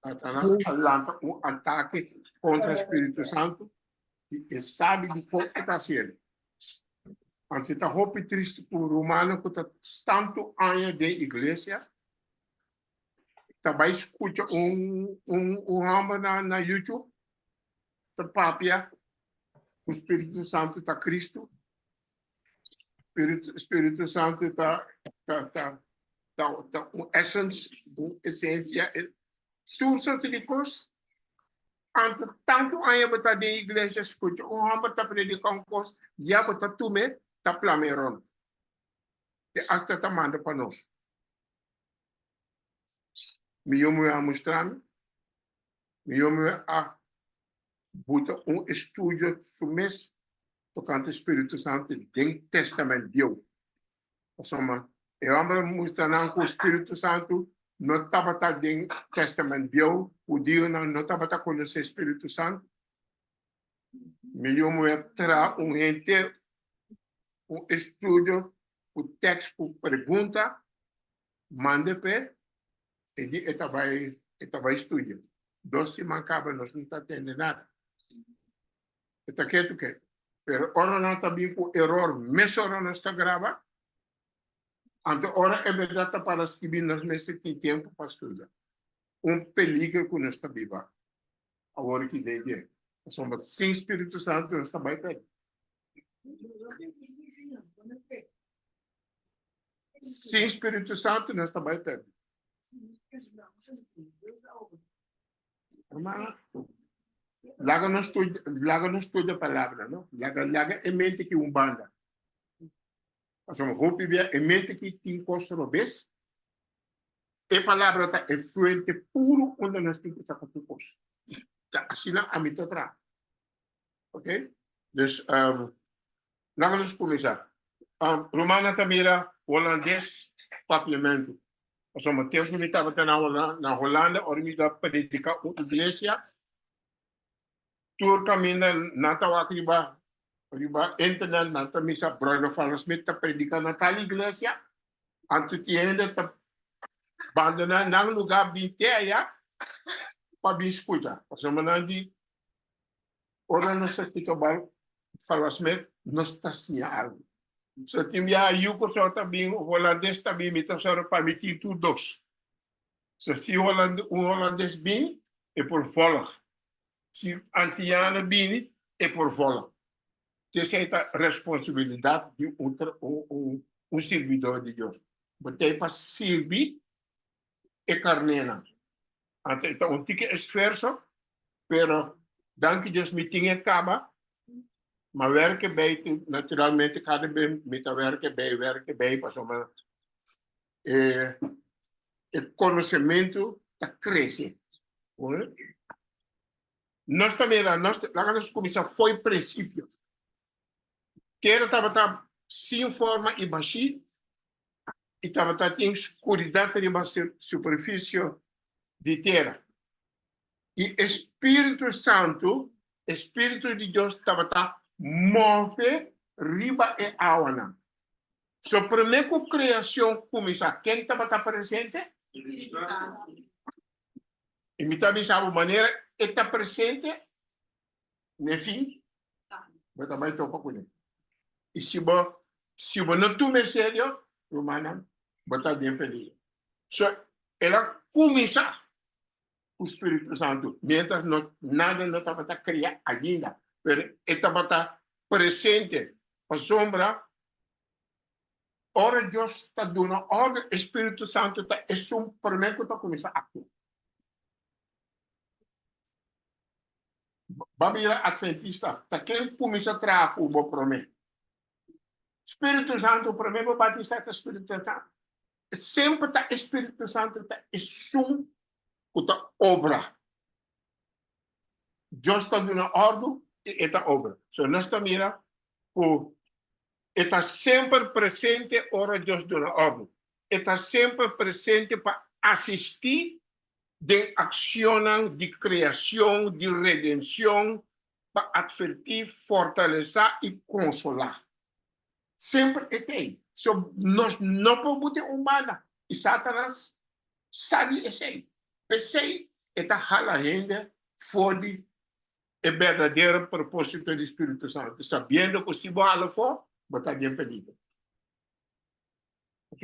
Satanas a lanta un atake kontra Spiritu Santu i e sabi dikon e ta hasiel. Anto e ta hopi tristu ku rumannan ku ta tantu aña den iglesia ta bai skucha un un un hòmber na na YouTube ta papia ku Spiritu Santu ta Kristu. Spiritu Spiritu Santu ta ta ta ta ta un essence, un esensia, tur sorti di kos. Anto tantu aña bo ta den iglesia skucha un hòmber ta prediká un kos, ya bo ta tum'é ta plam'é rònt. Te asta ta manda pa nos. Mi yu muhé a mustra mi, mi yu muhé a buta un estudio su mes tokante Spiritu Santu den Testament Bieu. Pasobra e hòmber a mustra nan ku Spiritu Santu no tabata den Testament Bieu, hudiunan no tabata konosé Spiritu Santu. Mi yu muhé traha un henter un estudio ku tèks ku pregunta, manda p'e, e di e ta bai e ta bai studia. Dos siman kaba nos no ta tende nada. E ta ketu ketu. Pero ora nan ta bin ku eror mesora nos ta graba. Anto ora e bèrdat ta para skibi nos mester tin tempu pa studia. Un peliger ku nos ta biba awor aki den dje. Pasobra sin Spiritu Santu nos ta bai pèrdí. Sin Spiritu Santu nos ta bai pèrdí. Hermano, laga nos studia, laga nos studia palabra, no? Laga, laga e mente ki un banda. Pasobra hopi bia e mente ki tin kos robes, e palabra ta e fuente puro unda nos tin ku saka tur kos. Ta asina ami ta traha. Ok? Dus, um, laga nos kuminsá. Um, rumannan ta mira holandes papiamentu. Pasobra tempu mi tabata na Hola na Holanda ora mi ta prediká un iglesia, tur kaminda nan ta wak riba riba internet nan ta misa Brother Fowler Smith ta prediká na tal iglesia, anto tin hende ta bandoná nan lugá bin te aya pa bin skucha. Pasobra nan di Ora nos ta splica bal Fala Smith, nos ta siña algo. So tin biaha yu Kòrsou ta bin, Holandes ta bin, mi ta sòru pa mi tin tur dos. So si un Holandes bin, e por vòlg. Si Antiano bini, e por vòlg. Esei ta responsabilidat di un sirbidor di Dios. Bo ta ei pa sirbi e karnénan. Anto e ta un tiki esfuerso, pero danki Dios mi tin e kaba. Ma werke bij naturalmente kada be mi ta werke bij, werke bij pasobra e e konosementu ta krese. Nos ta mira, nos laga nos kuminsá fo'i prinsipio. Tera tabata sin forma i bashí i tabata tin skuridat riba superfisio di tera. I e spiritu santu, e spiritu di Dios tabata move riba e awanan. So promé ku kreashon kuminsá, ken tabata presente? I mi ta bisa bo manera e ta presente n'e fin, bo ta bai topa kuné. I si bo si bo no tuma e serio, rumannan, bo ta den peligro. So, el a kuminsá ku Spiritu Santu miéntras no nada no tabata kria ainda, pero e tabata presente pasobra ora Dios ta duna òrdu, e Spiritu Santu ta esun promé ku ta kuminsá aktua. Ba bira Adventista, ta ken kuminsá traha ku bo promé? Spiritu Santu promé bo batisá ta Spiritu Santu. Semper ta e Spiritu Santu ta esun ku ta obra. Dios ta duna òrdu i e ta obra. So nos ta mira ku e ta semper presente ora Dios duna òrdu. E ta semper presente pa asistí den akshonnan di kreashon, di redenshon, pa atvertí, fortalesá i konsolá. Semper e t'ei. So nos no por buta un banda. I Satanas sa di esei. P'esei E ta hala hende for di e berdadero propósito di Spiritu Santu, sabiendo ku si bo hala afó, bo ta den peligro. Ok?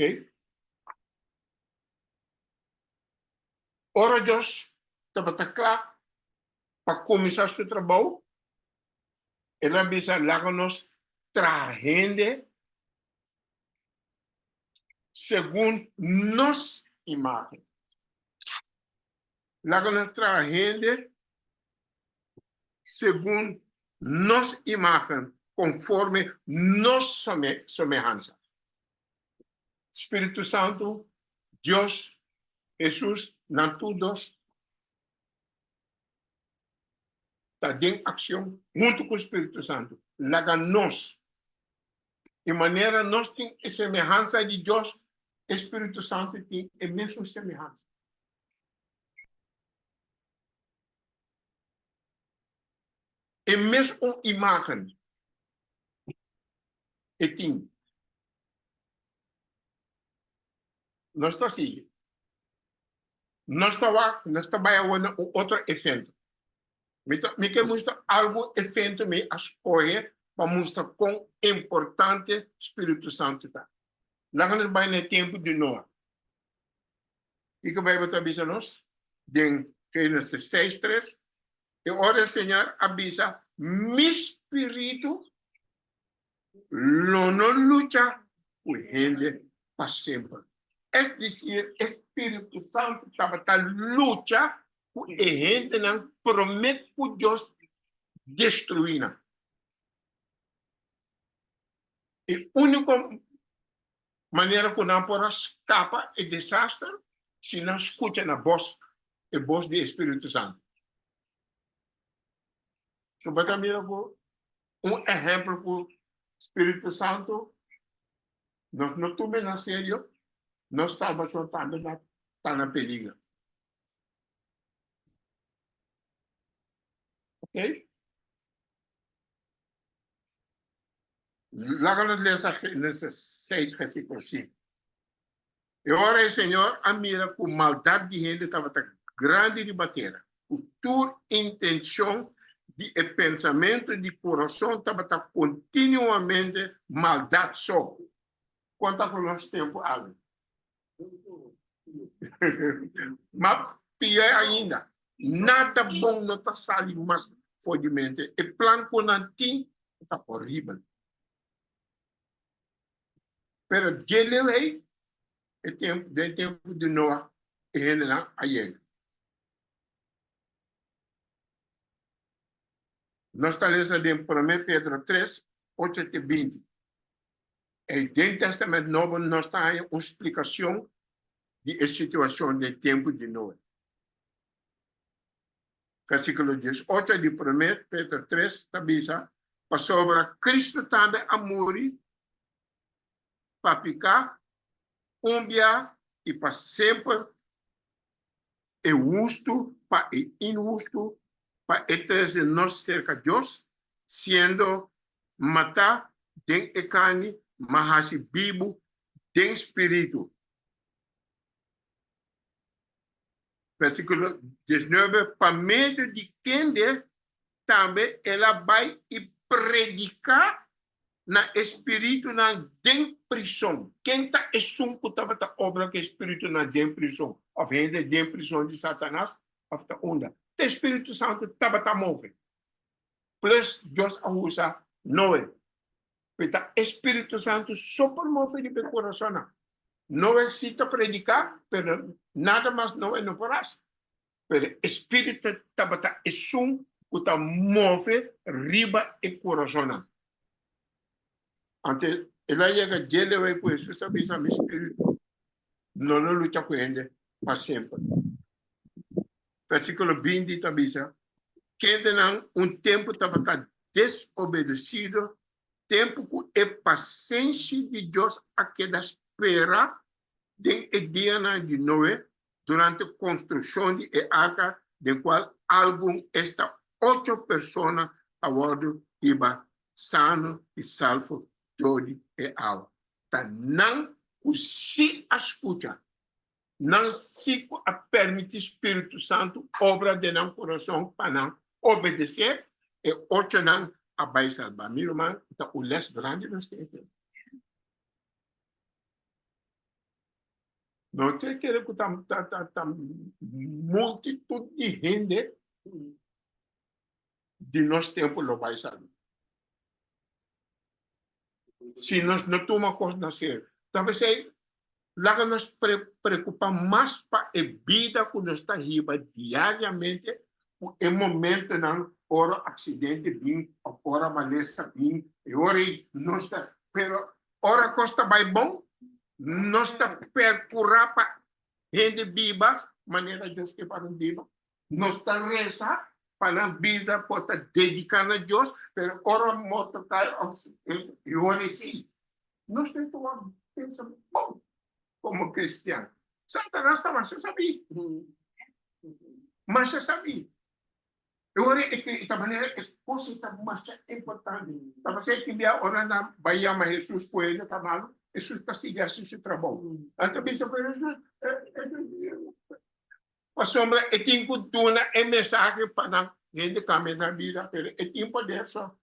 Ora Dios tabata kla pa kuminsá su trabou, el a bisa, Laga nos traha hende segun nos imágen. Laga nos traha hende segun nos imágen, konforme nos semehansa. Spiritu Santu, Dios, Hesus, nan tur dos ta den akshon huntu ku Spiritu Santu. Laga nos, e manera nos tin e semehansa di Dios, e Spiritu Santu tin e mesun semehansa. E mesun imágen e tin. Nos ta sigui. Nos ta wak, nos ta bai awor na un otro evento. Mi ta, mi ke mustra algun evento mi a skohe pa mustra kon importante Spiritu Santu ta. Laga nos bai na e tempu di Noa. Kiko Beibel ta bisa nos den Génesis 6:3? E ora e Señor a bisa, Mi spiritu lo no lucha ku hende pa semper. Es desir, e spiritu santu tabata lucha ku e hendenan promé ku Dios destruí nan. E úniko manera ku nan por a skapa e desaster si nan skucha na bos, e bos di e spiritu santu. So bo ta mira ku un ehempel ku spiritu santu nos no tuma na serio, nos salbashon tambe na ta na peliger. Ok? Laga nos lesa Génesis 6 versíkulo 5. E ora e Señor a mira ku maldat di hende tabata grandi riba tera, ku tur intenshon di e pensamentu di kurason tabata kontinuamente maldat so. Kon ta ku nos tempu awe? Ma pió ainda, nada bon no ta sali mas for di mente. E plan ku nan tin ta horibel. Pero dje leu ei, e tempu, den tempu di Noa, e hendenan a yega. Nos ta lesa den Promé Pedro 3, 8 te 20. Ei den Testament Nobo nos ta haña un splikashon di e situashon den tempu di Noe. Versíkulo 18 di Promé Pedro 3 ta bisa, Pasobra Kristu tambe a muri pa piká un bia i pa semper, e hustu pa e inhustu, pa e trese nos serka Dios, siendo matá den e karni, ma hasi bibu den spiritu. Versíkulo 19, Pa medio di kende tambe el a bai i prediká na e spiritunan den prison. Ken ta esun ku tabata obra ku e spiritunan den prison, òf hende den prison di Satanas, òf ta unda? Ta e Spiritu Santu tabata move. Plus Dios a usa Noe. Pe ta e Spiritu Santu so por move riba e kurasonnan. Noe si ta prediká, pero nada mas Noe no por hasi. Pero e Spiritu tabata esun ku ta move riba e kurasonnan. Anto el a yega dje leu ku Hesus a bisa, Mi spiritu no lo lucha ku hende pa semper. Versíkulo 20 ta bisa, Kendenan un tempu tabata desobedesido, tempu ku e pasenshi di Dios a keda spera den e dianan di Noe durante konstrukshon di e arka, den kual algun, esta ocho persona, a wòrdu hiba sano i salvo dor di e awa. Ta nan ku sí a skucha. Nan si ku a permití Spiritu Santu obra den nan kurason pa nan obedesé, e ochonan a bai salbá. Mi ruman, ta un lès grandi nos tin aki. No ta kere ku ta ta multitut di hende di nos tempu lo bai salbá. Si nos no tuma kos na serio. Ta p'esei laga nos preokupá mas pa e bida ku nos ta hiba diariamente ku e momentonan ora aksidente bin òf ora malesa bin, e ora ei nos ta, pero ora kos ta bai bon, nos ta perkurá pa hende biba manera Dios ke pa nan biba. Nos ta resa pa nan bida por ta dedica na Dios, pero ora morto cay of e ora si, nos tin cu wak pensa bon como cristian. Satanas ta masha sabi, masha sabi. E ora e ke ta manera e cosa ta masha importante. Ta pasey tin bia ora nan bay yama Jesus cu hende ta malo, Jesus ta sigui haci su trabou. Nan ta bisa cu Jesus, Pasobra e tin ku duna e mensahe pa nan hende kambia nan bida, pero e tin poder so.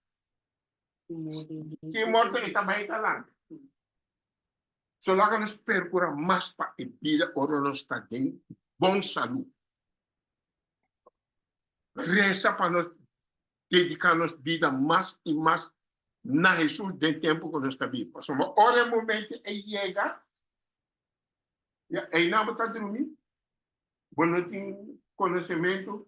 Tin morto e ta bai talante. So laga nos perkura mas pa e bida ora nos ta den bon salú. Resa pa nos dediká nos bida mas i mas na Hesus den tempu ku nos ta biba. Pasobra ora e momento ei yega, Ya, einan bo ta drumi, bo no tin konosementu.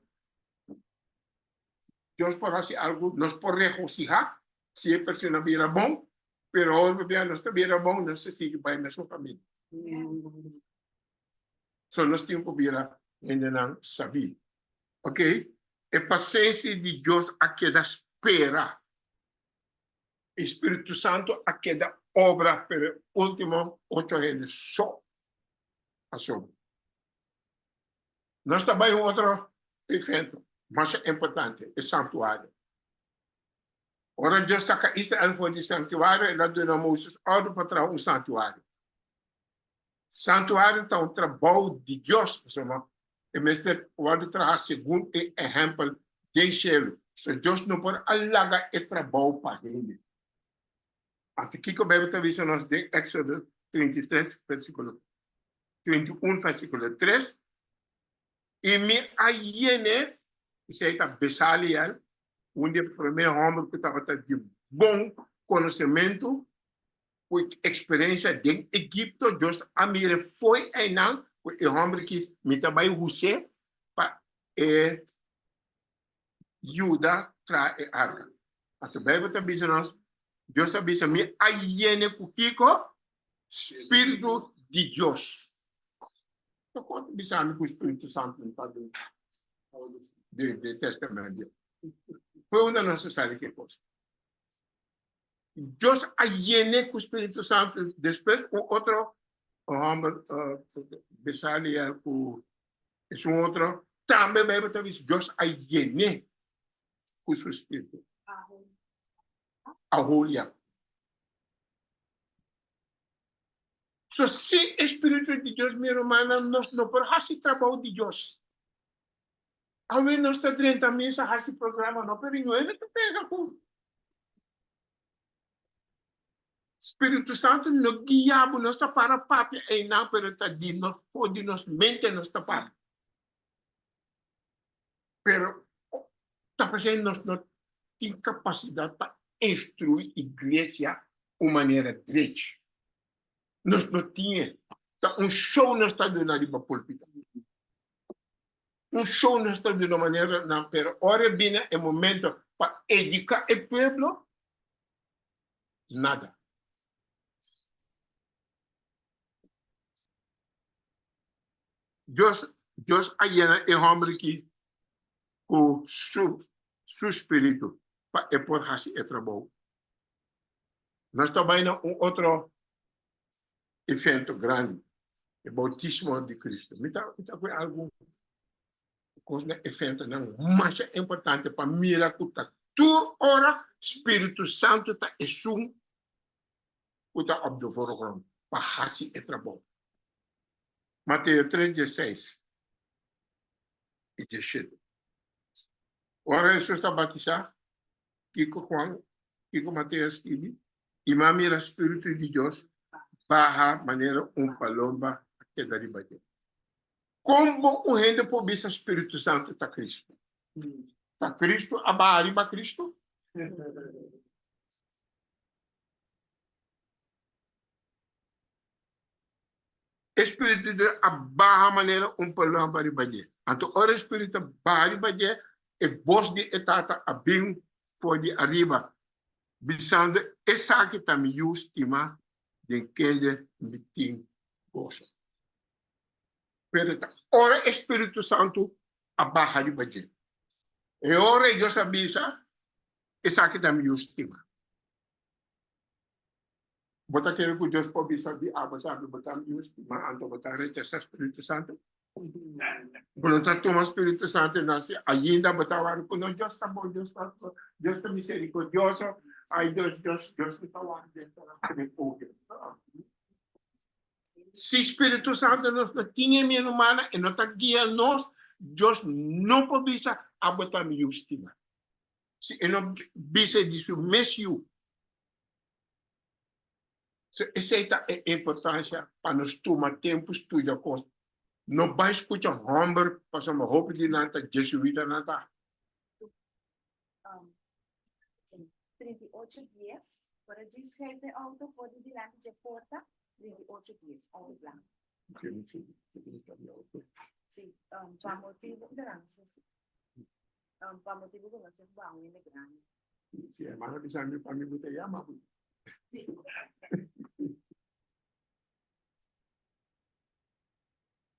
Dios por hasi algu, nos por regosihá si e persona bira bon, pero ora bia nos ta bira bon, nos ta sigui bai mesun kaminda. So nos tin ku bira hendenan sabí. Ok, e pasensia di Dios a keda spera. E Spiritu Santu a keda obra, pero e ultimo ocho hende so a sobra. Nos ta bai un otro evento masha importante, e santuario. Ora Dios saka Israel for di santuario, el a duna Moses ordu pa traha un santuario. Santuario ta un trabou di Dios, pasobra e mester wòrdu traha segun e ehèmpel den shelu. So Dios no por a laga e trabou pa hende. Anto kiko Beibel ta bisa nos den Éksodo 33 versíkulo 31 versíkulo 3? I mi a yen'é, esei ta Besaliel, un di e promé hòmber ku tabata di bon konosementu ku eksperensia den Egipto, Dios a mira fo'i einan ku e hòmber ki mi ta bai hus'é pa e yuda traha e arka. Anto Beibel ta bisa nos, Dios a bisa, Mi a yene ku kiko? Spiritu di Dios. Ta kon ta bisa mi ku Spiritu Santu no ta den den Tèstamènt Bieu? Por unda nos ta sali ki kos? Dios a yen'é ku Spiritu Santu. Despues un otro hòmber, Besaliel ku esun otro, tambe Beibel ta bisa Dios a yen'é ku su Spiritu. Aholiab. So sin e Spiritu di Dios, mi rumannan, nos no por hasi trabou di Dios. Awe nos ta drenta misa hasi programa no, pero ñuebe ta pega ku Spiritu Santu no guia bo, nos ta para papia einan pero ta di nos for di nos mente nos ta para. Pero ta p'esei nos no tin kapasidat pa instrui iglesia un manera drechi. Nos no tin e. Ta un show nos ta duna riba pulpito. Un show nos ta duna manera nan, pero ora e bini e momento pa educa e pueblo, nada. Dios, Dios a yena e homber aki cu su, su spiritu pa e por haci e trabou. Nos ta bai na un otro evento grandi, e bautismo di Cristo. Mi ta, mi ta cu algun cos na eventonan masha importante pa mira cu ta tur ora Spiritu Santo ta esun cu ta op de voorgrond pa haci e trabou. Mateo 3, 16 i 17. Ora Hesus ta batisá, kiko Juan, kiko Mateo a skibi? I mi a mira Spiritu di Dios baha manera un palomba a keda riba dje. Kon bo un hende por bisa Spiritu Santu ta Kristu? Ta Kristu a baha riba Kristu? E Spiritu di Dios a baha manera un palomba riba dje. Anto ora e Spiritu a baha riba dje, e bos di e Tata a bin for di ariba, bisando, Esaki ta mi Yu stimá, den kende mi tin goso. Pero ta ora e Spiritu Santu a baha riba dje, e ora ei Dios a bisa, Esaki ta mi Yu stimá. Bo ta kere ku Dios por bisa di abo sabi bo ta mi Yu stimá, anto bo ta rechasá Spiritu Santu? Bo no ta tuma Spiritu Santu na si ainda bo ta wak ku no Dios ta bon, Dios ta Dios ta miserikordioso, ai Dios, Dios, Dios no ta wak den ta refugio. Si Spiritu Santu nos no tin e mi rumannan, e no ta guia nos, Dios no por bisa abo ta mi yu stima. Si e no bisa di su mes yu. So esei ta e importancia pa nos tuma tempu studia cos. No bai scucha homber pasobra hopi di nan ta jesuitanan ta. 38 dies. Ora dje schuif e auto for di dilanti dje porta, 38 dies, auto blanco. Sí, pa motibu, pa motibu ku nos tin bou hende grandi. Si hermano bisa mi pa mi bo ta yama bo. Sí.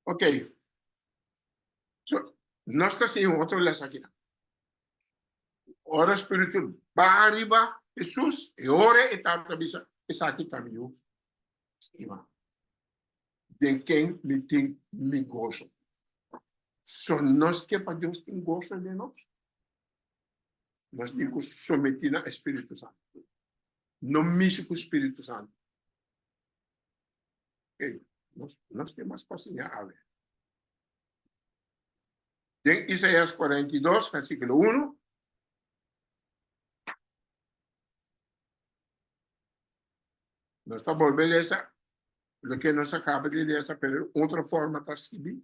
Ok. So, nos ta siña un otro les aki. Ora Spiritu baha riba Hesus, e ora e Tata bisa, Esaki ta mi Yu stima, den ken mi tin mi goso. So nos ke pa Dios tin goso den nos? Nos tin ku sometí na e Spiritu Santu. No mishi ku Spiritu Santu. Ok, nos, nos tin mas pa siña awe. Den Isaías 42, versíkulo 1. Nos ta bolbe lesa loke nos a kaba di lesa, pero otro forma ta skibi.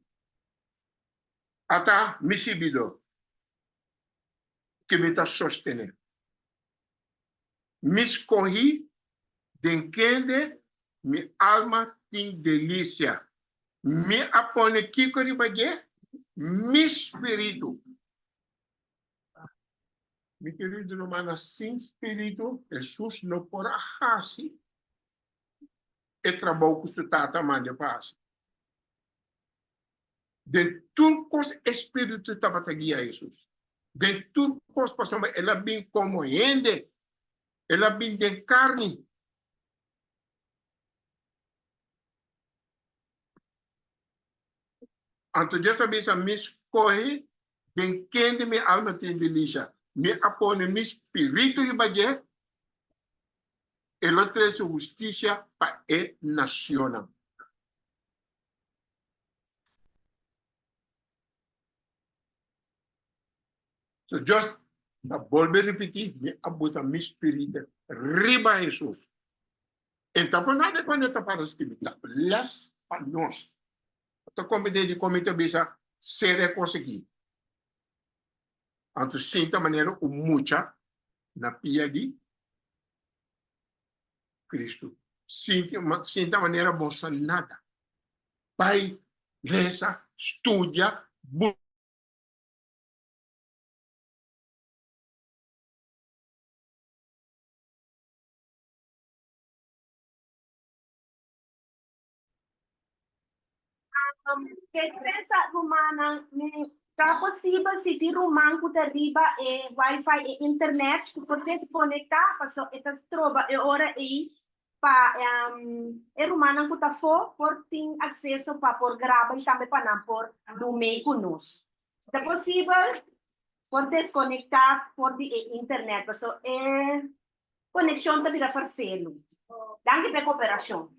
Ata mi sirbidó, ke mi ta sostené. Mi skohí den kende mi alma tin delisia. Mi a pone kiko riba dje? Mi spiritu. Mi kerido rumannan, sin spiritu Hesus no por a hasi e trabou ku su Tata a mand'e pa hasi. Den tur kos e spiritu tabata guia Hesus. Den tur kos, pasobra el a bin komo hende, el a bin den karni. Anto Dios a bisa, Mi skohe den kende mi alma tin delisia. Mi a pone mi spiritu riba dje, e lo trese hustisia pa e nacionnan. So Dios ta bolbe ripití, Mi a buta mi spiritu riba Hesus. E ta por nada cuando e ta para skibi, ta les pa nos. Ta comité di comité bisa ser e cos aki. Anto sinta manera un mucha na pia di Cristo. Sinti, sinta manera bo sa nada. Bai, lesa, studia, bu. Ke pensa rumannan, ta posibel si tin ruman ku ta riba e wifi e internet ku por deskonektá paso e ta stroba e ora ei pa e rumannan ku ta afó por tin akseso pa por graba i tambe pa nan por dumei ku nos. Si ta posibel por deskonektá for di e internet paso e Konekshon ta bira ferfelu. Danki pa e koperashon.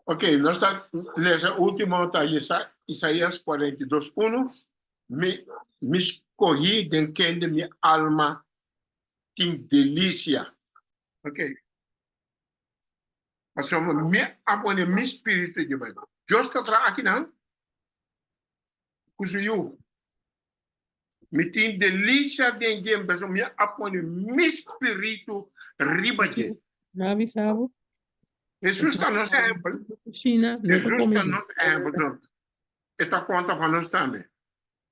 Ok, nos ta lesa último ta Isaías 42, 1. Mi, mi skohí den kende mi alma tin delisia. Ok. Pasobra mi a pone mi spiritu riba. Dios ta traha akinan ku su yu. Mi tin delisia den dje, pasobra mi a pone mi spiritu riba dje. Mi a bisa bo. Hesus ta nos ehempel. Kushina, no ta Hesus kome ta bo. nos ehempel. E ta konta pa nos tambe.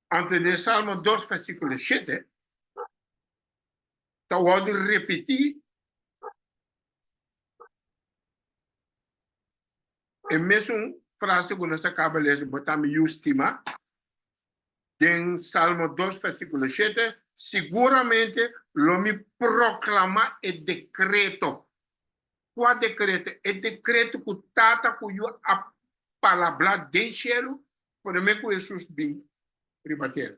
Anto den Salmo 2 versíkulo 7 ta wòrdu repetí e mesun frase ku nos a kaba lesa, Bo ta mi yu stimá. Den Salmo 2 versíkulo 7, Siguramente lo mi proklamá e dekreto. Kua dekreto? E dekreto ku Tata ku Yu a palabrá den shelu promé ku Hesus bin riba tera.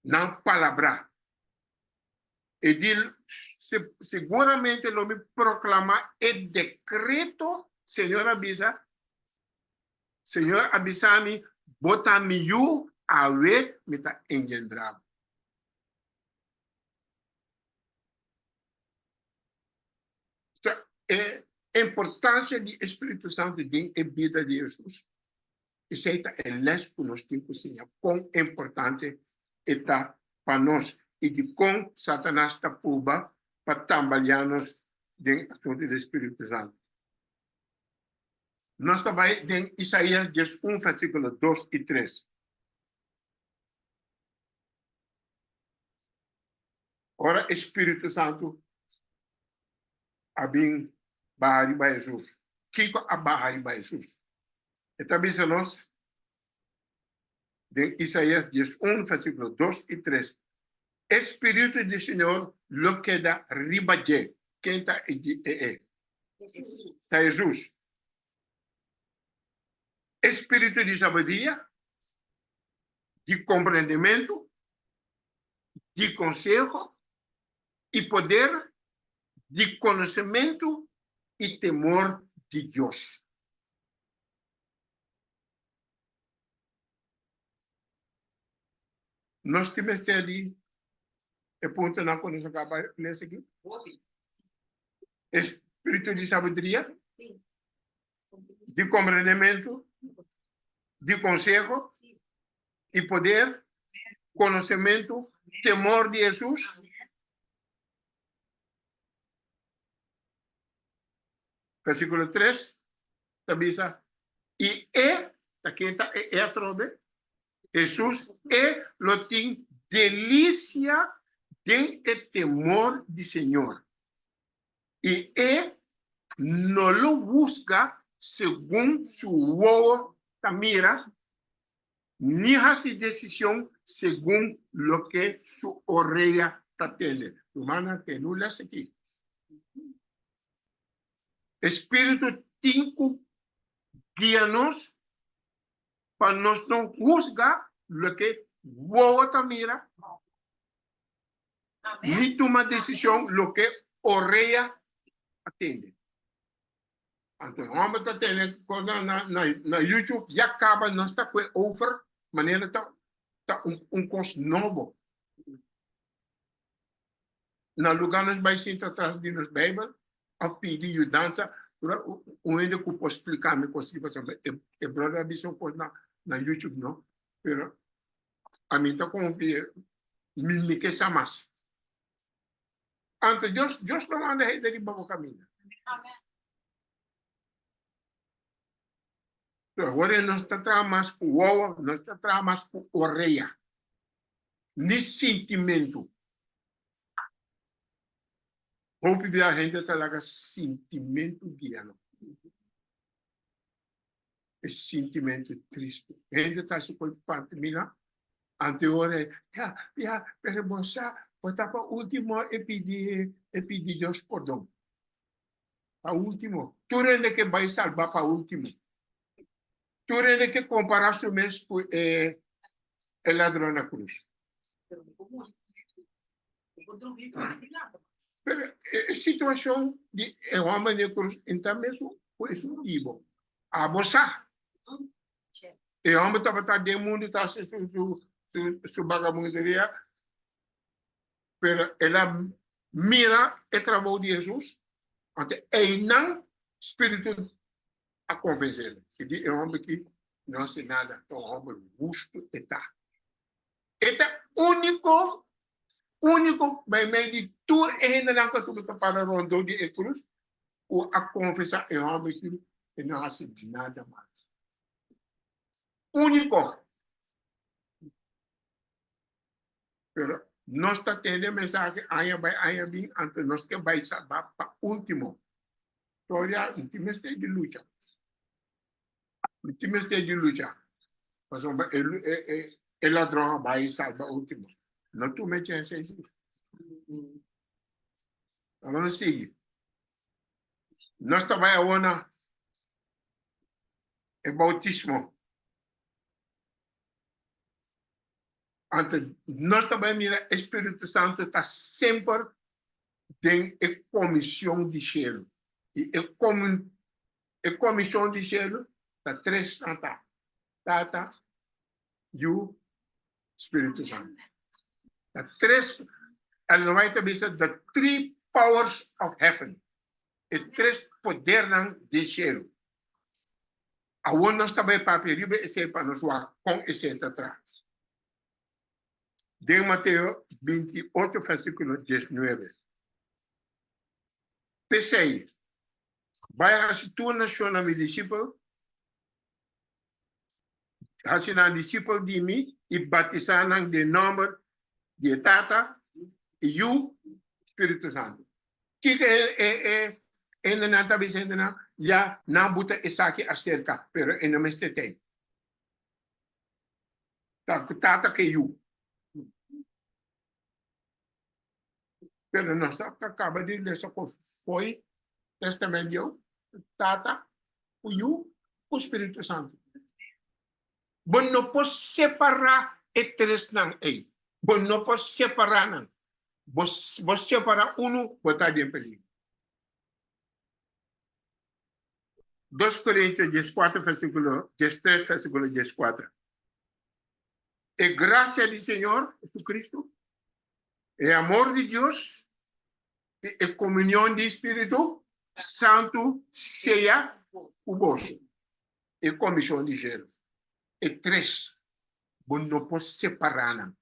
Nan palabrá. E di, Siguramente lo mi proklamá e dekreto, Señor a bisa, Señor a bisa mi, Bo ta mi yu, awe mi ta engendrá bo. E importansia di e Spiritu Santu den e bida di Hesus, esei ta e les ku nos tin ku siña kon importante e ta pa nos i dikon Satanas ta purba pa tambaliá nos den asuntu di Spiritu Santu. Nos ta bai den Isaías 11 versíkulo 2 i 3. Ora e Spiritu Santu a bin baha riba Hesus, kiko a baha riba Hesus? E ta bisa nos den Isaías 11 versíkulo 2 i 3, E Spiritu di Señor lo keda riba dje. Ken ta e dje e? Ta Hesus. E spiritu di sabiduria, di komprendementu, di konseho i poder, di konosementu i temor di Dios. Nos tin mester di e puntonan ku nos a kaba lesa aki? E spiritu di sabiduria, di komprendementu, di konseho i poder, konosementu, temor di Hesus. Versíkulo 3 ta bisa, I e, ta ken ta e e atrobe? Hesus, e lo tin delisia den e temor di Señor, i e no lo husga segun su wowo ta mira, ni hasi desishon segun loke su orea ta tende. Rumannan, tene un les aki. E Spiritu tin ku guia nos pa nos no husga loke wowo ta mira, ni tuma desishon loke orea a tende. Anto e hòmber ta tene kosnan na na na YouTube ya kaba nos ta kue over manera ta ta un un kos nobo. Na lugá nos bai sinta tras di nos Beibel òf pidi yudansa, un hende ku por splika mi kos ki pasobra e bròder a bisa un kos na na YouTube no, pero ami ta konfia mi mi ke sa mas. Anto Dios Dios lo manda hende riba bo kaminda. Awor nos ta traha mas ku wowo, nos ta traha mas ku orea. Ni sintimentu. Hopi bia hende ta laga sintimentu guia nan. E sintimentu tristu. Hende ta hasi koi parti mira anteora e ya ya pero bo sa bo ta pa ultimo e pidi e pidi Dios pordon. Pa ultimo. Tur hende ke bai salba pa ultimo. Tur hende ke kompara su mes ku e e ladron na krus. Pero e situashon di e hòmber den e krus no ta mesun ku esun di bo. Abo sa. E hòmber tabata den mundu ta hasi su bagamunderia, pero el a mira e trabou di Hesus, anto einan spiritu a konvensé el. E di, E hòmber aki no hasi nada, ta un hòmber hustu e ta. E ta úniko, úniko meimei di tur e hendenan ku a tuba ta para rondó di e krus ku a konfesá e hòmber aki e no hasi nada mal. Úniko. Pero nos ta tende mensahe aña bai aña bin, anto nos ke bai salbá pa último. Todavia no tin mester di lucha. No tin mester di lucha. Pasobra e, e, e, e ladron a bai salba último. No tuma e chèns ei. Awor nos sigui. Nos ta bai awor na e bautismo. Anto nos ta bai mira e Spiritu Santu ta semper den e komishon di shelu. I e e komishon di shelu ta tres nan ta, Tata, Yu, Spiritu Santu. Ta tres, Ellen White ta bisa the three powers of heaven, e tres podernan den shelu. Awor nos ta bai papia riba esei pa nos wak kon esei ta traha. Den Mateo 28 versíkulo 19. P'esei, bai hasi tur nashonnan mi disipel, hasi nan disipel di mi i batisá nan den nòmber di e Tata, e Yu, Spiritu Santu. Kiko e e e hendenan ta bisa hendenan? Ya nan buta esaki aserka, pero e no mester tei. Ta ku Tata ku e Yu. Pero nos a kaba di lesa ku foi Testament Bieu, Tata ku Yu ku Spiritu Santu. Bo no por separá e tresnan ei. Bo no por separá nan. Bo, bo separá unu, bo ta den peligro. Dos Korintio 14 versíkulo 13 versíkulo 14. E grasia di Señor Jesucristo, e amor di Dios i e komunion di Spiritu Santu sea ku boso. E komishon di shelu, e tres, bo no por separá nan.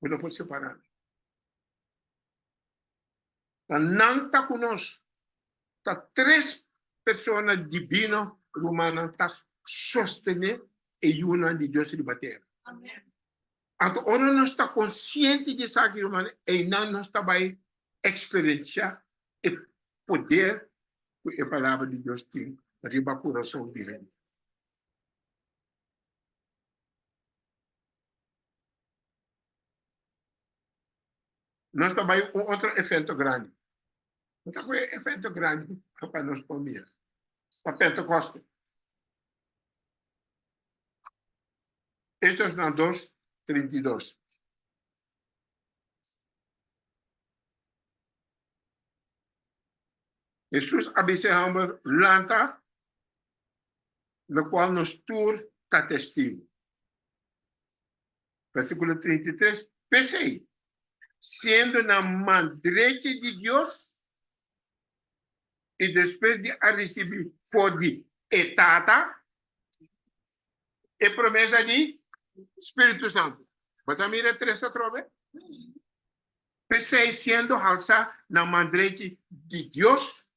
Bo no por separá nan. Ta nan ta ku nos. Ta tres persona dibino, rumannan, ta sostené e yunan di Dios riba tera. Anto ora nos ta konsiente di esaki, rumannan, einan nos ta bai eksperensiá e poder ku e Palabra di Dios tin riba kurason di hende. Nos ta bai un otro evento grandi. No ta ku e evento grandi pa nos por mira. Pa Pentekoste. Hechos nan 2, 32. Hesus a bisa e hòmber, Lanta, lokual nos tur ta testigu. Versíkulo 33, P'esei, siendo na man drechi di Dios, i despues di a risibí for di e Tata e promesa di Spiritu Santu. Bo ta mira e tres atrobe? P'esei, siendo halsá na man drechi di Dios,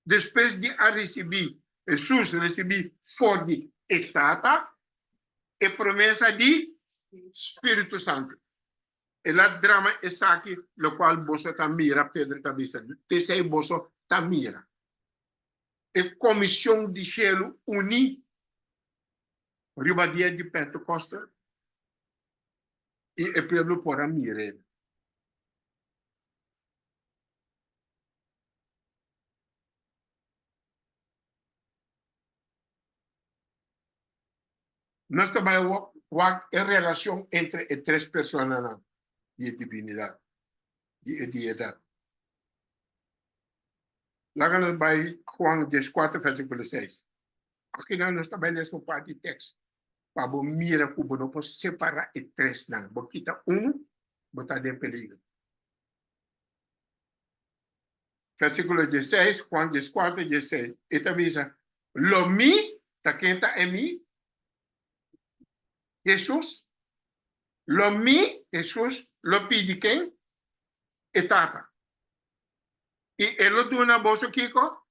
despues di a risibí, Hesus risibí for di e Tata e promesa di Spiritu Santu. El a drama esaki lokual boso ta mira, Pedro ta bisa, p'esei boso ta mira. E komishon di shelu uní riba dia di Pentekoste i e pueblo por a mir'é. Nos ta bai wak e relashon entre e tres personanan di e dibinidat, di e diedat. Laga nos bai Juan dieskuater versíkulo seis. Akinan nos ta bai lesa un par di tèks pa bo mira ku bo no por separá e tresnan. Bo kita un, bo ta den peliger. Versíkulo diesseis, Juan dieskuater, diesseis, e ta bisa, Lo mi, ta ken ta e mi? Hesus. Lo mi, Hesus, lo pidi ken? E Tata. I e lo duna boso kiko?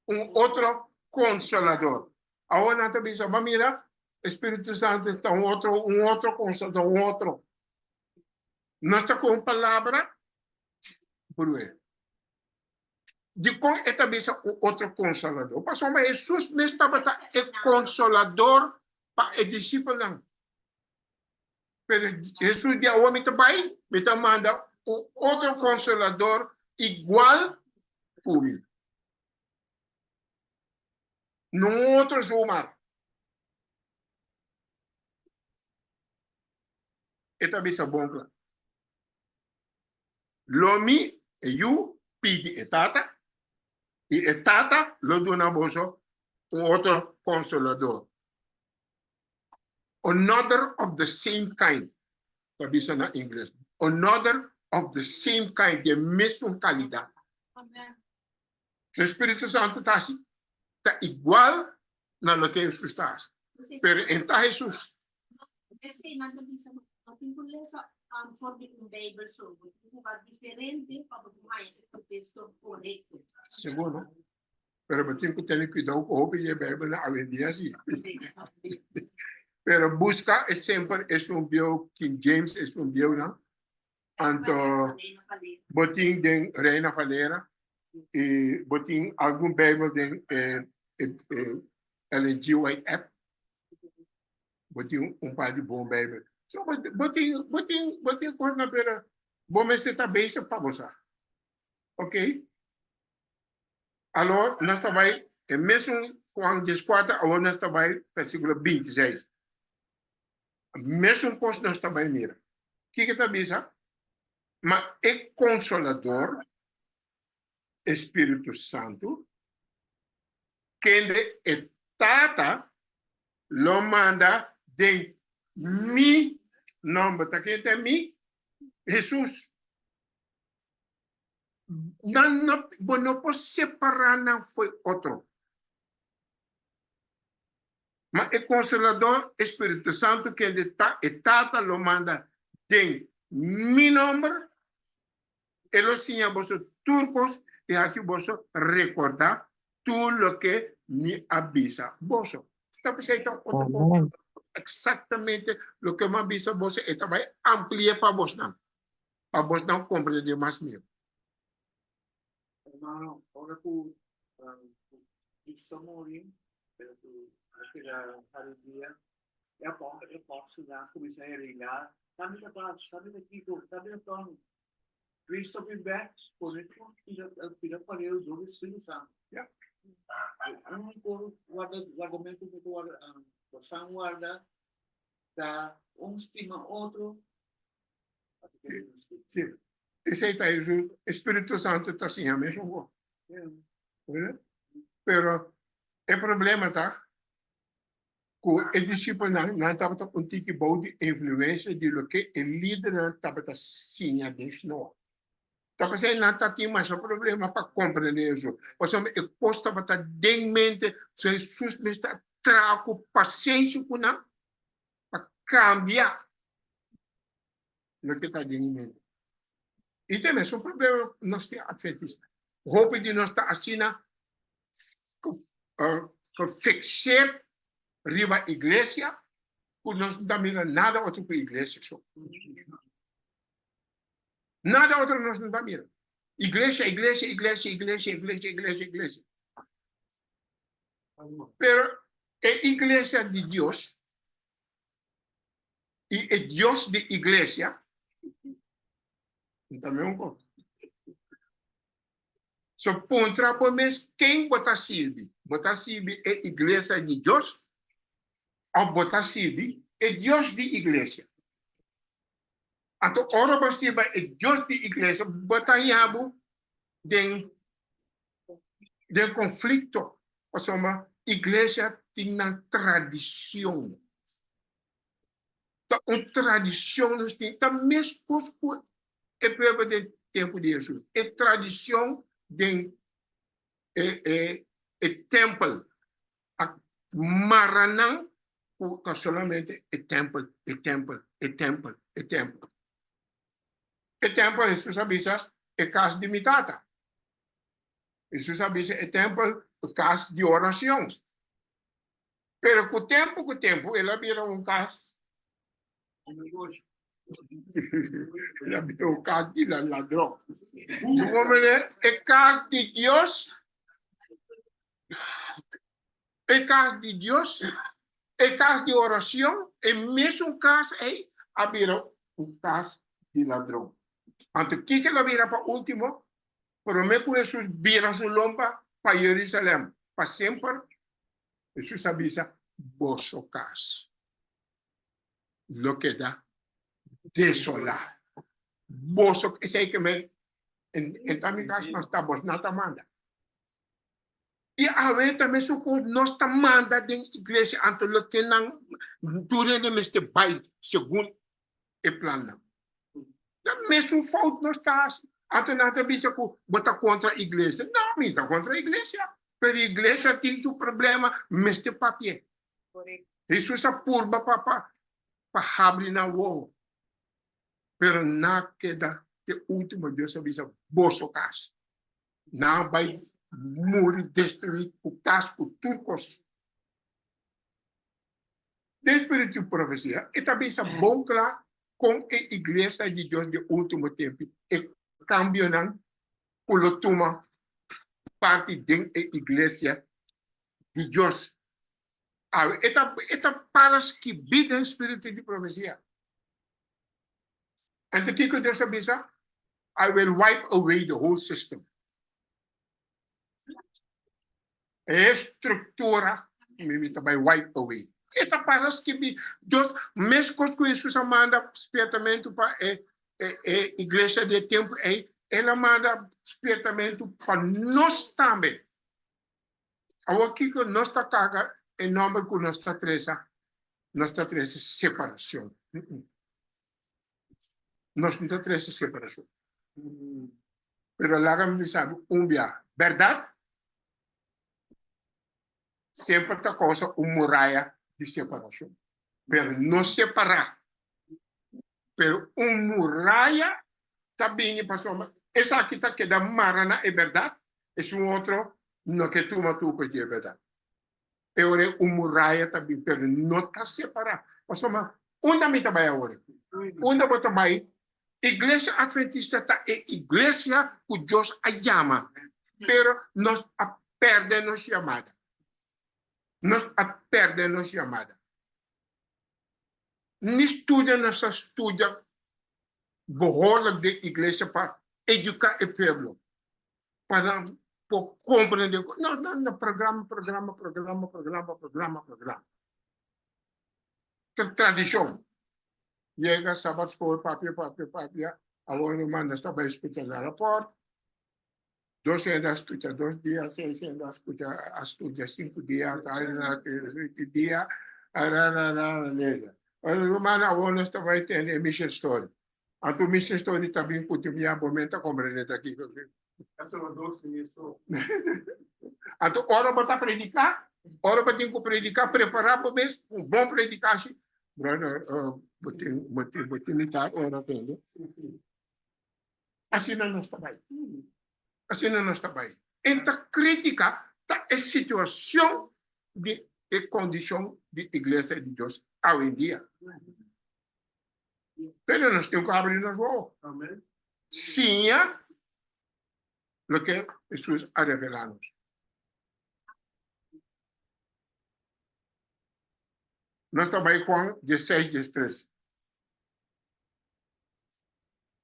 Un otro Konsolador. Awor nan ta bisa, Bo mira, e Spiritu Santu ta un otro, un otro Konsolador, un otro. Nos ta ku un palabra bru'é. Dikon e ta bisa un otro konsolador? Pasobra Hesus mes tabata e konsolador pa e disipelnan. Pero Hesus di, Awor mi ta bai, mi ta manda un otro konsolador igual ku mi. No un otro zomaar. E ta bisa bon kla. Lo mi, e Yu, pidi e Tata, i e Tata lo duna boso un otro Konsolador. Another of the same kind, ta bisa na ingles. Another of the same kind, di e mesun kalidat. E Spiritu Santu ta hasi, ta igual na loke Hesus ta hasi. Pero e ta Hesus. Esei nan ta bisa bo no tin ku lesa for di un Beibel so, bo tin ku wak diferente pa bo por haña e konteksto korekto. Sigur no. Pero bo tin ku tene kuidou ku hopi di e Beibelnan awendia si. Pero buska e semper esun bieu King James, esun bieunan. Anto bo tin den Reina Valera i bo tin algun Beibel den e Ellen G. White app. Bo tin un par di bon Beibel. So bo bo tin bo tin bo tin kosnan pero bo mester ta bezig pa bo sa. Ok. Alor nos ta bai e mesun Juan dieskuater awor nos ta bai versikulo bintiseis. Mesun kos nos ta bai mira. Kiko ta bisa? Ma e Konsolador, e Spiritu Santu, kende e Tata lo manda den mi nòmber. Ta ken ta mi? Hesus. Nan no, bo no por separá nan fo'i otro. Ma e Konsolador, e Spiritu Santu, kende ta e Tata lo manda den mi nòmber, e lo siña boso tur kos i hasi boso rekordá tur loke mi a bisa boso. Ta p'esei ta otro Amen. Eksaktamente loke mi a bisa boso, e ta bai ampli'é pa bosnan, pa bosnan komprendé mas mihó. Hermano, ora ku Cristo a muri, pero ku a keda Haleluya, e apòstelnan a kuminsá heringá, Kaminda pas, kaminda kiko, kaminda tòn. Cristo a bin bèk, pone tur pida pareu dor di Spiritu Santu. Ya. E úniko warda, wardamentu ku ta warda, bosan warda ta un stima otro. Sí. Esei ta Hesus, e Spiritu Santu ta siña mesun kos. Pero e problema ta ku e disipelnan nan tabata un tiki bou di influensia di loke e lidernan tabata siña den snoa. Ta p'esei nan ta tin masha problema pa komprendé Hesus, pasobra e kos tabata den mente, so Hesus mester a traha ku pasenshi ku nan pa kambia loke ta den e mente. I ta e mesun problema ku nos tin atventista. Hopi di nos ta asina gefixeerd riba iglesia ku nos no ta mira nada otro ku iglesia so. Nada otro nos no ta mira. Iglesia, iglesia, iglesia, iglesia, iglesia, iglesia, iglesia. Pero e iglesia di Dios i e Dios di iglesia ta mesun kos. So puntra bo mes ken bo ta sirbi. Bo ta sirbi e iglesia di Dios? Òf bo ta sirbi e Dios di iglesia? Anto ora bo sirba e Dios di iglesia, bo ta haña bo den den konflikto, pasobra iglesia tin nan tradishon. Ta un tradishon nos tin, ta meskos ku e pueblo den tempu di Hesus. E tradishon den e e e tèmpel a mara nan ku ta solamente e tèmpel, e tèmpel, e tèmpel, e tèmpel. E tèmpel, Hesus a bisa, e kas di mi Tata. Hesus a bisa e tèmpel, e kas di orashon. Pero ku tempu ku tempu el a bira un kas el a bira un kas di ladron. E kas di Dios, e kas di Dios, e kas di orashon, e mesun kas ei a bira un kas di ladron. Anto kiko el a bira pa ultimo? Promé ku Hesus bira su lomba pa Yerusalèm pa semper, Hesus a bisa, Boso kas lo keda desolá. Boso, esei ke men, en ta mi kas, mas ta bos nan ta manda. I awe ta mesun kos, nos ta manda den iglesia, anto loke nan tur hende mester bai segun e plannan. Ta mesun fout nos ta hasi. Anto nan ta bisa ku bo ta kontra iglesia. No, mi ta kontra iglesia. Pero iglesia tin su problema, mester papia. Hesus a purba pa pa habri nan wowo. Pero nan keda te ultimo. Dios a bisa, boso kas. Nan a bai muri destruí ku kas ku tur kos. Den spiritu di profesia, e ta bisa bon kla kon e iglesia di Dios di último tempu, e kambionan ku lo tuma parti den e iglesia di Dios awe. E ta e ta para skibí den spiritu di profesia. Anto kiko Dios a bisa? I will wipe away the whole system. E struktura mi mi ta bai wipe away. E ta para skibi. Dios, meskos ku Hesus a manda spiertamentu pa e e e iglesia di e tempu ei, el a manda spiertamentu pa nos tambe. Awor kiko nos ta karga e nòmber ku nos ta tresa? Nos ta trese separashon. Nos no ta trese separashon. Pero laga mi bisa bo un bia, bèrdat semper ta kousa un muraya di separashon, pero no separá. Pero un muraya ta bini pasobra esaki ta keda mara na e bèrdat, esun otro no ke tuma tur kos di e bèrdat. E ora ei un muraya ta bin, pero no ta separá. Pasobra unda mi ta bai awor? Unda bo ta bai? Iglesia Adventista ta e iglesia ku Dios a yama, pero nos a pèrdè nos yamada. Nos a pèrdè nos yamada. Ni studia nos a studia behoorlijk den iglesia pa eduká e pueblo. pa nan por comprende. No, no, no, programa, programa, programa, programa, programa, programa. Ta tradicion. Yega Sabbat school, papia, papia, papia. Awor no manda sta bai escucha na rapport. Dos hende a escucha dos dia, seis hende a escucha, a studia cinco dia, tal, dia, ra, ra, ra, ra, Ruman, awor nos ta bai tende e mission story. Anto mi sister di ta bin ku tin ya bo men ta komprende ta kiko. Anto ora bo ta prediká, ora bo tin ku prediká, prepará bo mes un bon predikashi. Brother, bo tin bo tin bo tin mitad ora tende. Asina nos ta bai. Asina nos ta bai. En ta kritika ta e situashon di e kondishon di iglesia di Dios awendia. Pero nos tin ku abri nos wowo. Siña loke Hesus a revelá nos. Nos ta bai Juan diesseis, diestres.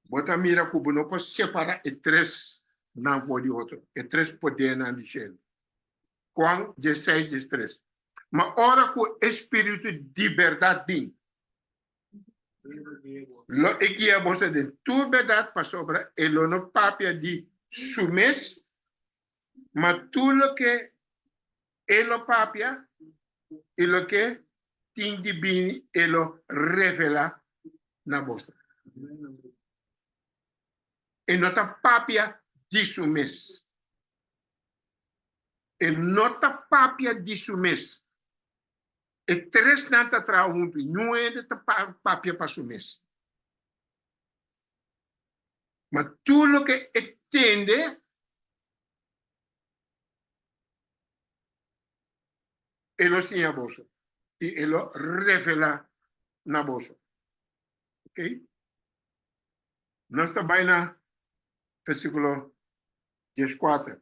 Bo ta mira ku bo no por separá e tres nan for di otro, e tres podernan di shelu. Juan diesseis, diestres. Ma ora ku e Spiritu di bèrdat bin, lo e guia boso den tur bèrdat, pasobra e lo no papia di su mes, ma tur loke e lo papia i loke tin di bini e lo revelá na boso. E no ta papia di su mes. E no ta papia di su mes. E tresnan ta traha huntu i niun hende ta papia pa su mes. Ma tur loke e tende, e lo siña boso i e lo revelá na boso. Ok? Nos ta bai na versíkulo dieskuater.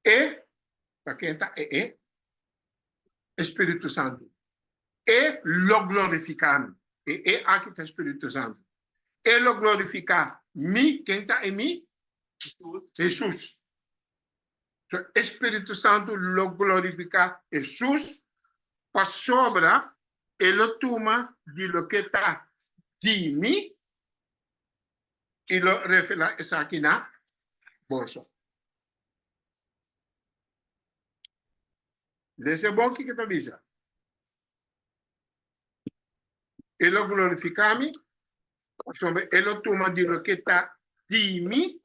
E, ta ken ta e e? E Spiritu Santu. E lo glorifiká mi. E e aki ta Spiritu Santu. E lo glorifiká mi. Ken ta e mi? Hesus. So, e Spiritu Santu lo glorifiká Hesus pasobra e lo tuma di loke ta di mi i lo revelá esaki na boso. Lesa bon kiko ta bisa. E lo glorifiká mi, pasobra e lo tuma di loke ta di mi,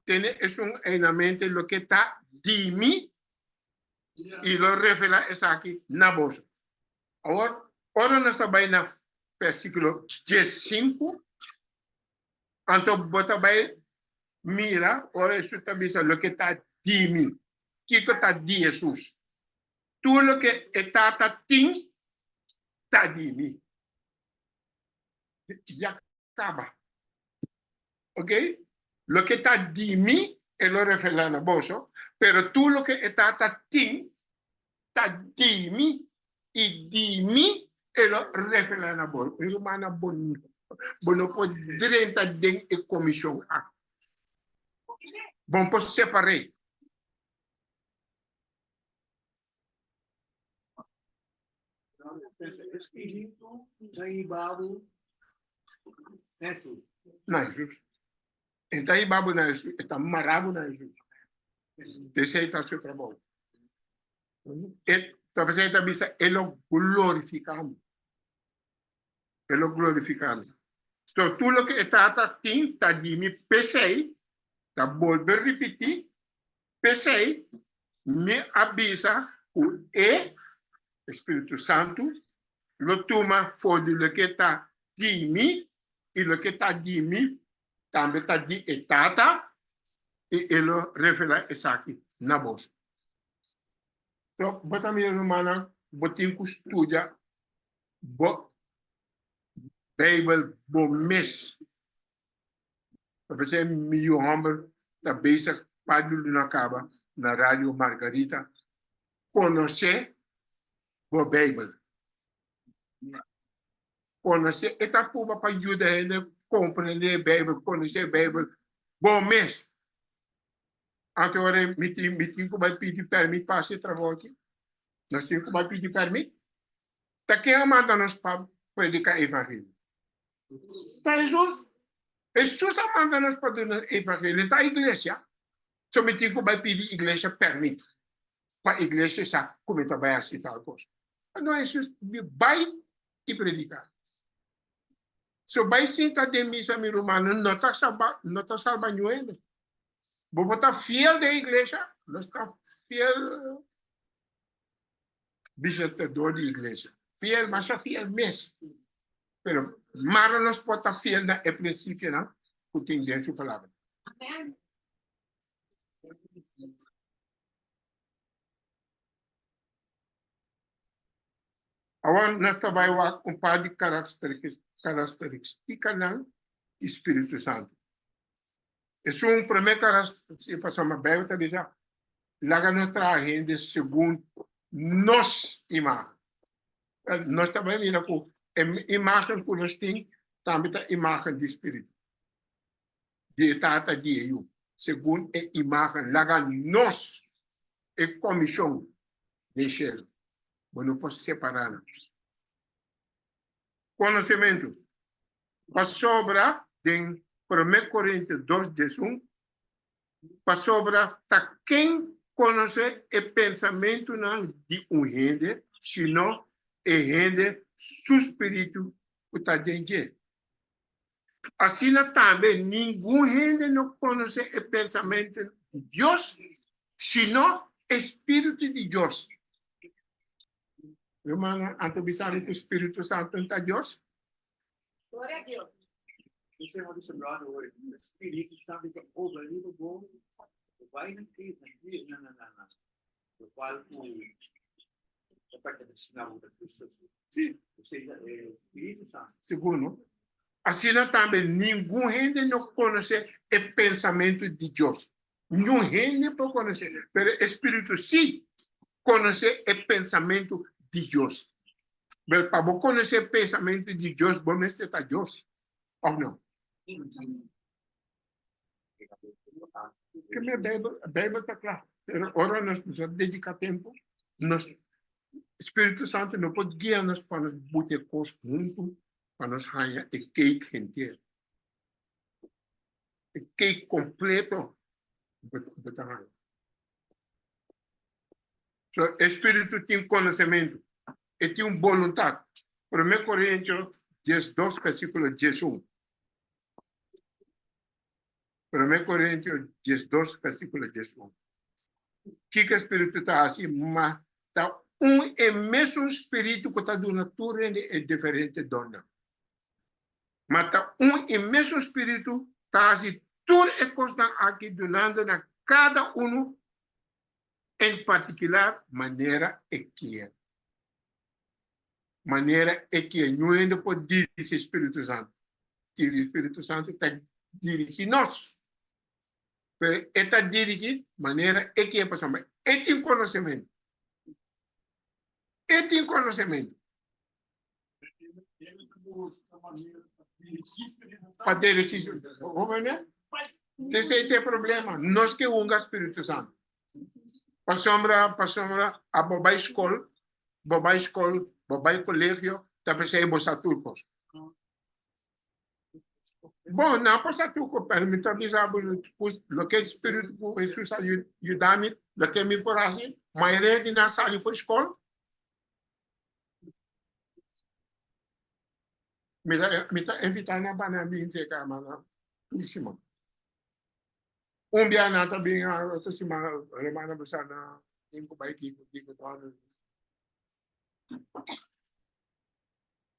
tene esun ei na mente loke ta di mi, i lo revelá esaki na boso. Awor, ora nos ta bai na versíkulo diesinku, anto bo ta bai mira ora Hesus ta bisa loke ta di mi. Kiko ta di Hesus? Tur loke e Tata tin ta di mi. Ya kaba. Ok? Loke ta di mi e lo revelá na boso, pero tur loke e Tata tin ta di mi, i di mi e lo revelá na boso. Mi rumannan, bo bo no por drenta den e komishon aki. Bo no por separ'é. Espíritu ta hiba bo na Hesus. Na Hesus. E ta hiba bo na Hesus, e ta mara bo na Hesus. Esei ta su trabou. E ta p'esei e ta bisa, e lo glorifiká mi. E lo glorifiká mi. So, tur loke e Tata tin ta di mi. P'esei, ta bolbe ripití, P'esei, mi a bisa ku e, Spiritu Santu, lo tuma for di loke ta di mi, i loke ta di mi tambe ta di e Tata, i e lo revelá esaki na boso. So, bo ta mira, rumannan, bo tin ku studia bo Beibel bo mes. Ta p'esei mi yu hòmber ta bezig pa di luna kaba na Radio Margarita konosé bo Beibel. Konosé e ta pruba pa yuda hende komprendé e Beibel, konosé e Beibel bo mes. Anto ora mi tin mi tin ku bai pidi pèrmit pa hasi e trabou aki? Nos tin ku bai pidi pèrmit? Ta ken a manda nos pa prediká evangelio? Ta Hesus. Hesus a manda nos pa duna evangelio. Ta iglesia. So mi tin ku bai pidi iglesia pèrmit pa iglesia sa ku mi ta bai hasi tal kos. No, Hesus di bai i prediká. So bai sinta den misa mi rumannan no ta salba no ta salba niun hende. Bo por ta fiel den iglesia, nos ta fiel Bisitador di iglesia. Fiel, masha fiel mes. Pero mara nos por ta fiel na e prinsipionan ku tin den su Palabra. Amen. Awor nos ta bai wak un par di karakteristikanan di Spiritu Santu. Esun promé karakteristika, pasobra Beibel ta bisa, Laga nos traha hende segun nos imagen. Nos ta bai mira ku e imagen ku nos tin tambe ta imagen di spiritu, di e Tata, di e Yu. segun e imágen. Laga nos, e komishon den shelu. Bo no por separá nan. Konosementu. Pasobra den Promé Korintio dos diesun, Pasobra ta ken konosé e pensamentunan di un hende sino e hende su spiritu ku ta den dje? Asina tambe ningun hende no konosé e pensamentu di Dios sino e spiritu di Dios. Rumannan, anto bisa mi ku spiritu santu ta Dios? Gloria a Dios. Sí. Sigur no. Asina tambe ningun hende no konosé e pensamentu di Dios. Niun hende por konosé, pero e spiritu sí konosé e pensamentu di Dios. Pero pa bo konosé e pensamentu di Dios, bo mester ta Dios, òf no? Ke mi Beibel, Beibel ta kla. Pero ora nos no dediká tempu, nos Spiritu Santu no por guia nos pa nos buta e kos huntu pa nos haña e cake henter. E cake kompleto bo ta haña. So, e Spiritu tin konosementu, e tin un boluntat. Promé Korintio 12 versíkulo 11. Promé Korintio 12 versíkulo 11. Kiko e Spiritu ta hasi? Ma ta un e mesun Spiritu ku ta duna tur hende e diferente donnan. Ma ta un e mesun Spiritu ta hasi tur e kosnan aki dunando na kada unu en partikular manera e kier. Manera e kier. Niun hende por dirigi Spiritu Santu. Spiritu Santu ta dirigi nos. Pero e ta dirigi manera e kier pasobra e tin konosementu. E tin konosementu. Pa dirigi Spiritu Santu. Hopi Esei ta e problema. Nos ke hunga Spiritu Santu. Pasobra, pasobra abo bai skol, bo bai skol, bo bai kolegio, ta p'esei bo sa tur kos. Bon, nan por sa tur kos, pero mi ta bisa bo ku loke Spiritu ku Hesus a yuda mi, loke mi por hasi, mayoria di nan sali for skol. Mi ta, mi ta invitá nan pa nan bin seka, ma nan tur siman. Un bia nan ta bin otro siman hermano bisa nan tin ku bai kiko kiko todo.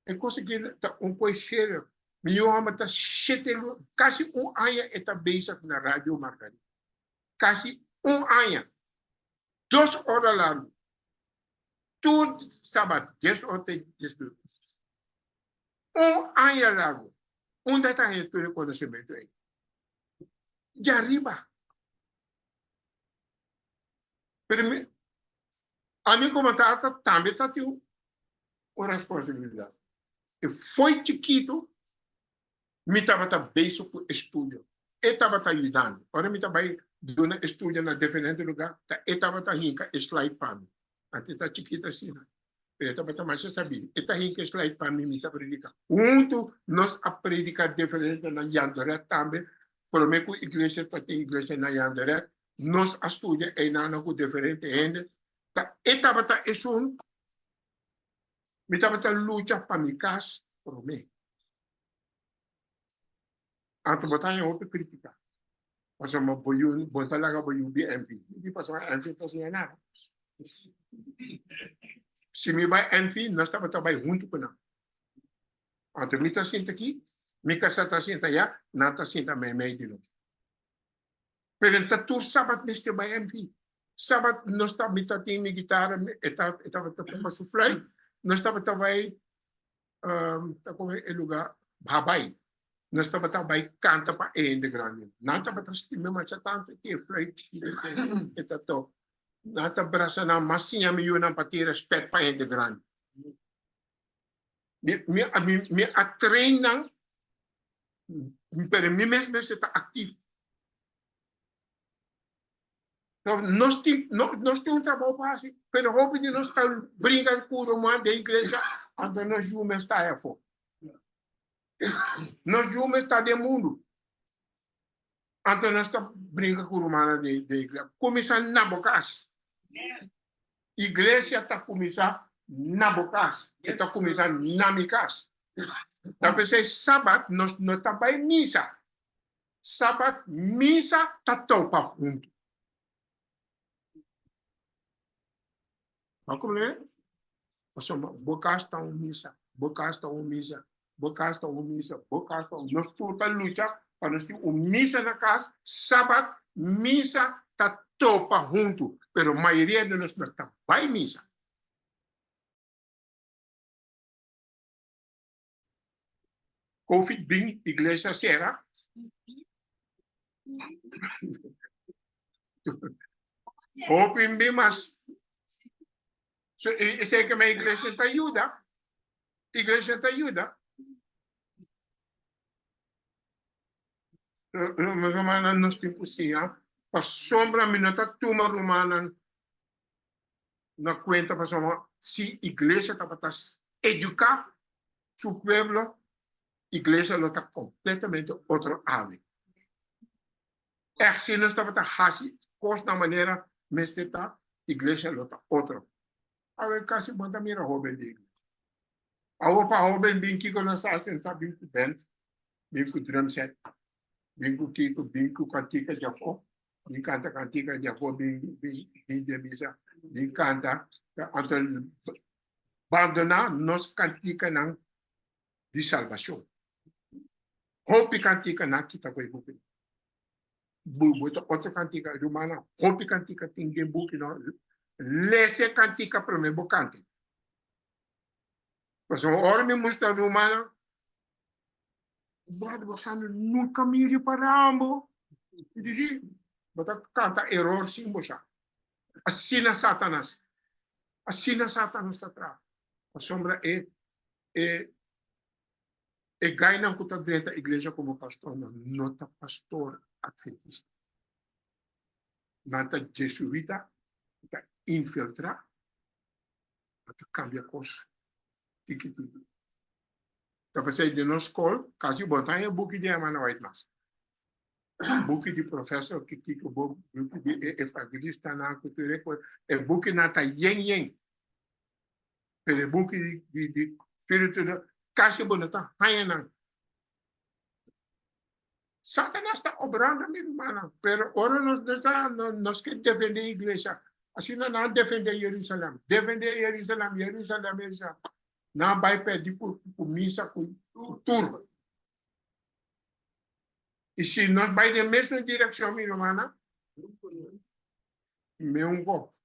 E kos aki ta un kos serio. Mi yu homber ta shete luna, kasi un aña e ta bezig na Radio Margarita. Kasi un aña. Dos ora largu. Tur sabat, dies or te 10 minuut. Un aña largu. Unda ta haña tur e konosementu ei? Djariba. Pero mi, ami komo tata tambe ta tin un responsabilidat. E foi chikitu mi tabata bezig ku estudio. E tabata yuda mi. Ora mi ta bai duna estudio na diferente lugá, ta e tabata hinka e slide pa mi. Antes e ta chikito asina, pero e tabata masha sabí. E ta hinka e slide pa mi, mi ta prediká. Huntu nos a prediká diferente na Jandoret tambe. Promé ku iglesia ta tin iglesia na Jandoret, nos a studia einan ku diferente hende. Ta e tabata esun mi tabata lucha pa mi kas promé. Anto bo ta haña hopi krítika. Pasobra bo yu, bo ta laga bo yu bin NV. Mi di pasobra NV ta siña nada. Si mi bai NV, nos tabata bai huntu ku nan. Anto mi ta sinta aki, mi kasá ta sinta ayá, nan ta sinta meimei di nos. Pero ta tur sabat mester bai NV. Sabat nos ta, mi ta tin mi gitara, e ta, e tabata toka su fluit, nos tabata bai ta kon e lugar Habai. Nos tabata bai kanta pa e hende grandi. Nan tabata stima masha tantu ki e fluit e ta tok. Nan ta brasa nan, mas siña mi yunan pa tin respet pa hende grandi. Mi, mi, mi, mi a train nan, pero mi mes mester ta aktief. Nos tin, no, nos tin un trabou pa hasi, pero hopi di nos ta bringa ku ruman den iglesia, anto nos yu mes ta afó. Nos yu mes ta den mundu. Anto nos ta bringa ku rumannan den iglesia. Kuminsá na bo kas. Iglesia ta kuminsá na bo kas. E ta kuminsá na mi kas. Ta p'esei sabat nos no ta bai misa. Sabat misa ta topa huntu. Bo komprende? Pasobra bo kas ta un misa, bo kas ta un misa, bo kas ta un misa, bo kas ta un. Nos tur ta lucha pa nos tin un misa na kas, sabat misa ta topa huntu, pero mayoria di nos no ta bai misa. Covid bin, iglesia sera. Hopi bin mas. So, esei ke iglesia ta yuda. Iglesia ta yuda. Rumannan nos tin ku siña pasobra mi no ta tuma rumannan na kuenta pasobra si iglesia tabata eduká su pueblo, iglesia lo ta kompletamente otro awe. Ègt si nos tabata hasi kos na manera mester ta, iglesia lo ta otro. Awe kasi bo ta mira hóben di iglesia. Awor pa hóben bin kiko nos ta hasi? Nos ta bin ku bènt, bin ku drum set, bin ku kiko, bin ku kantika djafó, bin kanta kantika djafó, bin bin bin den misa, bin kanta. Anto bandoná nos kantikanan di salbashon. Hopi kantikanan kita ku e bukinan. Bo ta otro kantika, rumannan, hopi kantika tin den bukinan. Lesa e kantika promé bo kanta. Pasobra ora mi mustra rumannan, Brother, bo sa nunca mi ripará bo. Mi di, sí, bo ta kanta eror sin bo sa. Asina Satanas, asina Satanas ta traha. Pasobra e, e, e gainan ku ta drenta iglesia komo pastornan no ta pastor adventista. Nan ta jesuita ku ta infiltrá, nan ta kambia kos tiki tiki. Ta p'esei den nos skol kasi bo no ta haña buki di Hermana White mas. Buki di professor Kikiko, buki di e evangelistanan ku tur e kos, e bukinan ta yen yen. Pero e buki di di spiritu kasi bo no ta haña nan. Satanas ta obrando mi rumannan, pero ora nos nos ta nos ke defende iglesia, asina nan a defende Jerusalem, defende Jerusalem, Jerusalem, Jerusalem. Nan a bai pèrdí ku ku misa ku tur. I si nos bai den mesun direkshon mi rumannan, meun kos.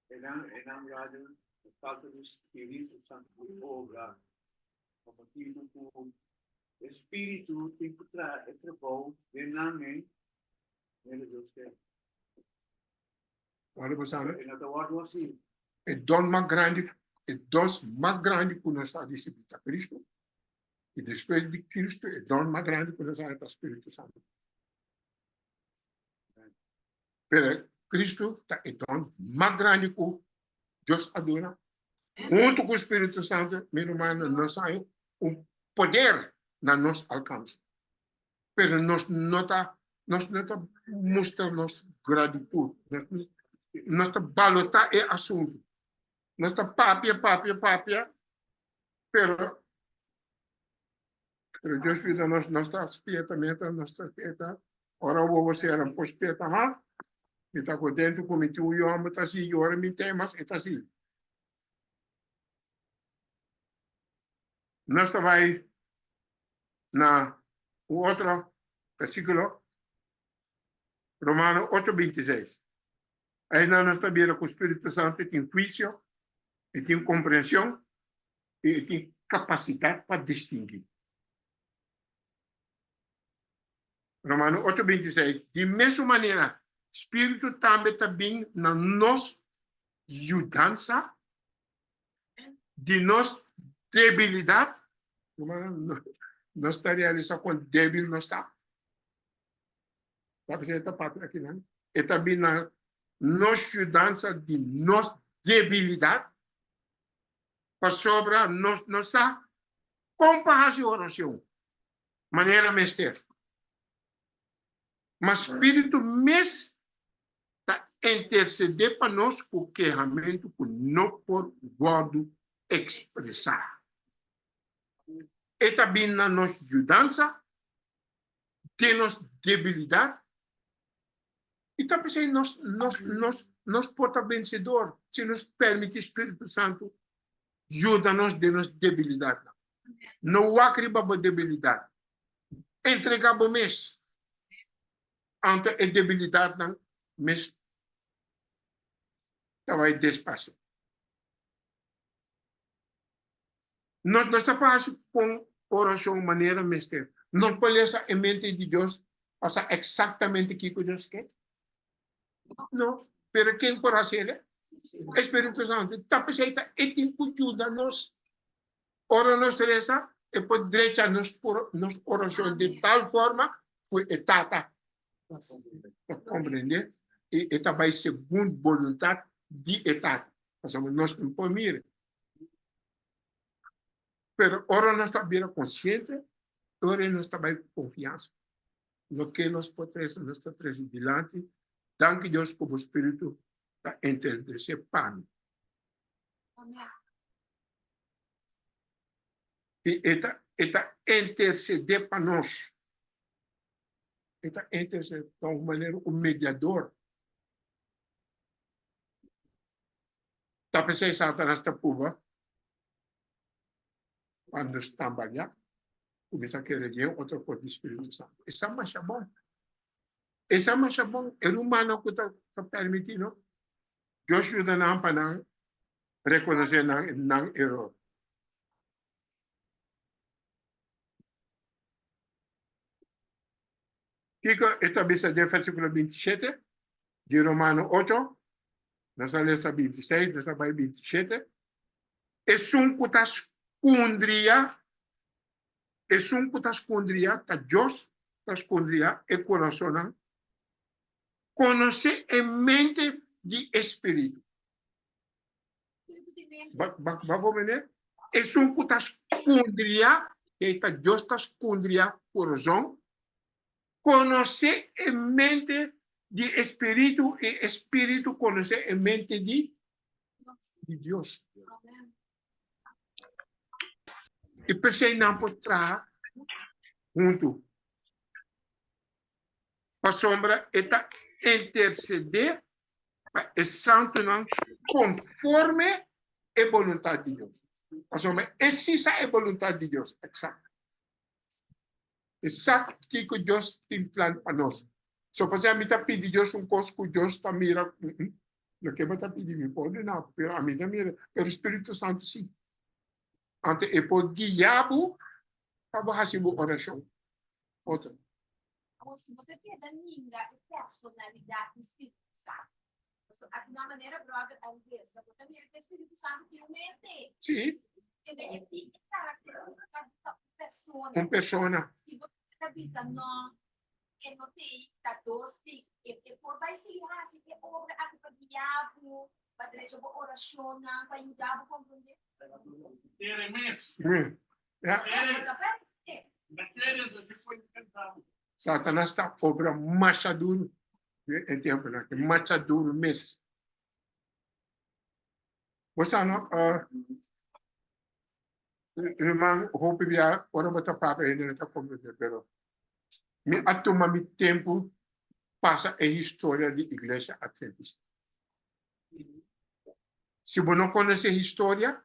Enan enan radio falta di spiritu santu ku obra pa motibu ku e spiritu tin ku traha e trabou den nan men mira Dios ke. Ora bo sabe. E no ta wòrdu hasi. E don mas grandi, e dos mas grandi ku nos a risibí ta Kristu, i despues di Kristu e don mas grandi ku nos a haña ta Spiritu Santu. Pero Kristu ta e don mas grandi ku Dios a duna. Huntu ku Spiritu Santu, mi rumannan, nos a haña un poder na nos alkanse. Pero nos no ta, nos no ta mustra nos gratitud. Nos, nos ta balotá e asuntu. Nos ta papia, papia, papia, pero pero Dios yuda nos, nos ta spierta mientras nos ta spierta. Ora wowo sera un por spierta mas. Mi ta contento cu mi tin un yu homber ta sigui, ora mi tin mas, e ta sigui. Nos ta bai na un otro versículo, Romano 8, 26. Einan nos ta bira ku Spiritu Santu tin huisio, e tin komprenshon i e tin kapasidat pa distinguí. Romano 8, 26. Di mesun manera, Spiritu tambe ta bin na nos yudansa di nos debilidat. Nos ta realisá kon débil nos ta. Ta bisa e ta papia akinan. E ta bin na nos yudansa di nos debilidat, pasobra nos no sa kon pa hasi orashon manera mester. Ma Spiritu mes ta intersedé pa nos ku kehamentu ku no por wòrdu ekspresá. E ta bin na nos yudansa den nos debilidat i ta p'esei nos nos nos nos por ta bensedor si nos permití Spiritu Santu yuda nos den nos debilidatnan. No wak riba bo debilidat. Entregá bo mes ante e debilidatnan mes ta bai despasio. Nos no sa pa hasi kon orashon manera mester. Nos por lesa e mente di Dios pa sa eksaktamente kiko Dios ke? No, pero ken por hasiel? E Spiritu Santu. Ta p'esei ta e tin ku yuda nos. Ora nos resa, e por drecha nos nos orashon di tal forma ku e Tata ta komprendé i e ta bai segun boluntat di e Tata. Pasobra nos no por mira. Pero ora nos ta bira konsiente, ora nos ta bai ku konfiansa. Loke nos por trese, nos ta trese dilanti. Danki Dios ku bo spiritu ta interdesé pa mi. I e ta e ta intersedé pa nos. E ta intersedé ta un manera un mediador. Ta p'esei Satanas ta purba pa nos tambaliá, kuminsá kere den otro kos di Spiritu Santu. E sa masha bon. E sa masha bon. E rumannan ku ta ta permití no, Dios yuda nan pa nan rekonosé nan nan eror. Kiko e ta bisa den versíkulo 27 di Romano 8? Nos a lesa 26, nos a bai 27. Esun ku ta skundria, esun ku ta skundria, ta Dios ta skundria e kurasonnan, konosé e mente di e Spiritu. Ba, ba, ba comprende? Esun ku ta skundria, e ta Dios ta skundria corazon, konosé e mente di e Spiritu i e Spiritu konosé e mente di di Dios. I p'esei nan por traha huntu. Pasobra e ta intersedé pa e santunan konforme e boluntat di Dios. Pasobra e si sa e boluntat di Dios, eksakto. E sa kiko Dios tin plan pa nos. So pasei ami ta pidi Dios un kos ku Dios ta mira, loke bo ta pidi mi por duna bo, pero ami ta mira, pero Spiritu Santu si. Anto e por guia bo pa bo hasi bo orashon. Otro. Awor, si bo ta keda ninga e personalidat di Spiritu Santu, pasobra aki na manera bròder a lesa, bo ta mira ku e Spiritu Santu tin un mente. Sí. Kende e tin e karakterístika di ta un persona. Un persona. Si bo ta bisa no, e no tin, ta dos tin. E e por bai sigui hasi e obra aki pa guia bo, pa drecha bo orashonnan, pa yuda bo komprondé. Tere mes. Ja. Tere. Bo ta pèrdè. Satanas ta obra masha duru den e tempunan aki, masha duru mes. Bo sa no, ruman, hopi bia ora bo ta papia hende no ta komprende, pero mi a tuma mi tempu pasa e historia di Iglesia Adventista. Si bo no konosé historia,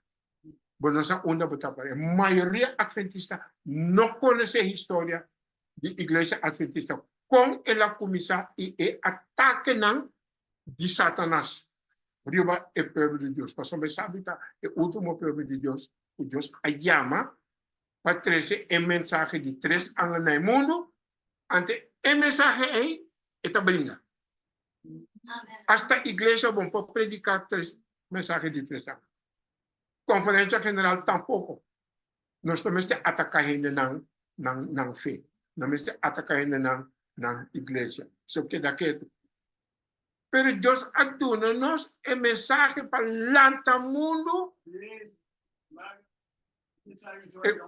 bo no sa unda bo ta para. E mayoria adventista no konosé historia di Iglesia Adventista, kon el a kuminsá i e atakenan di Satanas riba e pueblo di Dios. Pasobra e sabi ta e último pueblo di Dios ku Dios a yama pa trese e mensahe di tres angel na e mundu, ante e mensahe ei e ta bringa. Hasta iglesia bon por predica tres mensahe di tres aña. Conferencia general tampoco. Nos no mester ataca hende nan nan nan fe. No mester ataca hende nan nan iglesia. So keda ketu. Pero Dios a duna nos e mensahe pa lanta mundu. E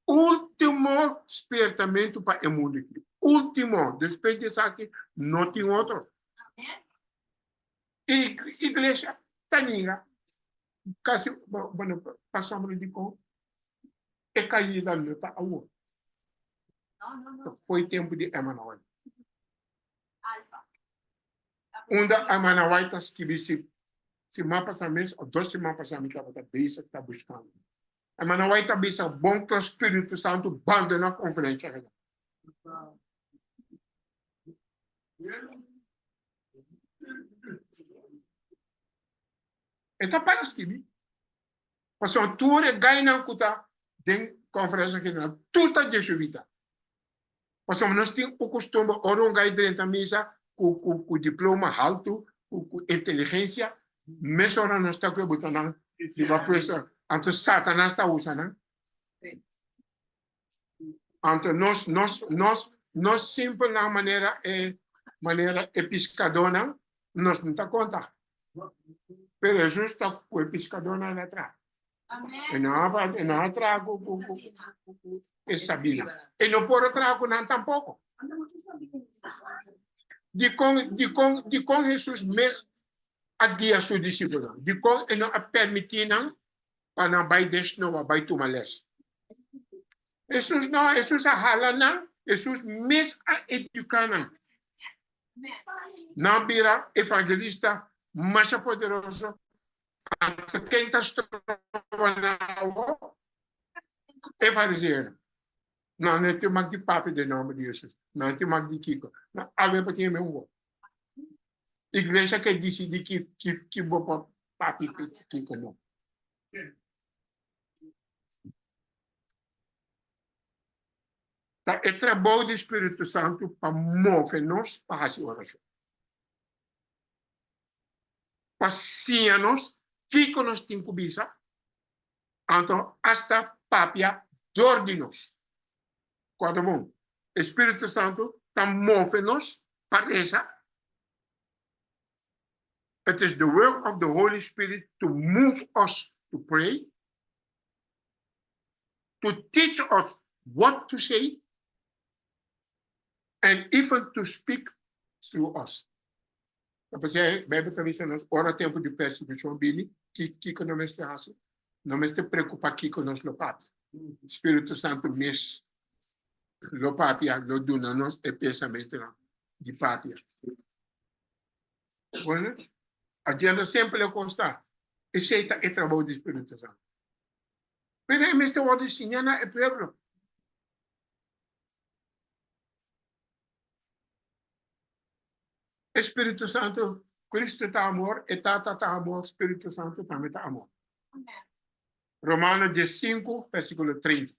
último spiertamentu pa e mundu aki. Último. Despues di esaki no tin otro. E iglesia ta ninga. Kasi, bueno, pasobra dikon e kaida no ta awor. Foi tempu di Emmanuel. Unda Amana White ta skibi si siman pasá mes òf dos siman pasá mi tabata bezig ta buskando. Amana White ta bisa bon ku Spiritu Santu bandoná konferensha keda. E ta para skibi. Pasobra tur e gainan ku ta den konferensha general tur ta jesuita. Pasobra nos tin un kustumber ora un gai drenta misa ku ku ku diploma haltu, ku ku inteligensia, mesora nos ta ku e buta nan riba puesto. Anto Satanas ta usa nan. Anto nos nos nos nos simpelnan manera e manera e piskadónan nos no ta konta. Pero Hesus ta ku e piskadónan atrás. E no a, e no a traha ku, ku, ku, ku e Sabina. E no por a traha ku nan tampoko. Dikon, dikon, dikon Hesus mes a guia su disipelnan? Dikon e no a permití nan pa nan bai den snoa, bai tuma les? Hesus no, Hesus a hala nan, Hesus mes a eduká nan. Nan bira evangelista masha poderoso. Anto ken ta stroba nan awor? E fariseonan. Nan no tin mag di papia den nomber di Jesus. Nan no tin mag di kiko. Nan awe pa tin e mesun wor. Iglesia ke disidi ki ki ki bo por papia i kiko no. Ta e trabou di Spiritu Santu pa move nos pa hasi orashon. Pa siña nos kiko nos tin ku bisa, anto asta papia dor di nos. Kòrda bon, e Spiritu Santu ta move nos pa resa. It is the work of the Holy Spirit to move us to pray, to teach us what to say, and even to speak through us. Ta p'esei Bijbel ta bisa nos ora tempu di persekushon bini, ki kiko no mester hasi? No mester preokupá kiko nos lo papia. Spiritu Santu mes lo papia, lo duna nos e pensamentunan di papia. Bueno, agenda simpel e kos ta. Esei ta e trabou di Spiritu Santu. Pero e mester wòrdu siñá na e pueblo. E Spiritu Santu, Cristo ta amor, e Tata ta amor, Spiritu Santu tambe ta amor. Romano diesinku, versíkulo 30.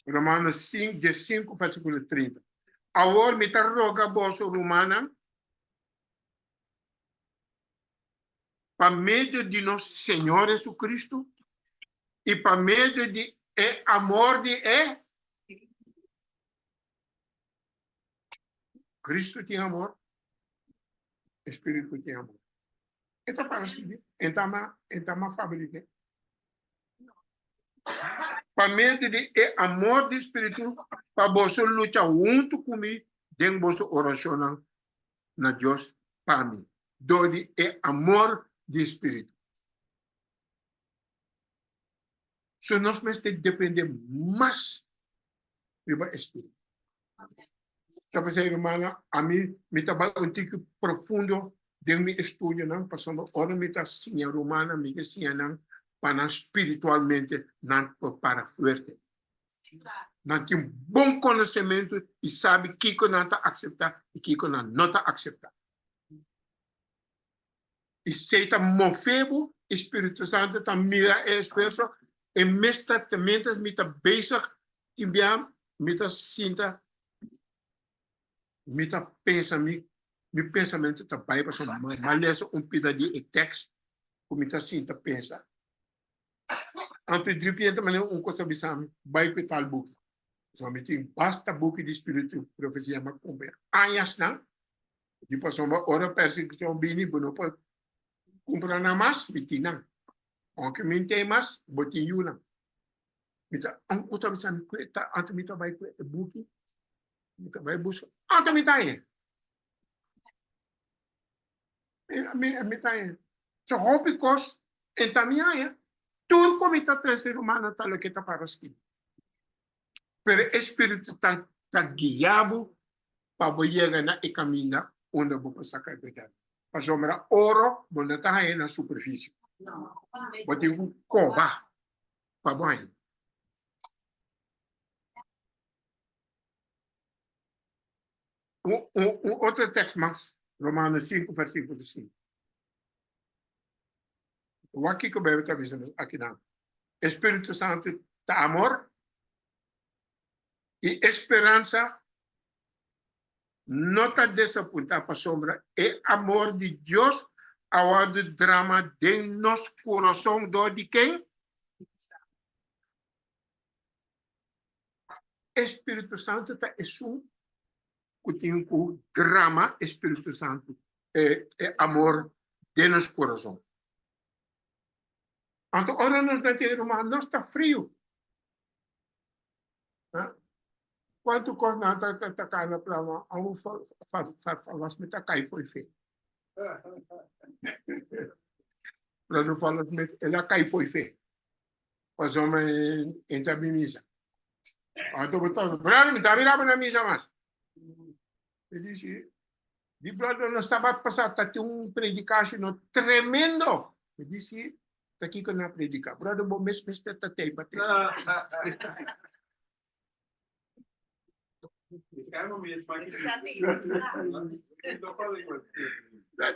Romano diesinku, versíkulo 30. Awor mi ta roga boso, rumannan, pa medio di nos Señor Jesucristo i pa medio di e amor di e Cristo tin amor, e Spiritu tin amor. E ta para sigui, e ta ma, e ta ma fabriké. Pa medio di e amor di Spiritu, pa boso lucha huntu ku mi den boso orashonnan na Dios pa mi, dor di e amor di Spiritu. So nos mester depende mas riba e Spiritu. Ta p'esei, rumannan, ami mi ta bai un tiki profundo den mi estudionan, pasobra ora mi ta siña rumannan, mi ke siña nan pa nan spiritualmente nan por para fuerte. Nan tin bon konosementu i sabi kiko nan ta akseptá i kiko nan no ta akseptá. I esei ta move bo, i Spiritu Santu ta mira e esfuerso, e mes ta mientras mi ta bezig, tin bia mi ta sinta, mi ta pensa, mi mi pensamentu ta bai pasobra mi a lesa un pida di e tèks ku mi ta sinta pensa. Anto e dripiente manera un kos a bisa mi, bai ku e tal buki. So mi tin basta buki di spiritu profesia m'a kumpra añasnan. Di pasobra ora persekushon bini bo no por kumpra nan mas, mi tin nan. Ounke mi n'tei mas, bo tin yunan. Mi ta, un ta bisa mi ku ta anto mi ta bai ku e buki, mi ta bai buska, anto mi ta haña. Mi ta haña. So hopi kos e ta mi haña, tur ku mi ta trese rumannan ta loke ta para skibi. Pero e spiritu ta ta guia bo pa bo yega na e kaminda unda bo por saka e bèrdat. Pasobra oro bo no ta haña na superfisio. Bo tin ku koba pa bo haña. Un un otro tekst mas, Romanos 5 versíkulo 5. Wak kiko Beibel ta bisa nos akinan. E Spiritu Santu ta amor i e speransa no ta desapuntá pasobra e amor di Dios a wòrdu drama den nos kurason dor di ken? E Spiritu Santu ta esun ku tin ku drama e Spiritu Santu, e amor den nos kurason. Anto ora nos na tin ruman, nos ta friu. Kuantu kos nan ta ta kai na plama, aun was mi ta kai fo'i fe. Brother Wallace Smith, el a kai fo'i fe. Pasobra e ta bin misa. Anto bo ta, brother, mi ta mira bo na misa mas. E dici, di brother, no sabat pasá ta tin un predikashi no tremendo. E dici, ta kiko nan a prediká? Brother, bo mes mester ta tei pa tei.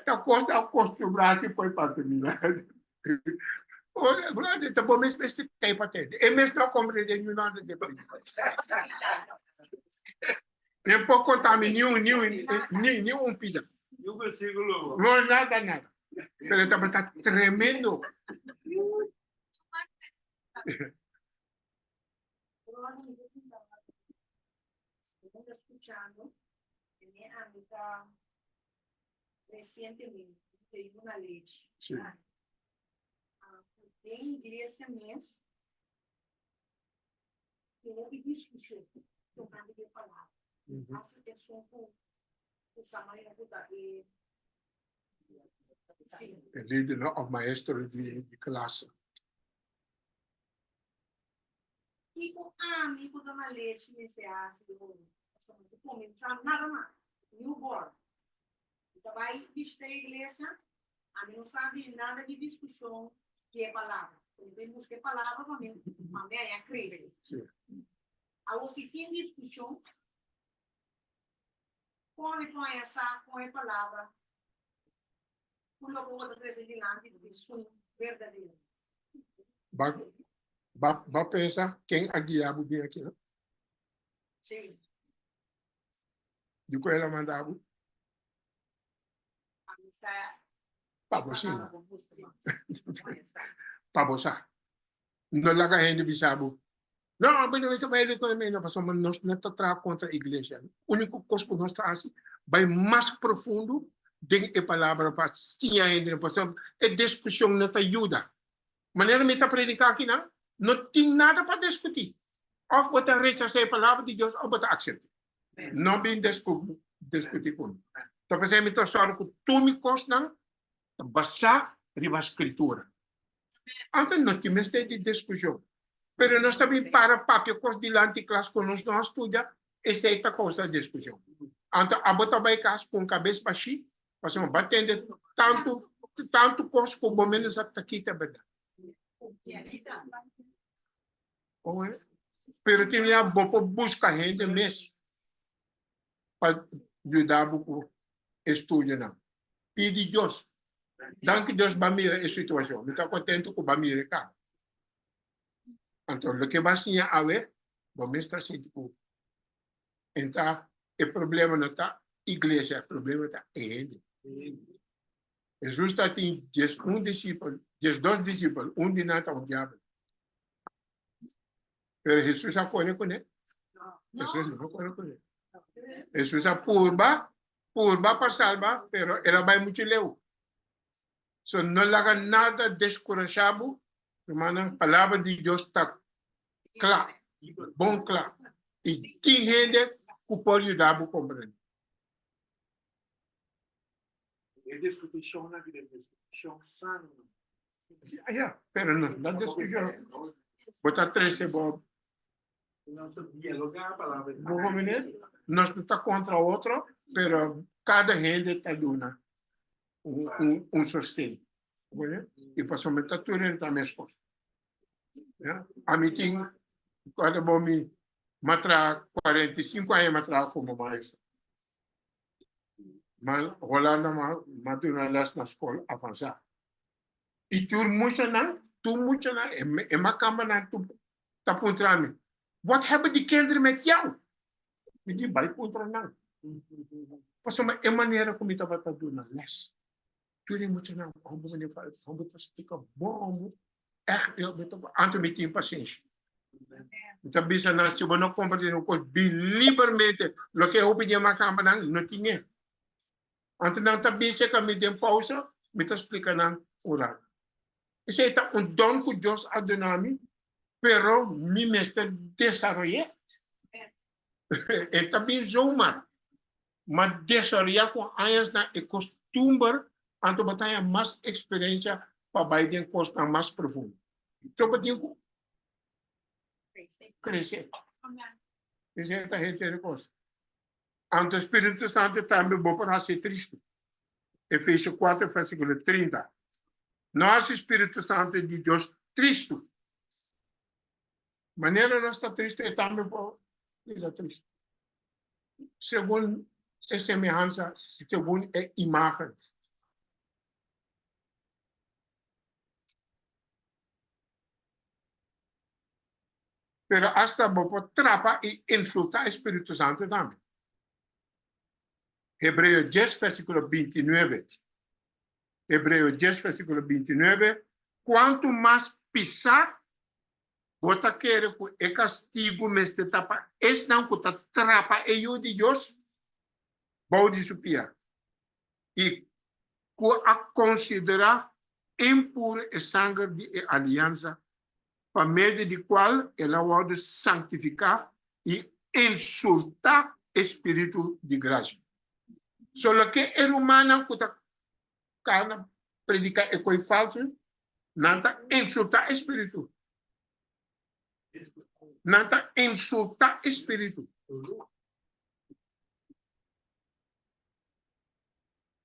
Ta kosta acostumbrá si poi pa terminá. Ora, brother, ta bo mes mester tei pa tei. E mes no comprende ni nada de prediká. Nem por contar mi ni un, ni un, ni, ni un pida. Ni un versículo. No, nada, nada. Pero tabata tremendo. Recientemente, te una leche. Sí. Den iglesia mes, tin hopi diskushon tokante di e palabra. Hasta esun ku ku sa manera ku ta e sí. E lidernan òf maestro di di klase. Kiko ami ku ta na lechi mester hasi di hopi? Pasobra mi ta kuminsá nada mas, newborn. Mi ta bai bishita e iglesia, ami no sa di nada di diskushon di e palabra. Mi ta buska e palabra pa mi pa mi haña krese. Awor si tin diskushon, kon mi por haña sa kon e palabra ku loke bo ta trese dilanti di esun berdadero? Ba ba ba pensa ken a guia bo bin aki, no? Sí. Di ku el a manda bo? Ami sa Pa bo siña. Pa bo sa. No laga hende bisa bo, No, bo no mester bai rico no, pasobra nos no ta traha kontra iglesia. Úniko kos ku nos ta hasi, bai mas profundo den e palabra pa siña hende, pasobra e diskushon no ta yuda. Manera mi ta prediká akinan, no tin nada pa diskutí. Òf bo ta rechasá e palabra di Dios òf bo ta aksept'é. No bin diskutí ku mi. Ta p'esei mi ta sòru ku tur mi kosnan ta basá riba Skritura. Anto no tin mester di diskushon. Pero nos ta bin para papia kos dilanti klas ku nos no a studia, esei ta kousa diskushon. Anto abo ta bai kas ku un kabes bashí, pasobra bo a tende tantu tantu kos ku bo menos a ta kita bèrdat. Pero tin bia bo por buska hende mes pa yuda bo ku e studionan. Pidi Dios. Danki Dios ba mira e situashon. Mi ta kontentu ku ba mira e kaba. Anto loke ba siña awe, bo mes ta sinti ku enta e problema no ta iglesia, e problema ta e hende. Hesus ta tin 11 disipel, 12 disipel, un di nan ta un diabel. Pero Hesus a kore kuné? Hesus no a kore kuné. Hesus a purba, purba pa salba, pero el a bai muchu leu. So no laga nada deskurashá bo, rumannan, palabra di Dios ta kla, bon kla. I tin hende ku por yuda bo komprendé. E diskutishonnan aki ta diskutishon sano. Ya, pero no ta diskushon. Bo ta trese bo. Nos ta dialogá palabra. Bo komprendé? Nos no ta kontra otro, pero kada hende ta duna un sosten. I pasobra ta tur hende ta meskos. Ya, ami tin, kuantu bo mi, m'a traha 45 aña m'a traha komo maestro. Ma Holanda m'a duna les na skol avansá. I tur muchanan, tur muchanan, e makambanan tur ta puntra mi, Wat hebben die kinderen met jou? Mi di, bai puntra nan. Pasobra e manera ku mi tabata duna les, tur e muchanan, homber meneer Van, homber ta splika bon homber, ègt, anto mi tin pasenshi. Mi ta bisa nan, si bo no komprende un kos, bin libermente. Loke hopi di e makambanan no tin e. Anto nan ta bisa ku mi den pausa, mi ta splika nan un rato. Esei ta un don ku Dios a duna mi, pero mi mester desaroy'é. E ta bin zomaar. Ma desaroyá ku añasnan e kostumber, anto bo ta haña mas eksperensia pa bai den kosnan mas profundo. So bo tin ku krese. Esei ta henter e kos. Anto Spiritu Santu tambe bo por hasi tristu. Efesio 4 versikulo 30. No hasi Spiritu Santu di Dios tristu. Manera nos ta tristu, e tambe por bira tristu. Segun e semehansa, segun e imagen. Pero asta bo por trapa i insultá e Spiritu Santu tambe. Hebreo dies versíkulo 29. Hebreo dies versíkulo 29, Kuantu mas pisá bo ta kere ku e kastigu mester ta pa esnan ku ta trapa e Yu di Dios bou di su pia i ku a konsiderá impuru e sanger di e aliansa pa medio di cual el a wordo santificá i insultá e spiritu di gracia. So loke e rumannan cu ta cana predica e coi falso, nan ta insultá e spiritu. Nan ta insultá e spiritu.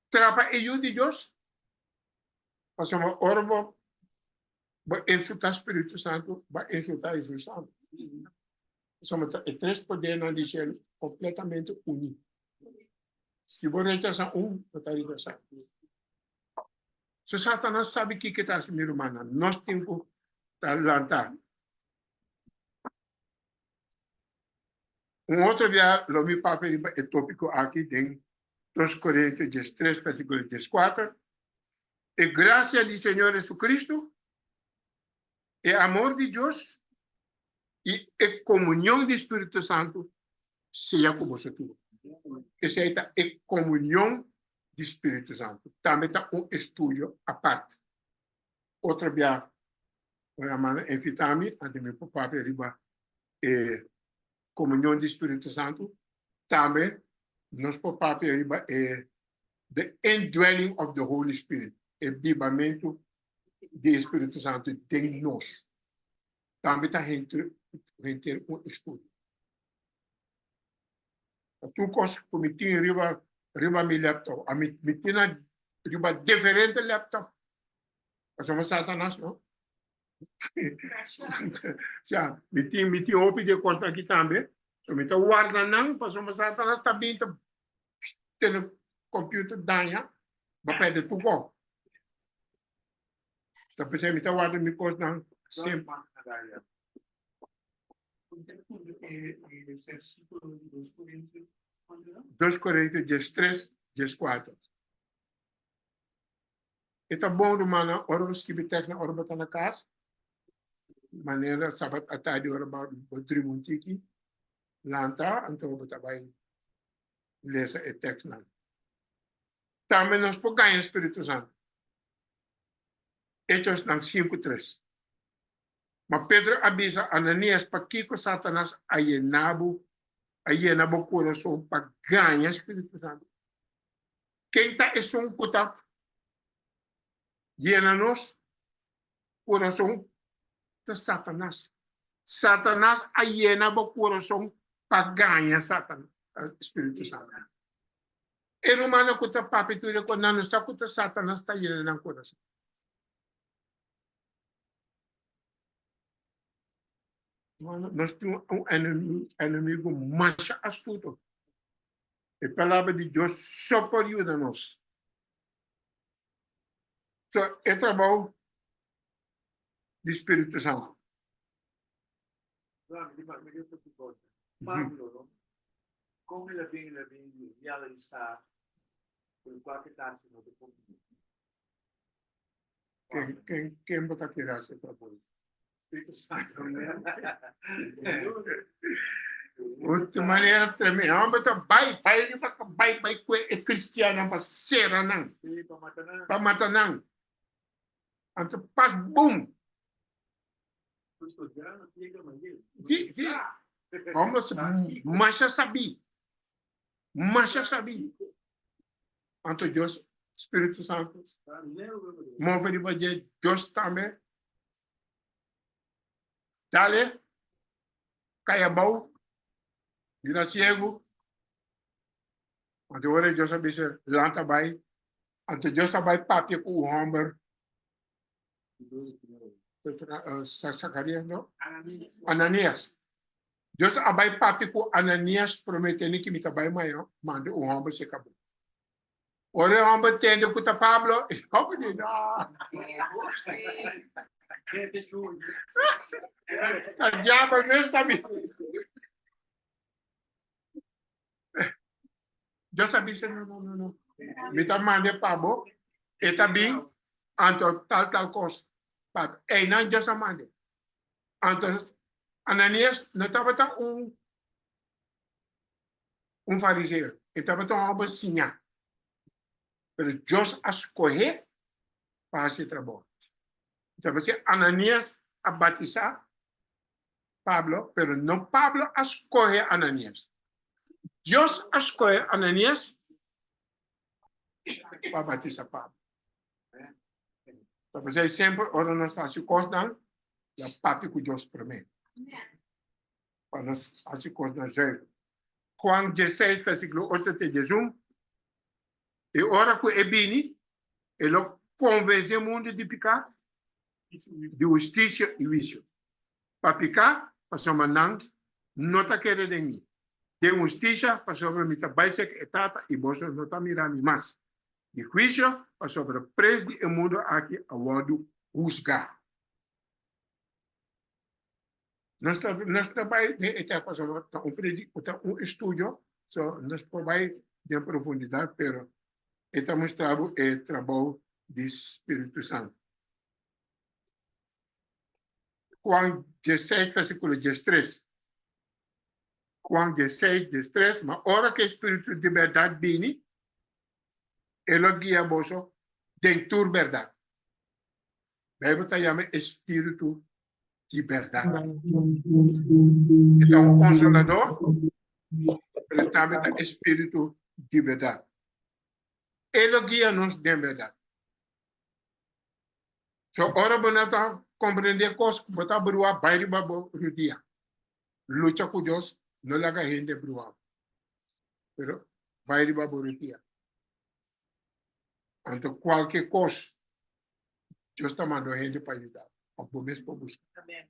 Trapa e Yu di Dios, pasobra ora bo Bo insultá Spiritu Santu, bo a insultá Hesus tambe. Pasobra ta e tres podernan di shelu kompletamente uní. Si bo rechasá un, bo ta rechasá otro. So Satanas sabi kiko e ta hasi, mi rumannan. Nos tin ku ta lantá. Un otro bia lo mi papia riba e tópiko aki den Dos Korintio diestres versíkulo dieskuater. E gracia di Señor Jesucristo, e amor di Dios y e comunion di Spiritu Santo sea cu boso tur. Esey ta e comunion di Spiritu Santo. Tambe ta un estudio apart. Otro bia ora manda invita mi, anto mi por papia riba e comunion di Spiritu Santo. Tambe nos por papia riba e the indwelling of the Holy Spirit, e bibamentu di e Spiritu Santu den nos. Tambe ta henter henter un estudio. Ta tur kos ku mi tin riba riba mi laptop. A mi mi tin nan riba diferente laptop. Pasobra Satanas no. Sa, mi tin mi tin hopi di e kosnan aki tambe. So mi ta warda nan pasobra Satanas ta bin ta tene computer daña, bo perde tur kos. Ta p'esei mi ta warda mi kosnan semper. Dos Corintio 13, 14. E ta bon, rumannan, ora bo skibi tekstnan ora bo ta na kas, manera sabat atardi ora bo drumi un tiki. Lanta, anto bo ta bai lesa e tekstnan. Tambe nos por gaña Spiritu Santu. Hechosnan 5:3. Ma Pedro a bisa Ananías, Pakiko Satanas a yena bo, a yena bo kurason pa gaña Spiritu Santu? Ken ta esun ku ta yena nos kurason? Ta Satanas. Satanas a yena bo kurason pa gaña Satan, Spiritu Santu. E rumannan ku ta papia tur e kos, nan no sa ku ta Satanas ta yena nan kurason. Nos tin un enemigo masha astuto. E palabra di Dios so por yuda nos. So, e trabou di Spiritu Santu. Pablo, no? Kon el a bin, el a bin realisá ku lokual ke ta hasi no ta kumplí. Ken, ken, ken bo ta kere hasi e trabou? Spiritu Santu. Outra manera tremendo. Homber ta bai, bai riba ka bai, bai kue e kristiannan pa sera nan, Sí, pa mata nan. pa mata nan. Anto pas bum. Justo ya no llega mañana. Sí, sí. Homber masha sabí. Masha sabí. Anto Dios, Spiritu Santu, move riba dje, Dios tambe. Dale, kai abou, bira ciegu. Anto ora Dios a bisa, lanta bai. Anto Dios a bai papia ku un homber, Zacarias, no? Ananias. Dios a bai papia ku Ananias promé tende ki mi ta bai maña manda un hòmber serka bo. Ora e hòmber tende ku ta Pablo, e hòmber di, no. Ta diabel mes ta bini. Dios a bisa, no, no, no, no. Mi ta manda pa bo, e ta bin, anto tal, tal kos. Pa einan Dios a manda. Anto Ananias no tabata un un fariseo, e tabata un hòmber siñá. Pero Dios a skohé pa hasi e trabou. Tabata Ananias a batisá Pablo, pero no Pablo a skohe Ananias. Dios a skohe Ananias pa batisa Pablo. Ta p'esei semper ora nos ta hasi kosnan, ya papia ku Dios promé. Pa nos hasi kosnan zuiver. Juan 16, versíkulo 8 te 11, E ora ku e bini, e lo konvensé mundu di piká, di hustisia i huisio. Pa piká, pasobra nan no ta kere den mi. Den hustisia, pasobra mi ta bai serka e Tata i boso no ta mira mi mas. Di huisio, pasobra pres di e mundu aki a wòrdu husgá. Nos ta nos ta bai den e tema pasobra ta un predi ta un estudio, so nos por bai den profundidat, pero e ta mustra bo e trabou di Spiritu Santu. Juan 16, versíkulo 13. Juan 16, 13, Ma ora ku e Spiritu di bèrdat bini, e lo guia boso den tur bèrdat. Beibel ta yama e Spiritu di bèrdat. E ta un konsolador, pero tambe ta e Spiritu di bèrdat. E lo guia nos den bèrdat. So ora bo no ta comprende cos, bo ta brua bai riba bo rudia. Lucha cu Dios, no laga hende brua bo. Pero bai riba bo rudia. Anto cualke cos, Dios ta manda hende pa yuda bo, of bo mes por busca. Amen.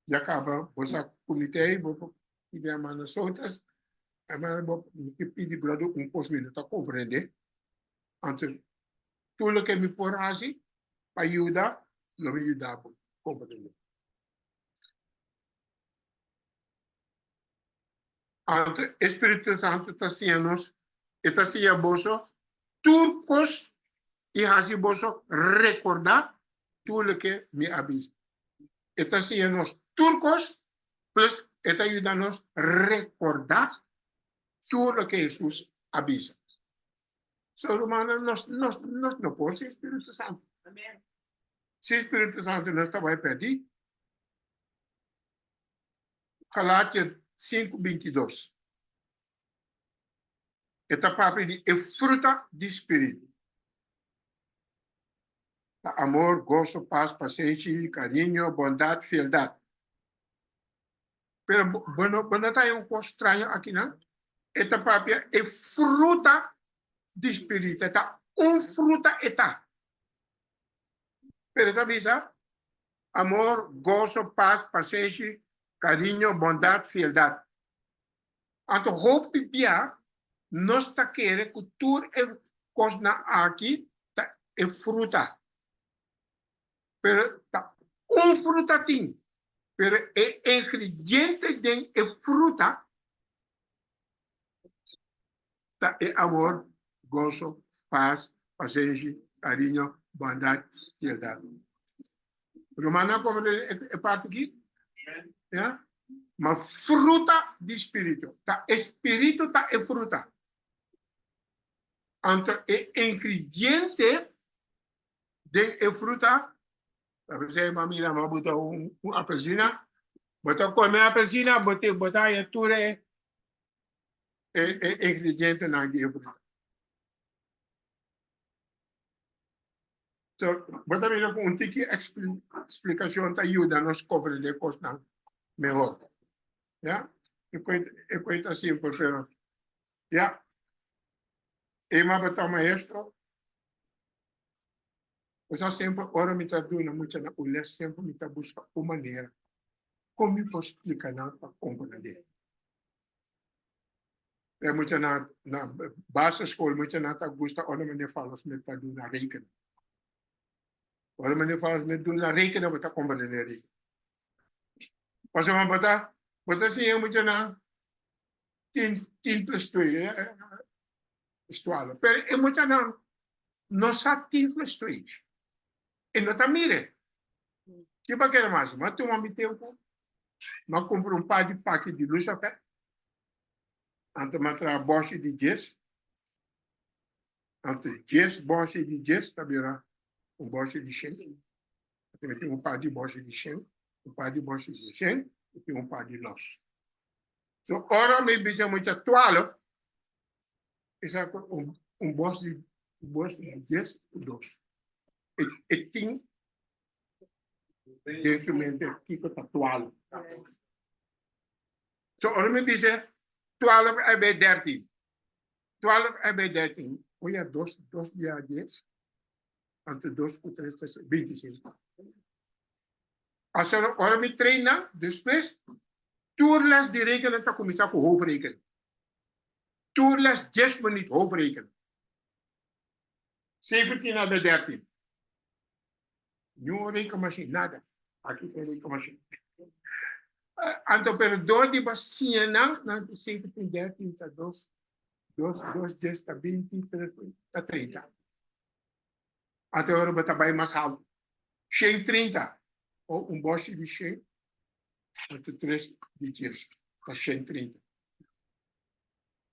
Ya caba bo sa cu mi ta ey, bo por pidi hermano Sotas, hermano bo mi ke pidi brother un cos mi no ta comprende. Anto tur loke mi por hasi pa yuda, lo mi yuda bo komprendé. Anto e Spiritu Santu ta siña nos, e ta siña boso tur kos i hasi boso rekordá tur loke mi a bisa. E ta siña nos tur kos, plus. E ta yuda nos rekordá tur loke Hesus a bisa. So, rumannan, nos, nos, nos no por sin Spiritu Santu. Sin Spiritu Santu nos ta bai pèrdí. Galatia 5, 22. E ta papia di e fruta di Spiritu. Ta amor, goso, pas, pasenshi, kariño, bondat, fieldat. Pero bo no, bo no ta haña un kos straño akinan? E ta papia e fruta di Spiritu. E ta un fruta e ta. Pero e ta bisa amor, goso, pas, pasenshi, kariño, bondat, fieldat. Anto hopi bia nos ta kere ku tur e kosnan aki ta e fruta. Pero ta un fruta tin, pero e ingrediente den e fruta ta e amor, goso, pas, pasenshi, kariño, bondat, fieldat. Rumannan a komprende e parti aki? Ya? Ma fruta di spiritu. Ta e spiritu ta e fruta. Anto e ingrediente den e fruta, ta pensei ma mira ma buta un, un apelsina, bo ta come apelsina, bo te bo ta haya tur e e, e ingredientenan di e fruta. So, bo ta mira ku un tiki eksplikashon ta yuda nos komprendé kosnan mehor. Ya? E koi, e koi ta simpel, pero ya. Ema bo ta maestro. Bo sa semper ora mi ta duna muchanan un les, semper mi ta buska un manera kon mi por splika nan pa komprendé. E muchanan na basisschool, muchanan ta gusta ora meneer Valles met ta duna rekenen. Ora meneer Valles met duna rekenen, bo ta komprendé rekenen. Pasobra bo ta, bo ta siña muchanan tin, tin plus twee, is twaalf. Pero e muchanan no sa tin plus twee. E no ta mire. Ki bo a kere mas? Mi a tuma mi tempu, mi a kumpra un par di paki di lucifer, anto mi a traha bòshi di djes. Anto djes bòshi di djes ta bira un bòshi di shen. Anto mi tin un par di bòshi di shen, un par di bòshi di shen, mi tin un par di lòs. So ora mi bisa mucha twaalf, e sa ku un un bòs di un bòs di djes ku dos. E e tin den su mente kiko ta twaalf. So ora mi bisa twaalf a bij dertien, twaalf a bij dertien, o ja dos dos bia dies, anto dos ku tres ta bintisinko. Asina ora mi train nan, despues tur les di rekenen ta kuminsá ku hoofdrekenen. Tur les dies minuut hoofdrekenen. Zeventien a bij dertien. Niun rekenmachine, nada. Aki tin rekenmachine. Anto pero dor di bo siña nan, nan di zeventien, dertien ta dos, dos, dos dies ta binti, tres ta treinta. Anto ora bo ta bai mas haltu. Shen trinta, o un bòshi di shen, anto tres di dies, ta shen trinta.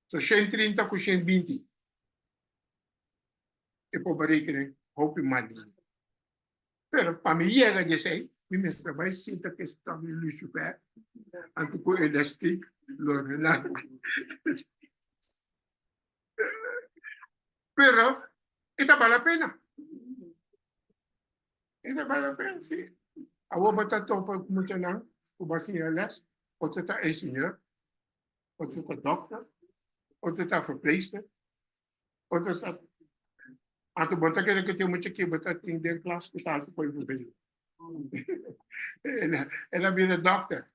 So shen trinta ku shen binti, e por berekenen hopi mania. Pero pa mi yega di esei, mi mester bai sinta ku e stòf di lucifer, anto ku elastik lorena. Pero e ta bal la pena. E ta bal la pena, si. Awor bo ta topa ku muchanan ku bo a siña les, otro ta engineer, otro ta dokter, otro ta verpleegster, otro ta... Anto bo ta kere ku tin mucha ki bo ta tin den klas ku ta hasi por vervelend. El a bira dokter.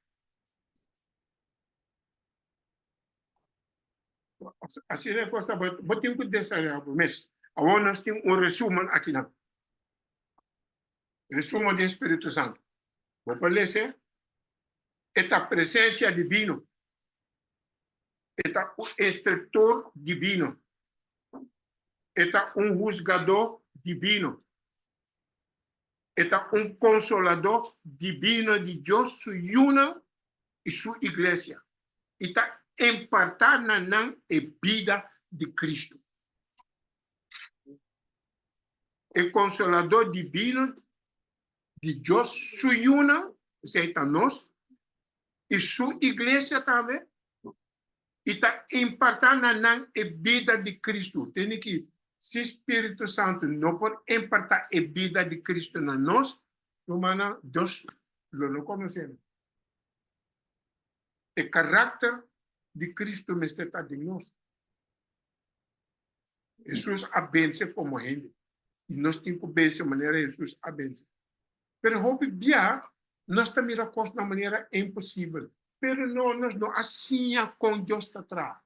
Asina e kos ta, bo tin ku desaroyá bo mes. Awor nos tin un resumen akinan. Resumen di e Spiritu Santu. Bo por lesa e ta presensia dibino. E ta un instruktor dibino. E ta un husgadó dibino. E ta un konsoladó dibino di Dios su yunan. i su iglesia i ta impartá na nan e bida di Kristu. E Konsoladó dibino di Dios su yunan, esei ta nos, i su iglesia tambe, i ta impartá na nan e bida di Kristu. Tende ki, si Spiritu Santu no por impartá e bida di Kristu na nos, rumannan, Dios lo no konosé nos. E karakter di Kristu mester ta den nos. Hesus a vense komo hende i nos tin ku vense manera Hesus a vense. Pero hopi bia nos ta mira kos na manera imposibel. Pero no, nos no a siña kon Dios ta traha.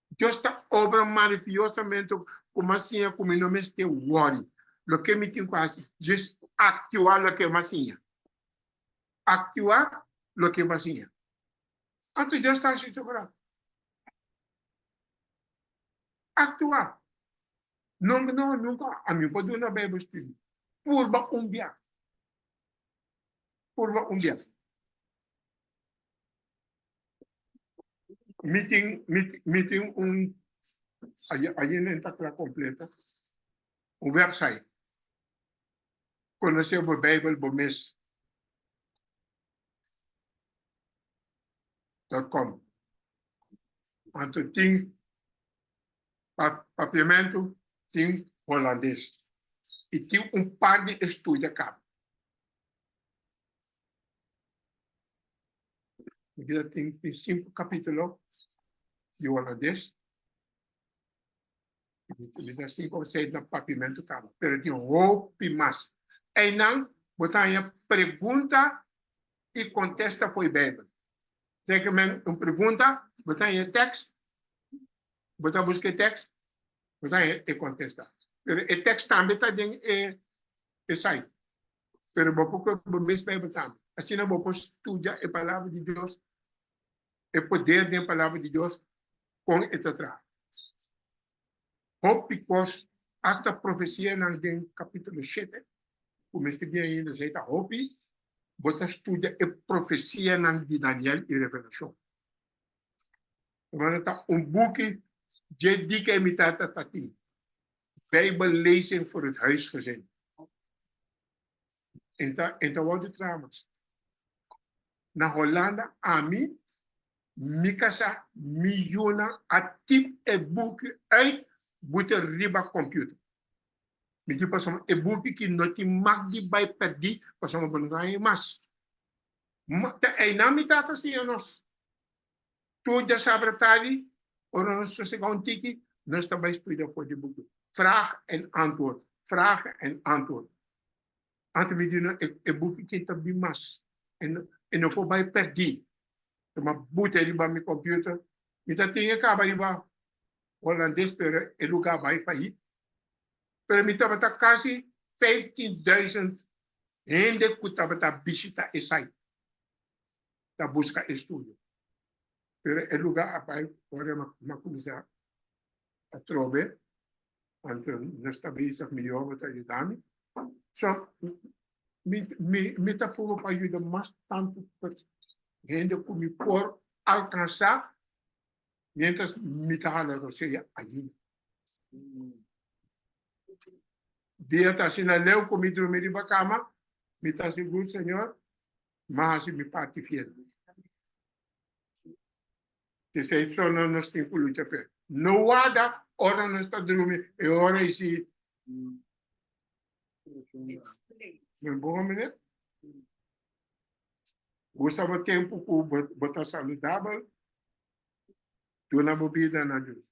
Dios ta obra maraviyosamente ku mi a siña ku mi no mester wòri. Loke mi tin ku hasi djis aktua loke mi a siña. Aktua loke mi a siña. Anto Dios ta hasi su obra. Aktua. No, no, nunka ami por duna Bijbel studio. Purba un bia. Purba un bia. Mi tin, mi, mi tin un, ayer no ta kla completa, un website. Konosé bo Bijbel bo mes. Dot com. Anto tin papiamentu, tin holandes. I tin un par di estudia kaba. Mi kita tin tin sinku kapítulo di holandes. Mi ta sinku òf seis na papiamentu kaba, pero tin hopi mas. Einan bo ta haña pregunta i kontesta for e Beibel. Teken men un pregunta, bo ta haña e tèks, bo ta buska e tèks, bo ta haña e kontesta. Pero e tèks tambe ta den e e site. Pero bo por kohe bo mes Beibel tambe. Asina bo por studia e Palabra di Dios, e poder den e Palabra di Dios, kon e ta traha. Hopi kos, asta profesianan den kapítulo shete, ku mester bin ainda, esei ta hopi, bo ta studia e profesianan di Daniel i Revelashon. Hermano, ta un buki dje dika e mitad ta ta tin. Bijbellezing voor het huisgezin. En ta, en ta wòrdu traha mas. Na Holanda, ami, mi kasá, mi yunan a tip e buki uit buta riba computer. Mi di pasobra e buki ki no tin mak di bai pèrdí pasobra bo no ta haña mas. Ta einan mi tata siña nos. Tur djasabra tardi, ora nos sosegá un tiki, nos ta bai studia for di buki. Vraag en antwoord, vraag en antwoord. Anto mi di no, e buki ki ta bin mas. E no por bai pèrdí. Tuma buta riba mi computer. Mi ta tin e kaba riba holandes pero e lugar bai fayit. Pero mi tabata kasi 15.000 hende ku tabata bishita e site ta buska estudio. Pero e lugar a bai ora mi a kuminsá atrobe, anto nos ta bezig mi yoba ta yuda mi. So mi mi mi ta purba pa yuda mas tantu hende ku mi por alkansá mientras mi ta hala rosea ainda. Dia ta asina leu ku mi drumi riba kama, mi ta sigur, Señor, m'a hasi mi parti fiel. Esei so no nos tin ku lucha p'e. No warda ora nos ta drumi, e ora ei si. No bon, meneer? Usa bo tempu ku bo ta saludabel, duna bo bida na Dios.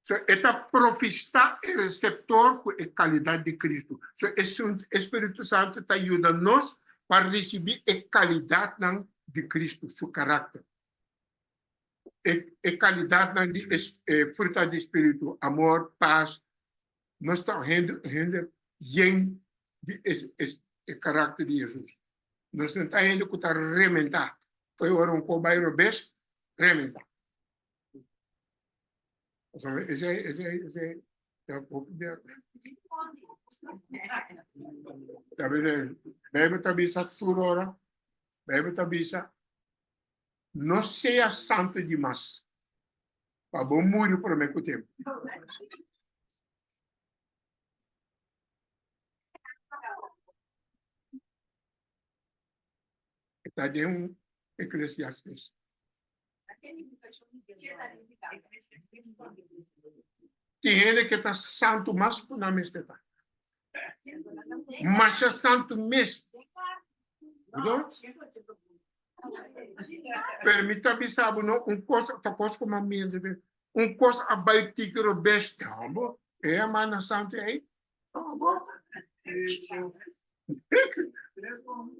So e ta profistá e reseptor ku e kalidat di Kristu. So e Spiritu Santu ta yuda nos pa risibí e kalidatnan di Kristu, su karakter. E e kalidatnan di e fruta di Spiritu, amor, pas, nos ta hende hende yen di e e karakter di Hesus. Nos no ta hende ku ta rementá. Fo'i ora un kos bai robes, rementá. Esei, esei, esei, ta hopi bia. Ta bisa, Bijbel ta bisa tur ora, Bijbel ta bisa. No sea santu dimas, pa bo muri promé ku tempu. E ta den un Eclesiastes. Tin hende ke ta santu mas ku nan mester ta. Masha santu mes. No? Pero mi ta bisa bo no, un kos, ta kos ku mi a mira, un kos a bai tiki robes, no, e a manda santu ei. No,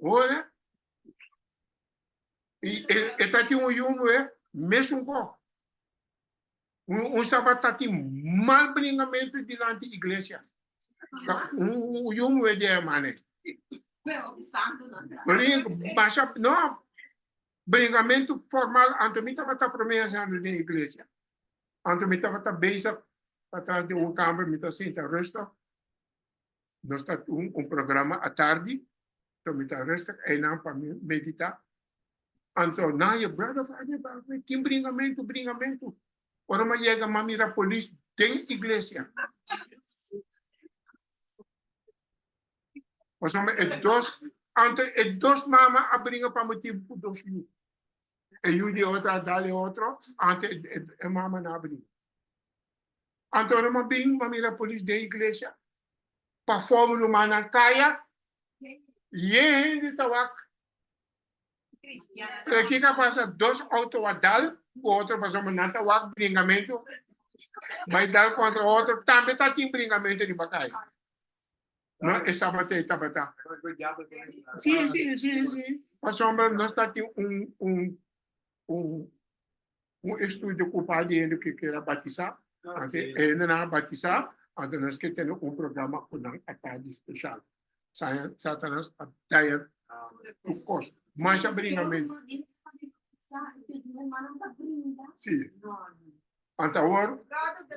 Hoor, I e ta tin un yu muhé mesun kos. Un sabat ta tin mal bringamentu dilanti iglesia. Un yu muhé di e hermana ei. Bring, basha, no, bringamentu formal, anto mi tabata promé haciendo den iglesia. Anto mi tabata bezig patras den un kamber, mi ta sinta rustig. Nos ta un un programa atardi, so mi ta rustig einan pa mi medita. Anto nan ye brother Freddy, brother Freddy, tin bringamentu, bringamentu. Ora mi a yega mi a mira polis den iglesia. Pasobra e dos, anto e dos mama a bringa pa motibu ku dos yu. E yu di otro a dal e otro, anto e mamanan a bringa. Anto ora mi a bin, mi a mira polis den iglesia, pafó mi rumannan kaya, yen hende ta wak. Pero kiko a pasa? Dos outo a dal ku otro pasobra nan ta wak bringamentu, bai dal kontra otro, tambe ta tin bringamentu riba kaya. No, e sabat ei tabata. Sí, sí, sí, sí. Pasobra nos ta tin un, un, un, un estudio ku par di hende ku kier a batisá. Anto e hendenan a batisá, anto nos ke tene un programa ku nan atardi speshal. Satanas a daña tur kos. Masha bringamentu. Sí. Anto awor,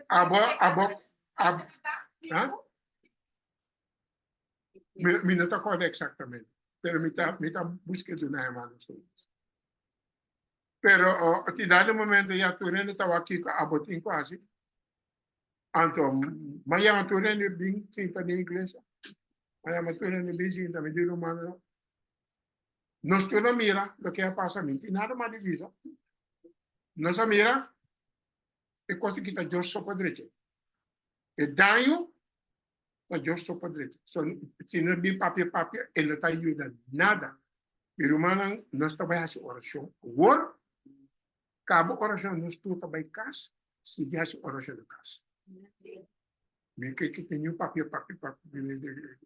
abo, abo, abo, ha? Mi, mi no ta kòrda eksaktamente, pero mi ta, mi ta buska duna hermano Solis. Pero ti dado momento ya tur hende tawa kiko abo tin ku hasi. Anto mi a yama tur hende bin sinta den iglesia. Mi a yama tur hende bin sinta, mi di rumannan, nos tur a mira loke a pasa, mi no tin nada mas di bisa. Nos a mira e kos aki ta Dios so pa drecha. E daño ta Dios so pa drecha. So, si nos bin papia papia, e no ta yuda nada. Mi rumannan, nos ta bai hasi orashon awor. Kaba orashon, nos tur ta bai kas, sigui hasi orashon na kas. Mi ke kita niun papia papia papia,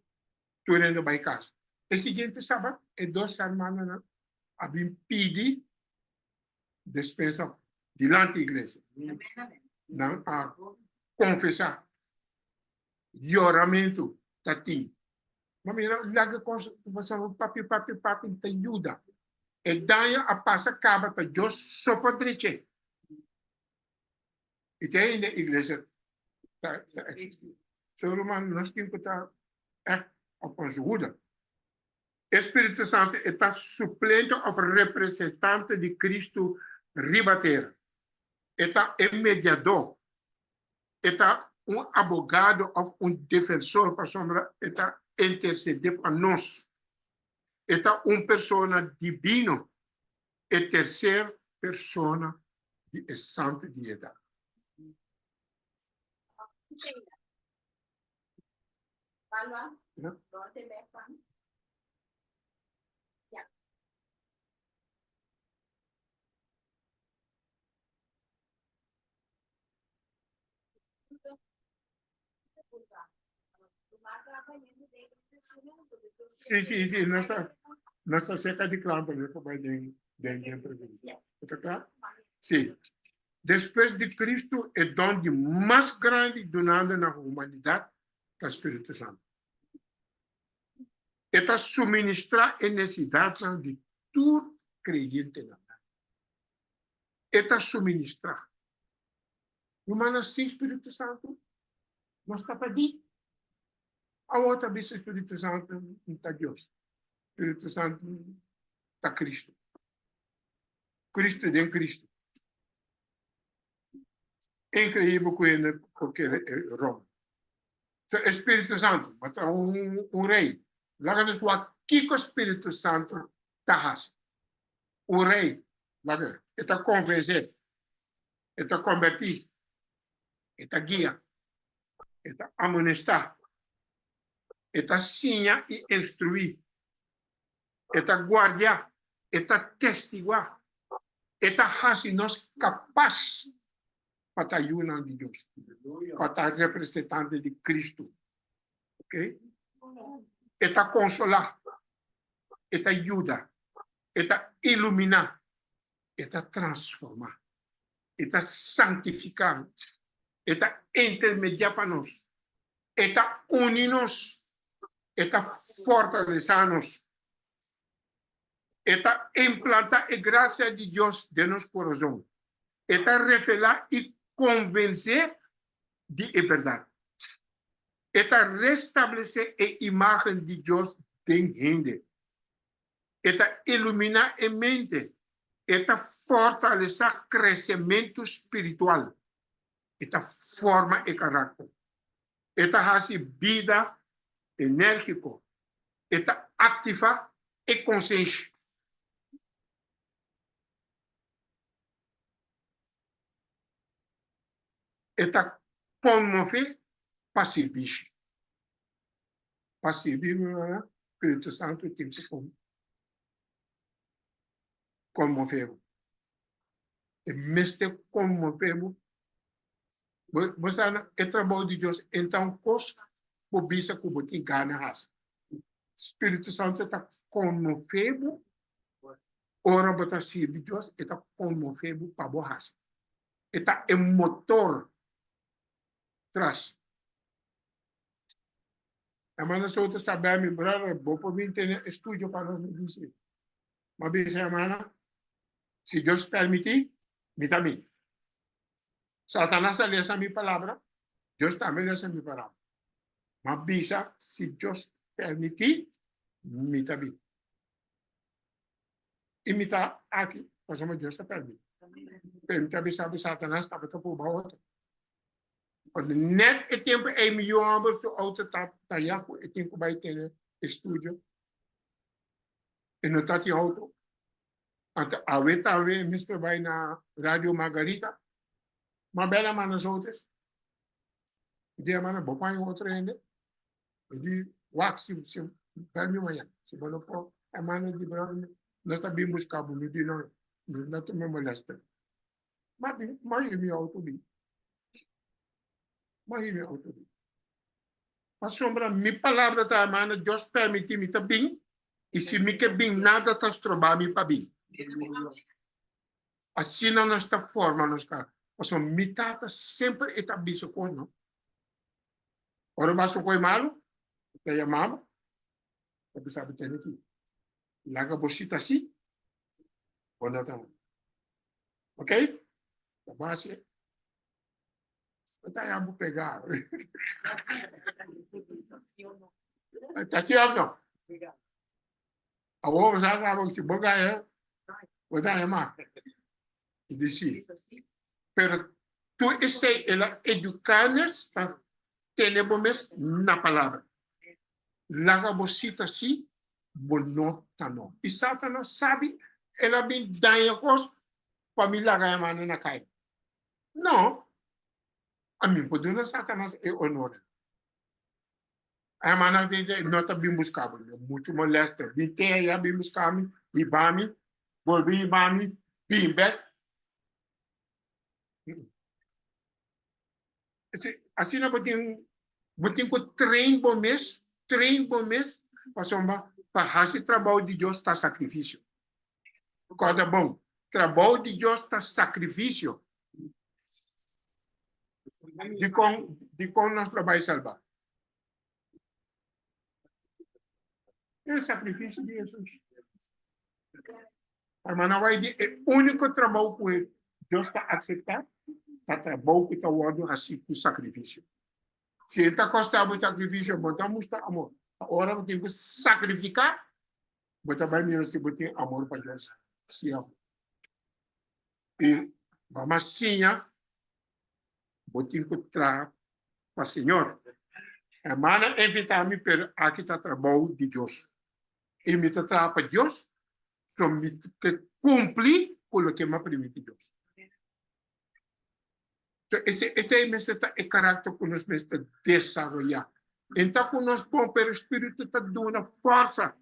tur hende bai kas. E siguiente sabat, e dos hermanonan a bin pidi despensa dilanti iglesia. Nan a konfesá. Yoramentu ta tin. Ma mira, laga kos pasobra papia papia papia ta yuda. E daño a pasa kaba ta Dios so por dreche. I te ainda iglesia ta ta eksistí. So ruman nos tin ku ta ègt op ons hoede. E Spiritu Santu e ta suplente òf representante di Kristu riba tera. E ta e mediadó. E ta un abogado òf un defensor pasobra e ta intersedé pa nos. E ta un persona dibino, e terser persona di e Santu Diedat. Sí, sí, sí, nos ta, nos ta cerca di kla, pero nos ta bai den, den, den pregunta. Ta kla? Sí. Despues di Cristo, e don di mas grandi dunando na humanidad ta Spiritu Santu. E ta suministrá e nesidatnan di tur kreyentenan. E ta suministrá. Rumannan, sin Spiritu Santu, nos ta perdí. Awor ta bisa Spiritu Santu ta Dios. Spiritu Santu ta Cristo. Cristo den Cristo. Increíble ku hende por kere e ròm. So e Spiritu Santu, ma ta un un rei. Laga nos wak kiko Spiritu Santu ta hasi. Un rei, laga, e ta konvensé, e ta konbertí, e ta guia, e ta amonestá, e ta siña i instruí, e ta guardiá, e ta testiguá, e ta hasi nos kapas pa ta yunan di Dios, pa ta representante di Cristo. Ok? E ta konsolá, e ta yuda, e ta iluminá, e ta transformá, e ta santifiká, e ta intermediá pa nos, e ta uni nos, e ta fortalesá nos, e ta implantá e grasia di Dios den nos korazon, e ta revelá i konvensé di e bèrdat, e ta restablesé e imágen di Dios den hende, e ta iluminá e mente, e ta fortalesá kresementu spiritual. E ta forma e karakter. E ta hasi bida enérgiko. E ta aktivá e konsenshi. E ta konmové pa sirbishi. Pa sirbi, Spiritu Santu tin ku konmové bo. E mester konmové bo. Bo sa na e trabou di Dios enta un kos bo bisa ku bo tin gana hasi. Spiritu Santu ta konmové bo ora bo ta sirbi Dios, e ta konmové bo pa bo hasi. E ta e motor tras. Hermano Soto sa bel mi, brother, bo por bin tene estudio pa nos? Mi dici. M'a bisa, hermana, si Dios permití, mi ta bin. Satanas a lesa mi palabra, Dios tambe lesa mi palabra. M'a bisa, si Dios permití, mi ta bin. I mi ta aki pasobra Dios ta permití. Pero mi ta bisa bo, Satanas tabata purba otro. Pasobra net e tempu ei mi yu hòmber su outo ta taya ku e tin ku bai tene estudio. E no ta tin auto. Anto awe tambe mester bai na Radio Margarita. Ma bela manda sotes. Mi di hermano, bo paña otro hende. Mi di, wak si si bel mi mañana. Si bo no por, hermano di brother, nos ta bin busca bo. Mi di no, no no tuma molester. Ma bin, ma hür mi auto bin. Ma hür mi auto bin. Pasobra mi palabra ta, hermano, Dios permití mi ta bin, i si mi ke bin, nada ta stroba mi pa bin. Asina nos ta forma nos kara. Pasobra mi tata semper e ta bisa kos, no? Ora bo hasi kos malu, e ta yama bo, e ta bisa bo tene ki laga bo sita si, bo no ta. Ok? Ta base. Ta ya bo pega. Ta cierto. Awor bo sa caba si bo gaya, bo ta haya mas. I di si. Pero tur esei el a educa nos pa tene bo mes na palabra. Laga bo sita si, bo no ta no. I Satanas sabi el a bin daña cos pa mi laga e mano na caya. No, ami por duna Satanas e honor. Hermana dice, no ta bin busca bo, mucho molester. Bin te allá, bin busca mi, hiba mi, bolbe hiba mi, bin bek. Asina bo tin, bo tin ku train bo mes, train bo mes, pasobra pa hasi trabou di Dios ta sacrificio. Corda bon, trabou di Dios ta sacrificio. Dikon, dikon nos lo bai salba? E sacrificio di Jesus. Hermana White di e único trabou ku Dios ta acepta ta trabou ku ta wordu hasi ku sacrificio. Si e ta kosta bo sacrificio, bo ta mustra amor. Ora bo tin ku sacrifica, Bo ta bai mira si bo tin amor pa Dios? Sí of no? I bo a siña bo tin ku traha pa Señor. Hermana invitá mi, pero aki ta trabou di Dios. I mi ta traha pa Dios, so mi ta kumpli ku loke mi a primintí Dios. So ese esei mester ta e karakter ku nos mester desaroyá. En ta ku nos bon, pero Spiritu ta duna forsa,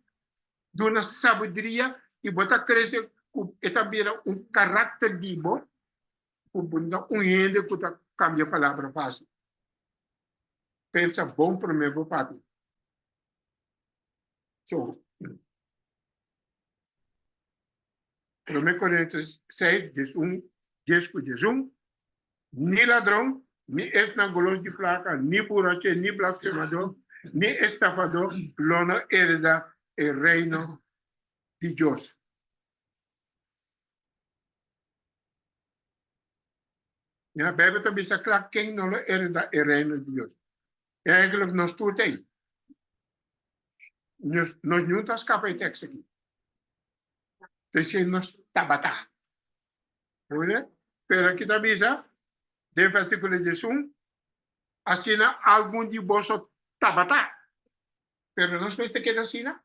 duna sabiduria i bo ta krese ku e ta bira un karakter di bo ku bo no ta un hende ku ta kambia palabra fásil. Pensa bon promé bo papia. So, Promé Korintios 6, 11, 10 ku 11, Ni ladron, ni esnan golos di plaka, ni burache, ni blasfemadó, ni estafadó lo no hereda e reino di Dios. Ya, Bijbel ta bisa kla ken no lo hereda e reino di Dios. Eigenlijk nos tur ta ei. Nos, nos no ta skapa e tekst aki. Te nos tabata. Hoor Pero aki ta bisa, den versíkulo 11, asina algun di boso tabata. Pero nos mester keda asina?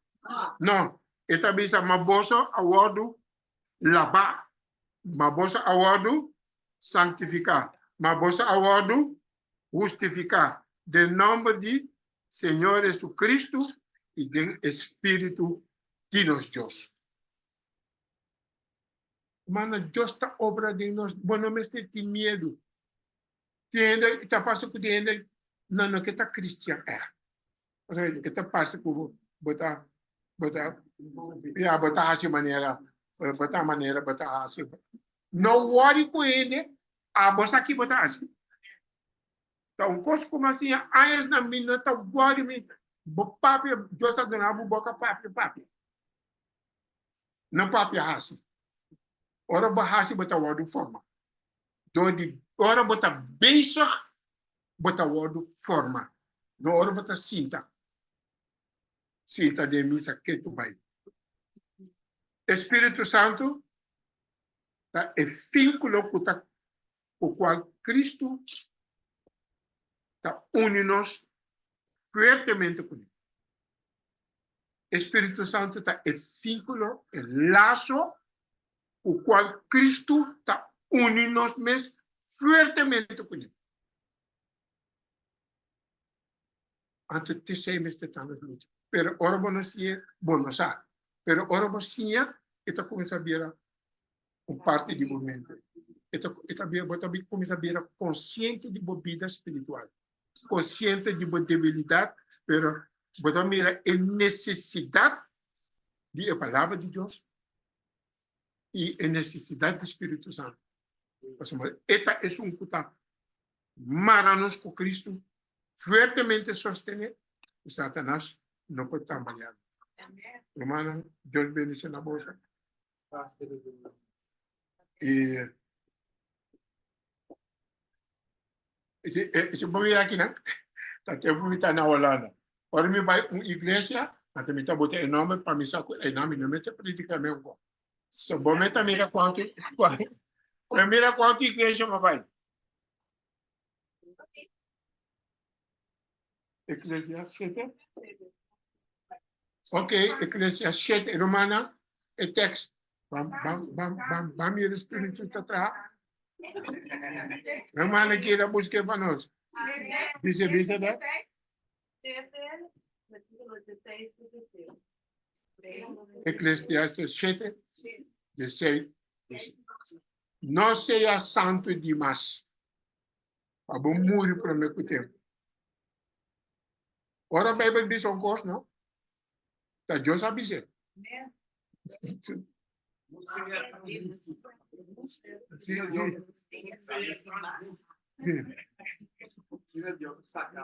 No. E ta bisa, ma boso a wòrdu labá, ma boso a wòrdu sanktifiká, ma boso a wòrdu hustifiká den nòmber di Señor Jesucristo i den e Spiritu di nos Dios. Mana Dios ta obra den nos, bo no mester tin miedu. Tin hende ta pasa ku tin hende nan no ke ta kristian ègt. Pasobra e ta pasa ku bo ta bo ta ya bo ta hasi manera bo ta manera bo ta hasi. No wòri ku hende, abo sa ki bo ta hasi. Ta un kos ku mi a siña añas na mi no ta wòri mi bo papia Dios a duna bo boka papia papia. No papia hasi. Ora bo hasi bo ta wòrdu forma. Dor di ora bo ta bezig bo ta wòrdu forma. No ora bo ta sinta. Sinta den misa ketu bai. E Spiritu Santu ta e vínkulo ku ta ku kual Kristu ta uni nos fuertemente kuné. E Spiritu Santu ta e vínkulo, e laso ku kual Kristu ta uni nos mes fuertemente kuné. Anto t'esei mester ta nos lucha. Pero ora bo no siña, bo no sa. Pero ora bo siña, e ta kuminsá bira un parti di bo mente. E ta, e ta bira, bo ta kuminsá bira konsiente di bo bida spiritual, konsiente di bo debilidat, pero bo ta mira e nesesidat di e Palabra di Dios i e nesesidat di Spiritu Santu. Pasobra e ta esun ku ta mara nos ku Kristu, fuertemente sostené, ku Satanas no por tambaleá nos. Rumannan, Dios bendishoná boso. I si, si bo mira akinan, ta tempu mi ta na Holanda. Ora mi bai un iglesia, anto mi ta bota e nomber pa mi sa ku einan mi no mester prediká mes un kos. So bo mester mira kuantu, bo mira kuantu iglesia bo bai. Eclesiastes 7. Ok, Eclesiastes 7, Romana, e tekst. Bam, bam, bam, bam, bam, mira Spiritu ta traha. Romana keda buske pa nos. Dice, dice dat. Eclesiastes 7, de 6. No sea santu dimas. Pa bo muri promé ku tempu. Ora Bijbel bisa un kos, no? Ta Dios a bis'é. Sí, sí.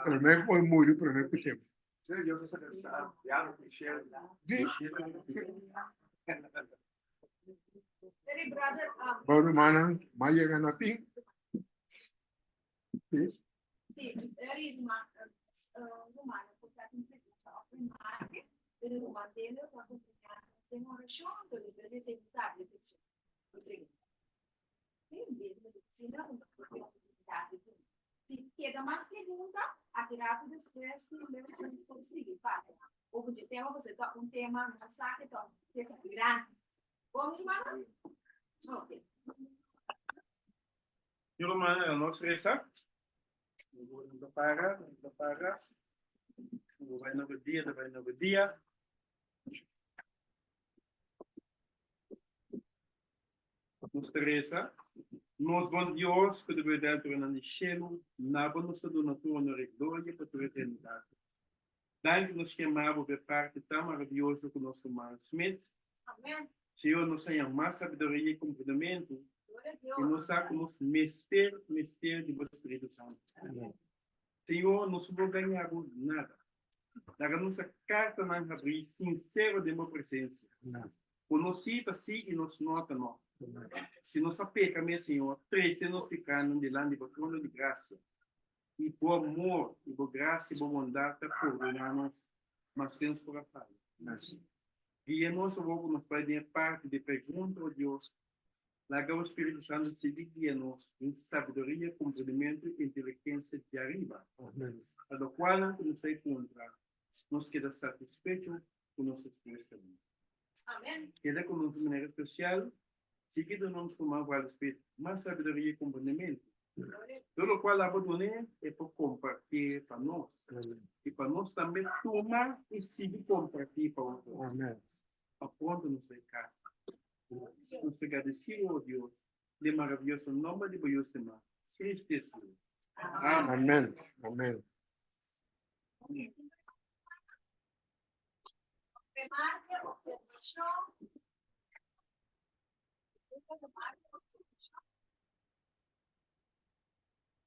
Promé ku bo muri promé ku tempu. Sí. Bo rumannan, m'a yega na fin. Sí. Sí, eri rumannan por ta tin pregunta òf remarke, pero ruman Delio ta acompañá nos den orashon, anto despues di esei nos ta habri e sekshon di pregunta. Si keda mas pregunta, aki rato despues tambe nos por sigui papia over dje tema, pasobra ta un tema, nos sa ke ta un tema grandi. Bon, mi rumannan? Ok. Mi rumannan, nos resa. No ta para, no ta para. No bai nobo dia, ta bai nobo dia. Nos ta resa, Nos bon Dios ku ta biba den alturannan di shelu, na bo nos ta duna tur onor i gloria pa tur eternidat. Danki nos kema bo p'e parti tan maravioso ku nos ruman Smith. Señor, nos haña mas sabiduria i komprendementu i nos sa ku nos mester mester di bo Spiritu Santu. Señor, nos no por gaña bo nada. Laga nos kartanan habrí sinsero den bo presensia. Ku nos sí ta sí i nos no ta no. Si nos a peka mes, Señor, trese nos pikánan dilanti bo trono di grasia. I bo amor i bo grasia i bo bondat ta pordoná nos maske nos por a faya. Guia nos awor ku nos bai den e parti di pregunta, o Dios. Laga bo Spiritu Santu sigui guia nos den sabiduria, komprendimentu i inteligensia di ariba, pa lokualnan ku nos ta enkontra, nos keda satisfecho ku nos respuestanan. Keda ku nos di manera spesial, sigui duna nos ruman Wally Smith mas sabiduria i komprendimentu. Tur lokual abo dun'é, e por kompartié pa nos, i pa nos tambe tuma i sigui kompartí pa otro. Pa pronto nos bai kasa. Nos ta gradisí bo, o Dios, den maravioso nomber di bo Yu stimá, Cristo Jesus. Amen. Amen. Remarke, observashon.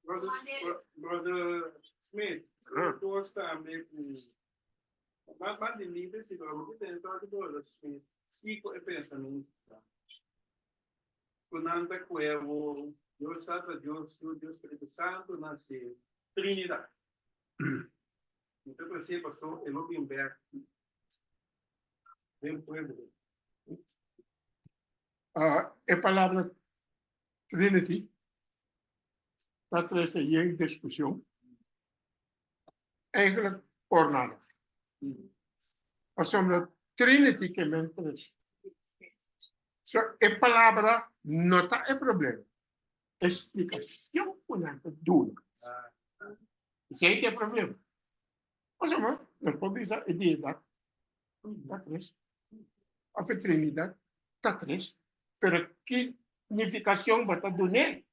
Brother, Brother Smith, dos tambe ku mas mas di libre si pero mi tene toki Brother Smith kiko e pensamentu ta ku nan ta kuevo Dios Tata Dios Yu Dios Spiritu Santu nan se Trinidad. Mi ta trese paso e lo bin bek den pueblo. E palabra Trinity ta trese yen discusion, eigenlijk por nada. Pasobra Trinity ke men tres. So e palabra no ta e problema. E splikacion ku nan ta duna. Esei ta e problema. Pasobra nos por bisa e deidad ta tres, of e Trinidad ta tres, pero ki nificacion bo ta dun'é?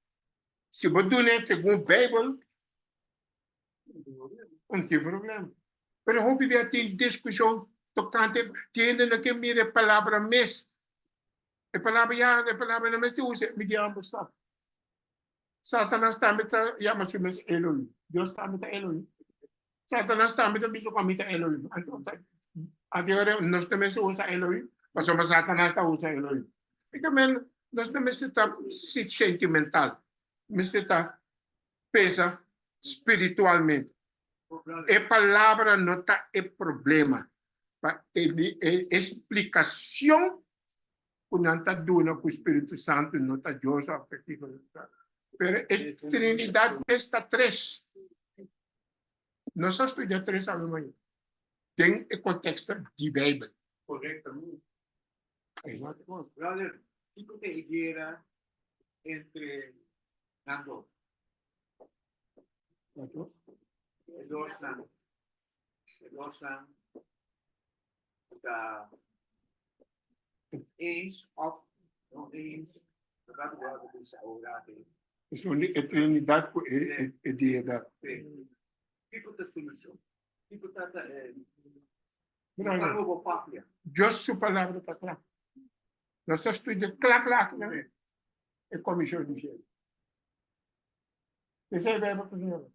Si bo dun'é segun Bijbel, no tin problema. Pero hopi bia tin discusion tocante, tin hende no ke mira e palabra mes. E palabra ya, e palabra no mester usa, mi di ambos sa. Satanas tambe ta yama su mes Elohim. Dios tambe ta Elohim. Satanas tambe ta bisa ku ami ta Elohim. Anto ta ora nos ta mester usa Elohim, pasobra Satanas ta usa Elohim. I ta men nos no mester ta sentimental, mester ta pensa spiritualmente. E palabra no ta e problema, pa e explicacion ku nan ta duna ku Spiritu Santu no ta Dios of kiko no ta. Pero e Trinidad mes ta tres. Nos a studia tres awe mañana den e konteksto di Beibel. Korektamente. Brother, kiko ta e guera entre nan dos? E dosnan. E dosnan ta eens of no eens. Dat wordt dus ahora. Es un e Trinidad ku e e deidad. Kiko ta solushon? Kiko ta ta e Brother, bo papia? Dios su palabra ta kla. Nos a studia kla kla akinan e komishon di shelu. Esei Bijbel ta siña nos.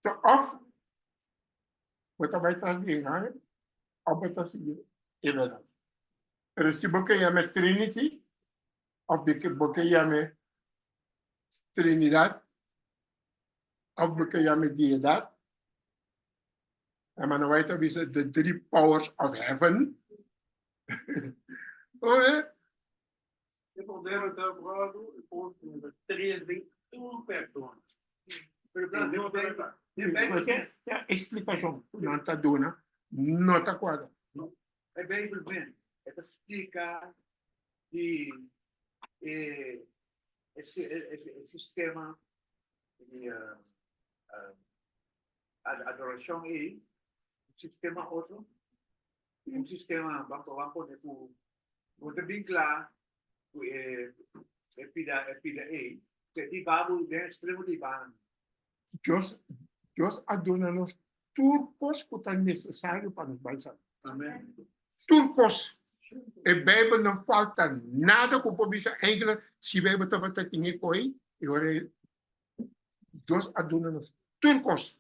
So of bo ta bai tras di engaño of bo ta sigui e bèrdat. Pero si bo ke yama e Trinity of bo ke yama e Trinidad of bo ke yama e Deidad, Hermano White ta bisa the three powers of heaven. Oe. E problema ta bròdu e por number 3 den un persona. Pero den otro E eksplikashon ku nan ta duna no ta kuadra. E Beibel ben, e ta splika di e e sistema di adorashon ei, un sistema otro, un sistema ban ban pone ku no ta bin kla ku e e pida e pida ei, ku e di babu den extremo di banan. Dios Dios a duna nos tur kos ku ta nesesario pa nos bai salba. Amen. Tur kos. E Bijbel no falta nada ku por bisa eigenlijk si Bijbel tabata tin e koi, e ora Dios a duna nos tur kos.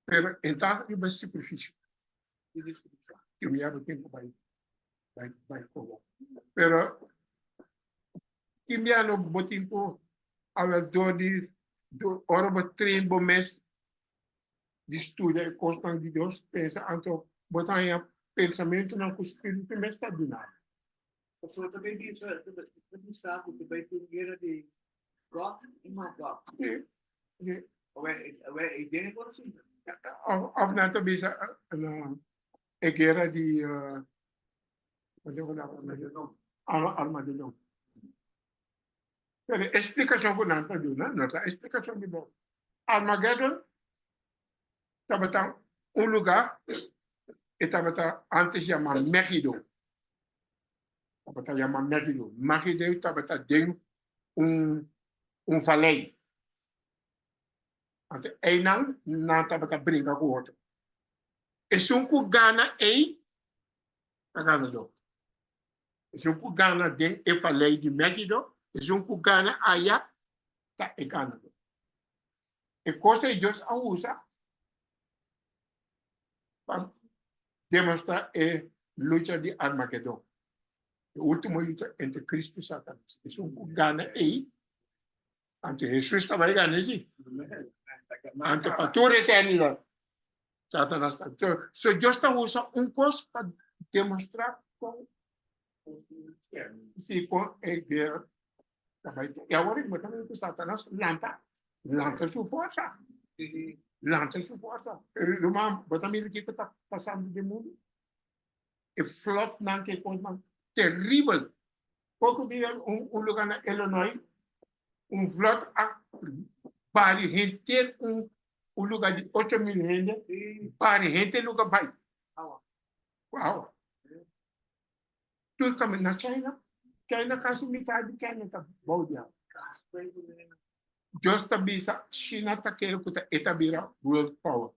Pero e ta riba sacrificio. Tin un yaba tempo bai bai bai kobo. Pero tin bia no bo tin ku awel dor di ora bo train bo mes di studia e kosnan di Dios, pensa anto bo ta haña pensamentunan ku spiritu mes ta duna bo. Pasobra ta bay bisa, ta bisa ku ta bay tin guera di Gog i Magog. Si, si. Awor, awor e den e kos asina. Of, of nan ta bisa e guera di Armagedon. Pero e splikashon ku nan ta duna no ta e splikashon di bo. Armagedon tabata un lugá, e tabata antes yamá Megido. Tabata yamá Megido. Megido tabata den un un valei. Anto einan nan tabata bringa ku otro. Esun ku gana ei ta ganadó. Esun ku gana den e valei di Megido, esun ku gana aya ta e ganadó. E kos ei Dios a usa pa demostrá e lucha di Armagedon, e último lucha entre Cristo i Satanas. Esun ku gana ei, anto Hesus ta bai gana esei. Anto pa tur eternidat Satanas ta. So Dios ta usa un kos pa demostrá kon si kon e guera ta bai te. I awor bo ta mira ku Satanas lanta, lanta su forsa, lanta su forsa. Pero ruman, bo ta mira kiko ta pasando den mundu? E flotnan ke kosnan teribel. Poko dia un un lugar na Illinois, un vlot a bari henter un un lugar di 8000 hende, bari henter lugar bai. Awa. Tur kaminda na China, China kasi mitad di China ta bou di awa. Dios ta bisa China ta kere ku ta e ta bira world power.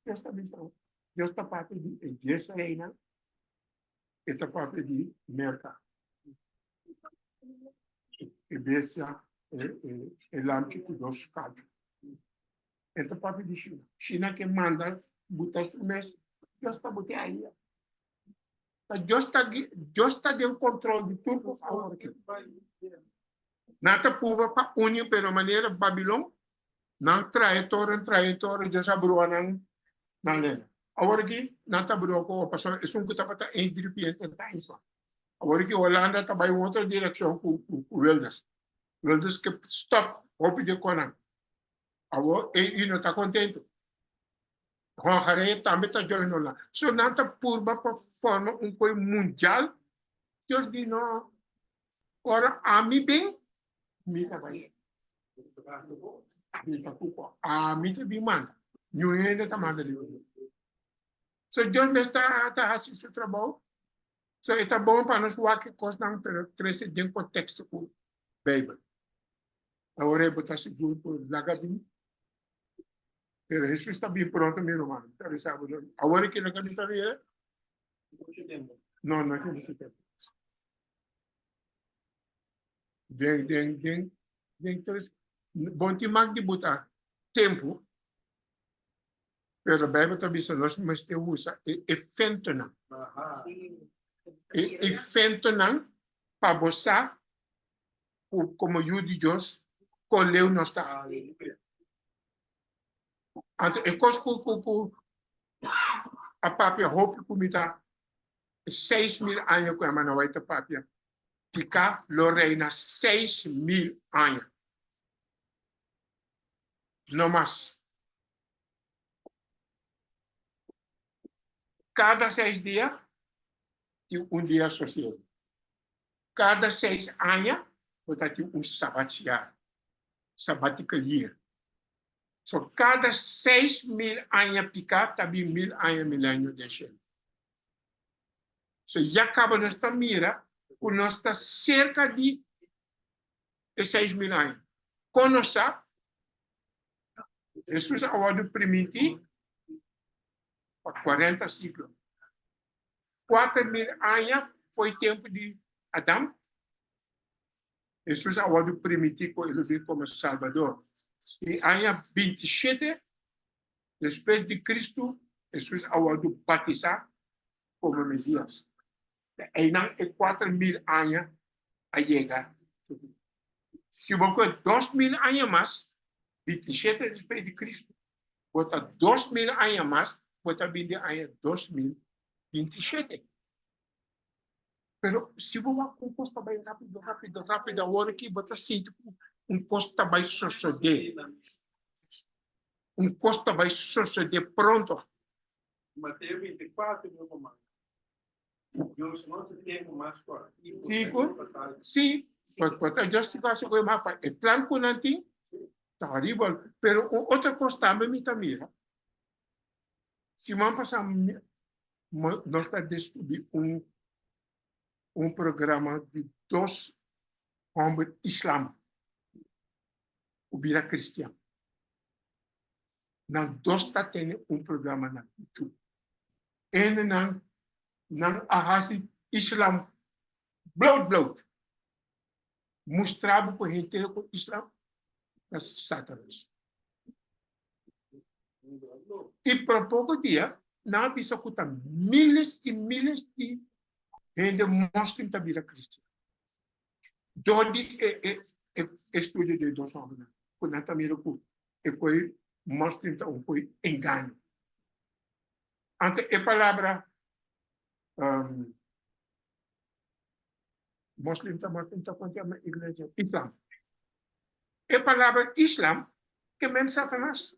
Dios ta bisa, Dios ta papia di e dies reinan, e ta papia di Merka. E bestia, e, e, e lamchi ku dos kachu. E ta papia di China. China ke manda buta su mes, Dios ta bute ahí. Ta Dios ta, Dios ta den control di tur kos awor aki. Nan ta purba pa uni, pero manera Babilon, nan trae toren, trae toren, Dios a brua nan, nan lena. Awor aki, nan ta brua ku pasobra esun ku tabata ein diripiente ta isla. Awor aki Holanda ta bai un otro direkshon ku, ku, ku Wilders. Wilders ke stop hopi di konan. Awor EU no ta kontentu. Hongarije tambe ta join Holanda. So nan ta purba pa forma un koi mundial. Dios di no, ora ami bin, mi ta bai. Mi ta kuko. Ami ta bin manda. Niun hende ta manda riba mi. So Dios mes ta, ta hasi su trabou. So e ta bon pa nos wak e kosnan, pero trese den konteksto ku Beibel. Awor bo ta sigur ku laga bin. Pero Hesus ta bin pronto, mi ruman. Mi ta bisa bo. Awor ki loke mi ta mira? No, no tin mucho tempo. Den, den, den, den tres, bon tin mak di buta tempo, pero Bijbel ta bisa nos mester usa e efentonan. E efentonan pa bo sa ku komo yu di Dios kon leu nos ta. Anto e kos ku ku ku a papia hopi ku mi ta 6000 aña ku hermana White ta papia. Piká lo reina 6000 aña. No mas. Kada seis dia tin un dia sosiego. Kada seis aña bo ta tin un sabatjaar, sabbatical year. So kada 6000 aña piká ta bin 1000 aña milenio den shelu. So ya kaba nos ta mira ku nos ta serka di e 6000 aña. Kon nos sa? Hesus a wòrdu primintí pa 40 siglo. 4000 aña foi tempu di Adam. Hesus a wòrdu primintí ku e lo bin komo Salbador. I aña 27 despues di Kristu, Hesus a wòrdu batisá komo Mesias. Ta einan e 4000 aña a yega su fin. Si bo kue 2000 aña mas, 27 despues di Kristu, bo ta 2000 aña mas, bo ta bin di aña 2027. Pero si bo wak un kos ta bai rápido, rápido, rápido, awor aki bo ta sinti ku un kos ta bai sosodé. Un kos ta bai sosodé pronto. Mateo 24, mi ruman. Dios no ta tempu mas kòrtiku. Sí, ku, sí, pa ta justifiká su ku e mapa. E plan ku nan tin ta horibel. Pero un otro kos tambe mi ta mira. Siman pasá nos ta deskubrí un un programa di dos hòmber islam ku bira kristian. Nan dos ta tene un programa na YouTube. Ende nan nan a hasi islam bloot bloot. Mustra bo ku henter ku islam ta satanas. I pa poko dia nan a bisa ku ta miles i miles di hende moslim ta bira kristian. Dor di e e e estudio di e dos hòmbernan ku nan ta mira ku e koi moslim ta un koi engaño. Anto e palabra moslim ta moslim ta konta ama iglesia islam. E palabra islam ke men satanas.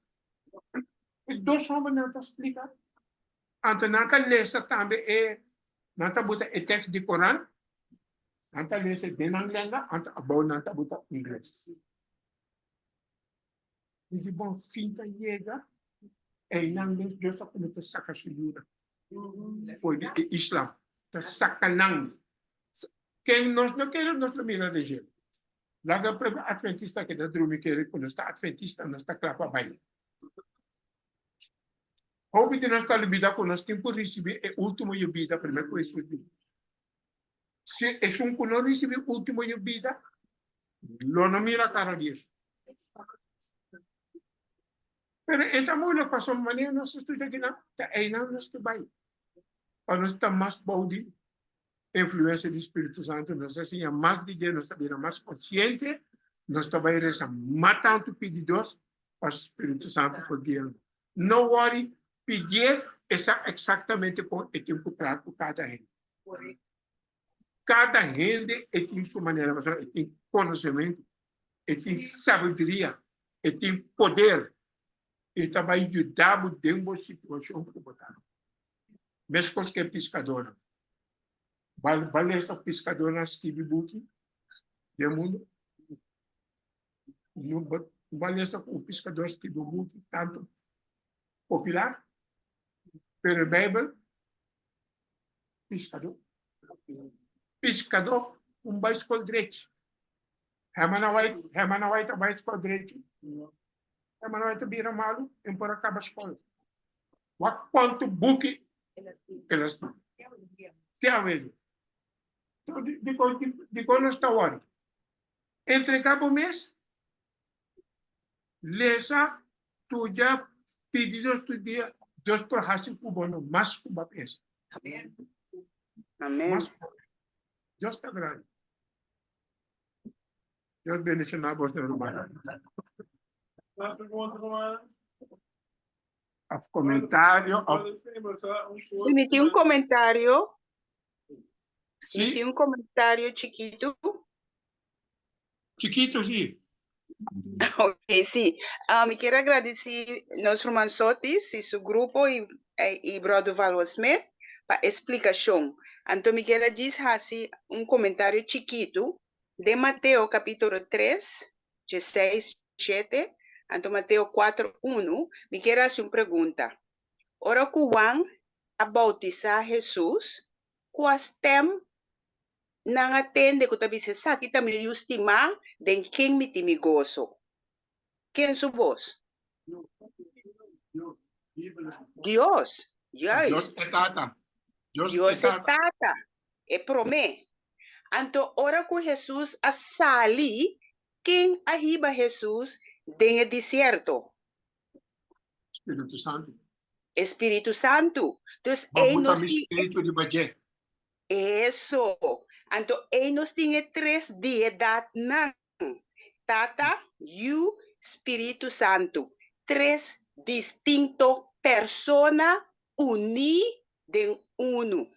E dos hòmbernan ta splika. Anto nan ta lesa tambe e nan ta buta e tèks di Koran, nan ta lesa den nan lenga, anto abou nan ta buta ingles. Mi di bon fin ta yega, einan mes Dios a kuminsá saka su yunan for di e islam. Ta saka nan. Ken nos no kere nos lo mira den shelu. Laga pueblo adventista keda drumi kere ku nos ta adventista nos ta kla pa bai. Hopi di nos ta lubida ku nos tin ku risibí e último yobida promé ku Hesus bini. Si esun ku no risibí último yobida lo no mira kara di Hesus. Pero e ta moeilijk pasobra manera nos ta studia kinan ta einan nos ta bai. Pa nos ta mas bou di influensia di Spiritu Santu, nos ta siña mas di dje, nos ta bira mas konsiente, nos ta bai resa mas tantu pidi Dios pa Spiritu Santu por guia nos. No worry, pidié e sa eksaktamente kon e tin ku traha ku kada hende. Kada hende e tin su manera, pasobra e tin konosementu, e tin sabiduria, e tin poder, e ta bai yuda bo den bo situashon ku bo ta. Meskos ku e piskadónan. Ba lesa piskadónan skibi buki den mundu. Ba lesa ku un piskadó skibi un buki tantu popular, pero e Beibel, piskadó. Piskadó un bai skol drechi. Herman White, Herman White a bai skol drechi. Herman White a bira malu en por a kaba skol. Wak kuantu buki el a skibi. Te awe. Dikon nos ta wòri? Entregá bo mes, lesa, studia, pidi Dios tur dia, Dios por hasi ku bo no mas ku bo a pensa. Amén. Mas ku bo pensa. Dios ta grandi. Dios bendiciona bos ruman. Mas pregunta, ruman? Of comentario of Mi tin un comentario. Mi Sí, tin un komentario chikitu. Chikitu, sí. Ok, sí. Ah, mi kier a gradisí nos ruman Sotis i su grupo i, eh, i Brother Valwa Smith pa e splikashon. Anto mi kier a djis hasi un komentario chikitu den Mateo kapítulo 3, 16, 7, anto Mateo 4, 1, mi kier hasi un pregunta. Ora ku Juan a boutisá Hesus, kua stèm nan a tende ku ta bisa, Esaki ta mi Yu stimá, den ken mi tin mi goso? Ken su bos? Dios, Dios juist. e Tata. Dios e Dios e Tata. Tata, e promé. Anto ora ku Hesus a sali, ken a hiba Hesus den e desierto? Spiritu Santu. E Spiritu Santu. Dus Bo ei buta nos mi tin e spiritu riba dje. Eso. Anto ei nos tin e tres diedatnan. Tata, Yu, Spiritu Santu. Tres distinto persona uní den unu.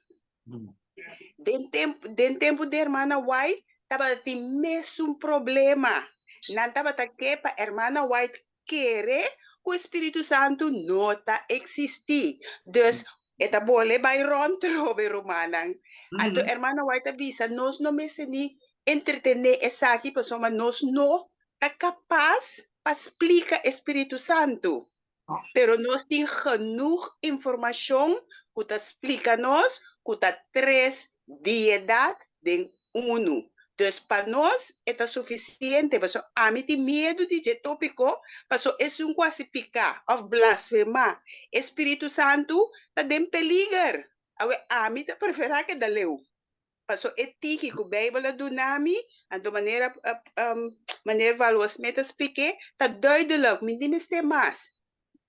Den tempu, den tempu di hermana White tabatin mesun problema. Nan tabata ke pa hermana White kere ku e Spiritu Santu no ta eksistí. Dus, e ta bole bai rònt trobe, rumannan. Anto hermana White a bisa, nos no mester ni entretené esaki pasobra nos no ta kapas pa splika e Spiritu Santu. Pero nos tin genoeg informashon ku ta splika nos ku ta tres diedat den unu. Dus pa nos e ta sufisiente, pasobra ami tin miedu di dje tópiko, pasobra esun ku hasi piká òf blasfemá e Spiritu Santu ta den peliger. Awe ami ta preferá keda leu. Paso e tiki ku Beibel a duna mi, anto manera meneer Valois Smit a splik'é, ta duidelijk, mi ni mester mas.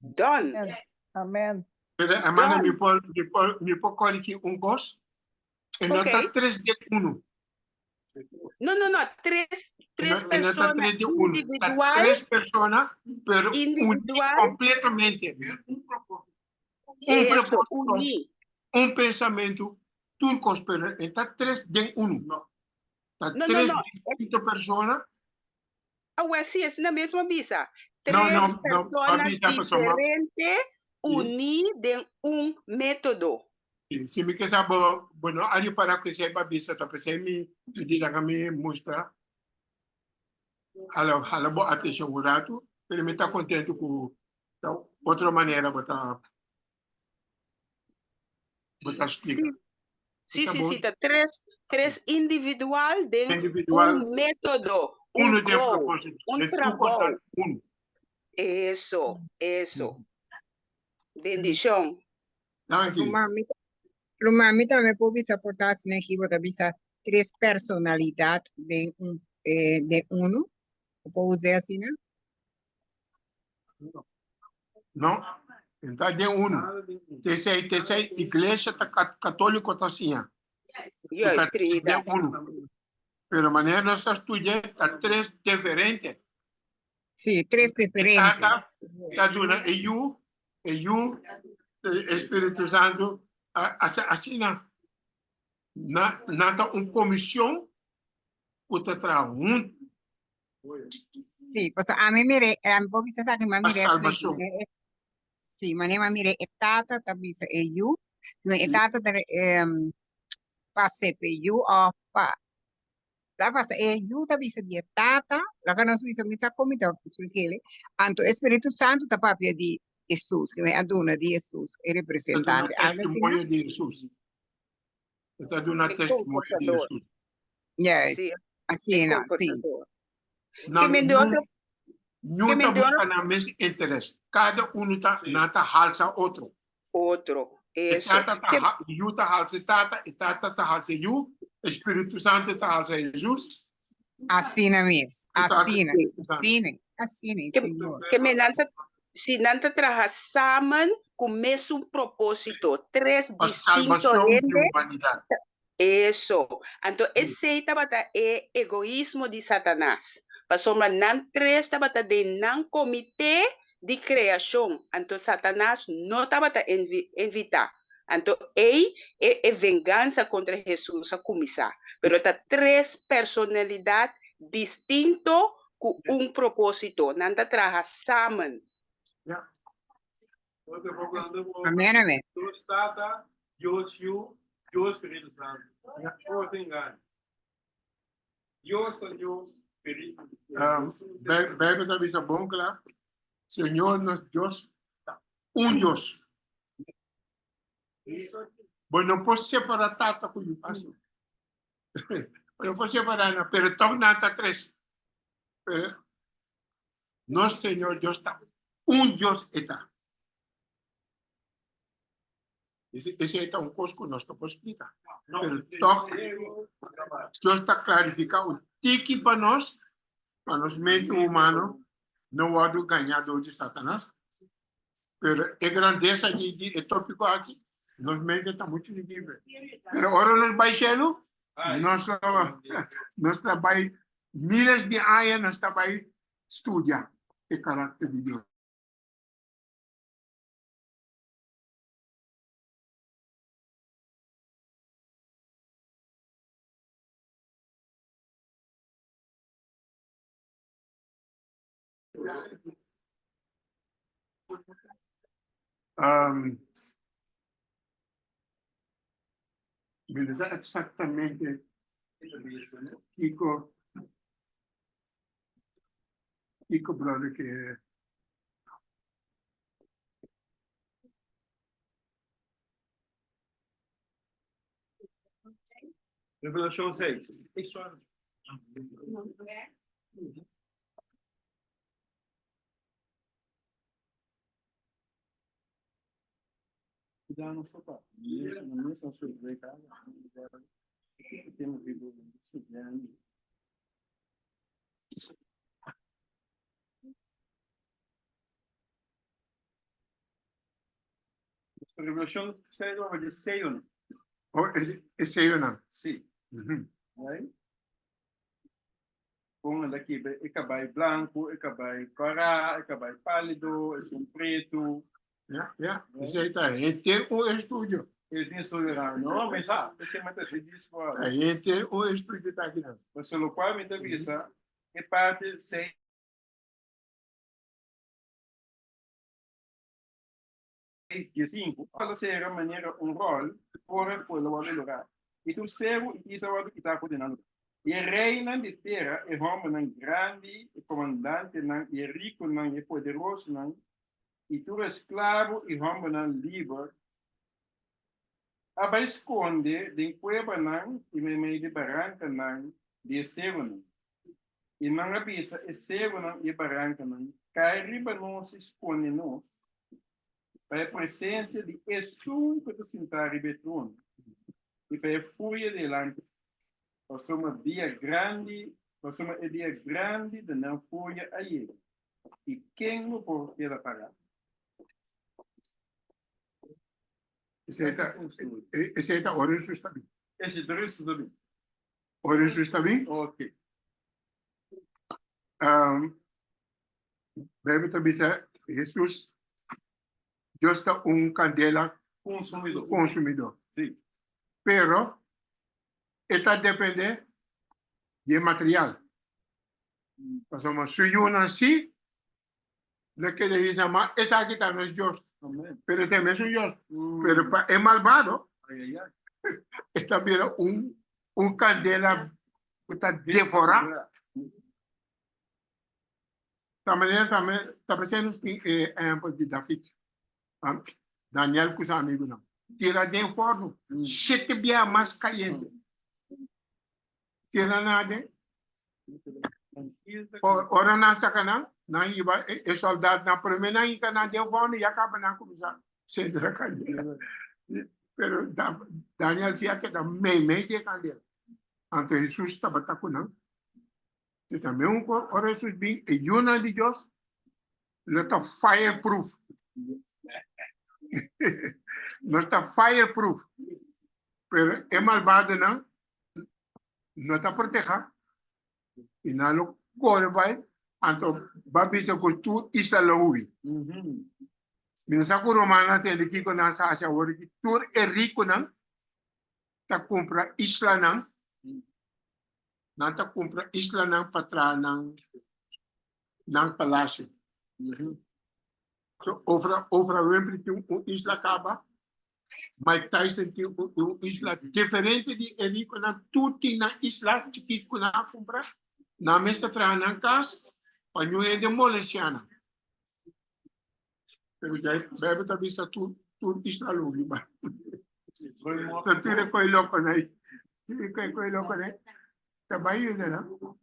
Done. Amen. Amen. Pero hermana, mi Done. por, mi por, mi por corrigir un cos. E no Ok. ta tres de uno. No, no, no, tres, E no, tres e no ta persona tres de uno. Ta individual, tres persona, pero uní individual, completamente. Un propósito. Un eso, propósito. uní. Un pensamentu, tur kos, pero e ta tres den unu. No. Ta No, no, tres no. distinto persona. Awe, sí, es na mesmo bisa. No, Tres no, no, persona pa bisa, pasobra diferente uní den un método. Sí, si mi ke sa bo, bo no a ripará ku esei pa bisa, ta p'esei mi mi di laga mi mustra. Hala, hala bo atenshon un ratu, pero mi ta kontentu ku ta otro manera bo ta Bo ta splika. Sí, sí, Está sí, bon. sí, ta tres, tres individual den Individual. un método, un Uno den goal, propósito. un Den tur trabou. kos uno. Eso, eso. Bendishon. Danki. Ruman, mi, ruman, mi tambe por bisa por ta asina aki, bo ta bisa tres personalidad den un, eh, den uno. Bo por usa asina? No, ta den uno. Tesei, tesei, iglesia ta katóliko ta siña. Juist, Ta Trinidad. den uno. Pero manera nos ta studia, ta tres diferente. Sí, tres diferente. Tata ta duna e Yu, e Yu, e Espíritu Santu, asina na, nan ta un komishon ku ta traha huntu. Sí, pasobra ami mir'é, ami por bisa esaki, mi a Pa mir'é asina aki, salbashon. e, sí, manera mi a mir'é, e tata ta bisa e yu, sino e Sí. tata ta pas'é p'e yu òf pa, ta pasa e yu ta bisa di e tata, laga nos bisa mi sa kon mi ta splik'é, anto e Spiritu Santu ta papia di Hesus, ke mi a duna di Hesus, e Ta duna representante, algu asina. testimonio di Hesus. E ta duna E testimonio di confortador. Hesus. Yes, Sí, e asina, sí. confortador. Nan Ke men de otro, niun ke ta men de buska otro, nan mes interes. Kada unu ta, Sí. nan ta halsa otro. otro, E eso. tata ta Ke, ha, yu ta halsa e tata, e tata ta halsa e yu, e Spiritu Santu ta halsa Hesus. Asina mes, E ta halsa asina, Spiritu Santu. asina, asina, ke, Señor. ke men nan ta, si nan ta traha samen ku mesun propósito, tres Pa distinto salbashon di hende, humanidat. Eso. Anto esei tabata e egoismo di Satanas. Pasobra nan tres tabata den nan komité di kreashon. Anto Satanas no tabata invitá. Anto ei e e vengansa kontra Hesus a kuminsá. Pero ta tres personalidat distinto ku un propósito. Nan ta traha samen. Amén, amén. Dios Tata, Dios Yu, Dios Spiritu Santu. No te engañes. Dios ta Dios, Spiritu. Bijbel ta bisa bon kla, Señor nos Dios ta un Dios. Bo no por separa Tata ku Yu. Bo no por separa nan, pero tog nan ta tres. Pero nos Señor Dios ta un Dios e ta. Esei ta un kos ku nos no por splika. Pero tòg Dios ta klarifiká un tiki pa nos, pa nos mente humano no wòrdu gañá dor di Satanas. Pero e grandesa di e tópiko aki, nos mente ta muchu libre. Pero ora nos bai shelu, nos lo nos ta bai miles di aña nos ta bai studia e karakter di Dios. Um, mi no sa exactamente kiko kiko brother ke Revelacion 6. Revelacion 6 over de seyonan. Oh, e seyonan. Si. Mhm. Right? Kon el a kibra e kabai blanku, e kabai kòrá, e kabai pálido, esun pretu. Ja, ja. Esei ta henter un estudio. E tin estudio grandi. No, mi sa. Esei mi ta sigui for. Ta henter un estudio ta akinan. Pasobra lokual mi ta bisa, e parti 6. 15, Ora sera manera un ròl ora ku el a wòrdu lográ, i tur seru i isla a wòrdu kitá for di nan lugá. I e reinan di tera, e hòmbernan grandi, e komandantenan, i e rikunan, i e poderosonan, i tur esklabo i hòmbernan liber, a bai skonde den kuebanan i meimei di barankanan di e serunan. I nan a bisa e serunan i e barankanan, Kai riba nos i skonde nos pa e presensia di Esun ku ta sintá riba e trono i pa e furia di e Lamchi, pasobra dia grandi, pasobra e dia grandi di nan furia a yega, i ken lo por keda pará? Esei ta, esei ta ora Hesus ta bin. Esei ta ora Hesus ta bin. Ora Hesus ta bin. Ok. Um, Bijbel ta bisa Hesus, Dios ta un candela Consumidor. consumidor. Sí. Pero e ta depende di e material. Pasobra su yunan sí lo keda bisa ma esaki ta nos Dios. Amen. Pero ta e mesun Dios. Mm. Pero pa e malbado Ay, ay, ay. e ta bira un un candela ku ta devorá. Ta manera tambe ta pesei nos tin e ehempel di David, Daniel ku su amigunan. Tira den forno shete bia mas kayente. Tira nan aden. Ora nan saka nan, nan hiba e soldatnan, prome nan hinka nan den forno ya kaba nan kuminsá sendra kandela. Pero Daniel si a keda meimei di e kandela. Anto Hesus tabata ku nan. I tambe un ku ora Hesus bin, e yunan di Dios lo ta fireproof. Nos ta fireproof. Pero e malbadonan no ta protehá i nan lo kore bai, anto ba bisa ku tur isla lo hui. Mi no sa ku rumannan tende kiko nan sa hasi awor aki. Tur e rikunan ta kumpra islanan. Nan ta kumpra islanan pa traha nan nan palasio. So Oprah Oprah Winfrey tin un isla kaba. Mike Tyson tin un isla diferente di e rikunan. Tur tin nan isla chikit ku nan a kumpra. Nan mes ta traha nan kas pa ñu hende molestia nan. Pero ya Bijbel ta bisa tur tur isla lo riba. Ta tur e koi loko nei. Tur e koi loko nei. Ta bai yuda no?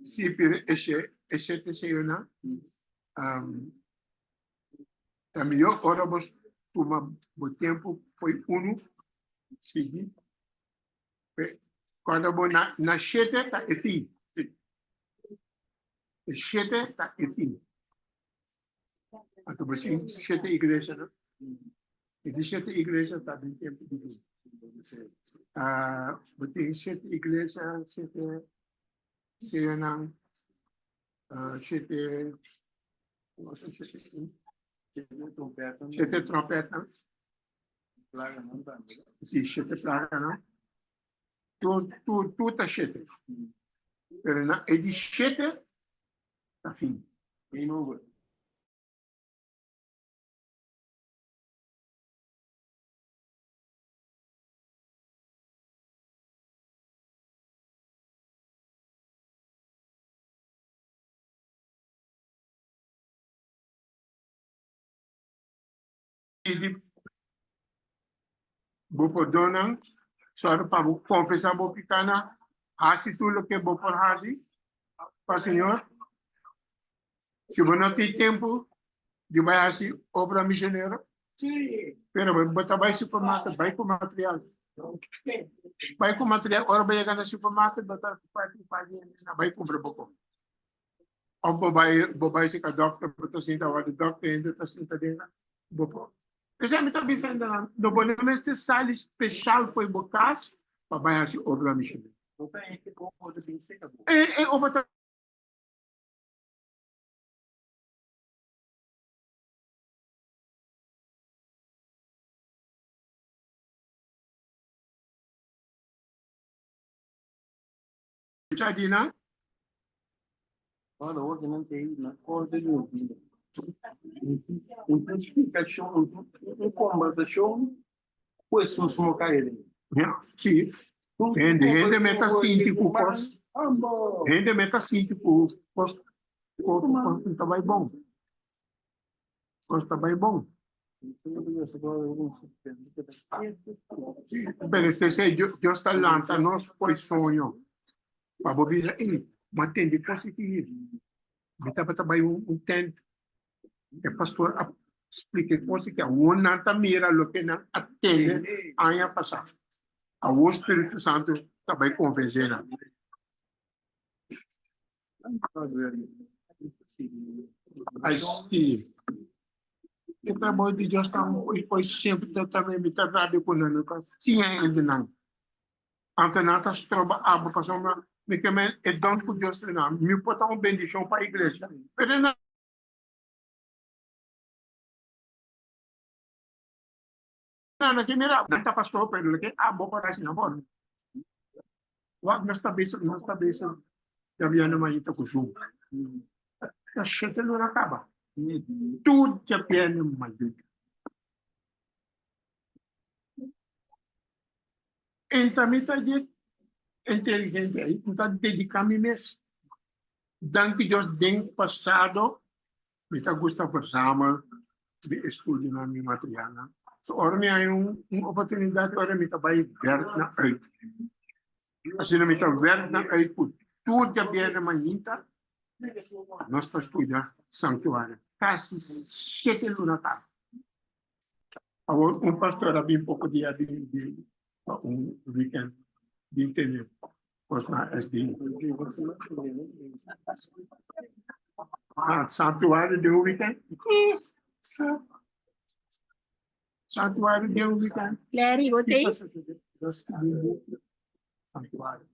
Sí, pero e e shete seyonan um, ta mihó ora bo tuma bo tempu foi unu sigui. Cuando bo na na shete ta e fin. E shete ta e fin. Anto bo sin shete iglesia no. E di shete iglesia ta den tempo di fin. Ah, bo tin shete iglesia, shete seyonan, ah, shete, shete trompetnan. Si, shete plaganan. Tur, tur, tur ta shete. Pero na e di shete ta fin. Game over. Pidi bo pordonnan, sòru pa bo konfesá bo pikánan, hasi tur loke bo por hasi pa Señor. Si bo no tin tempu di bai hasi obra misionero, pero bo ta bai supermarket, bai ku material. Bai ku material, ora bo yega na supermarket bo ta parti parti bai kumpra bo kos. Of bo bai bo bai sika dokter bo ta sinta wak di dokter hende ta sinta den bo por. P'esei mi ta bisa hendenan no bo no mester sali special fo'i bo kas pa bai hasi obra misionero. E e obra ta. Cha di nan. Ora hopi nan ta na orde di un bida. Un tin splikashon, un kombersashon ku Hesus no kai den. Ja, si. Hende, hende me ta sinti ku kos. Hende me ta sinti ku kos, kos, kos ta bai bon. Kos ta bai bon. Pero este se Dios ta lanta nos foi soño. Pa bo bisa, ey, ma tende kos aki. Mi tabata bai un tent. E pastor a splika e kos aki. Awor nan ta mira loke nan a tende aña pasá. Awor Spiritu Santu ta bai konvensé nan. Ai sí. E trabou di Dios ta un kos simpel tambe mi ta rabia ku nan, no ta siña hendenan. Anto nan ta stroba abo pasobra mi ke men e don ku Dios ta duna mi por ta un bendishon pa iglesia, pero nan. No ke mira nan ta pastor pero loke abo por hasi nan por. Wak nos ta bisa nos ta bisa djabièrnè mainta ku Zoom. Ta shete luna kaba. Tur djabièrnè mainta. Enta mi ta dje inteligente ei, mi ta dediká mi mes. Danki Dios den pasado Mi ta gusta verzamel mi estudionan, mi materialnan. So ora mi hay un un oportunidad, ora mi ta bai werk na uit. Asina mi ta werk na uit ku tur djabièrnè mainta nos ta studia Sanctuario. Kasi shete luna kaba. Awor un pastor a bin poko dia di di pa un weekend bin tene kos na SD. Ah, santuario den un weekend? Santuario den un weekend? Larry, bo tei? Santuario.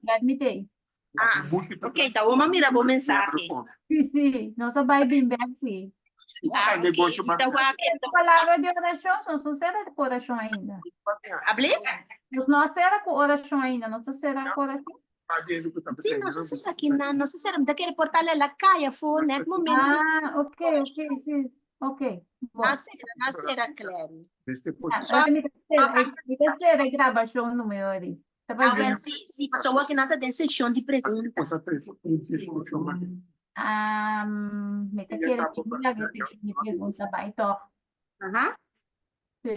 Let me tei. Ah, ok, ta bon, mira bo mensahe. Si, nos a bai bin bèk, si. Ah, ok. Ta wak Palabra di orashon, nos no sera ku orashon ainda. Ablief? Nos no sera ku orashon ainda, nos sera ku orashon. Si, nos sera aki na, nos sera, mi kere por ta la kaya for net momento. Ah, ok, si. Ok. Bon. Na sera, na sera, Clary. Ah, mi ta sera grabashon numero ari. Ta Ah, bai wel, si, pasó ku nan ta den sekshon di pregunta. Ah, mi ta kere ku mi sekshon di pregunta bai toch. Si.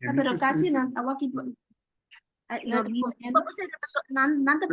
Ah, pero kasi nan, awor aki. Ay, No, no, nan, nan ta.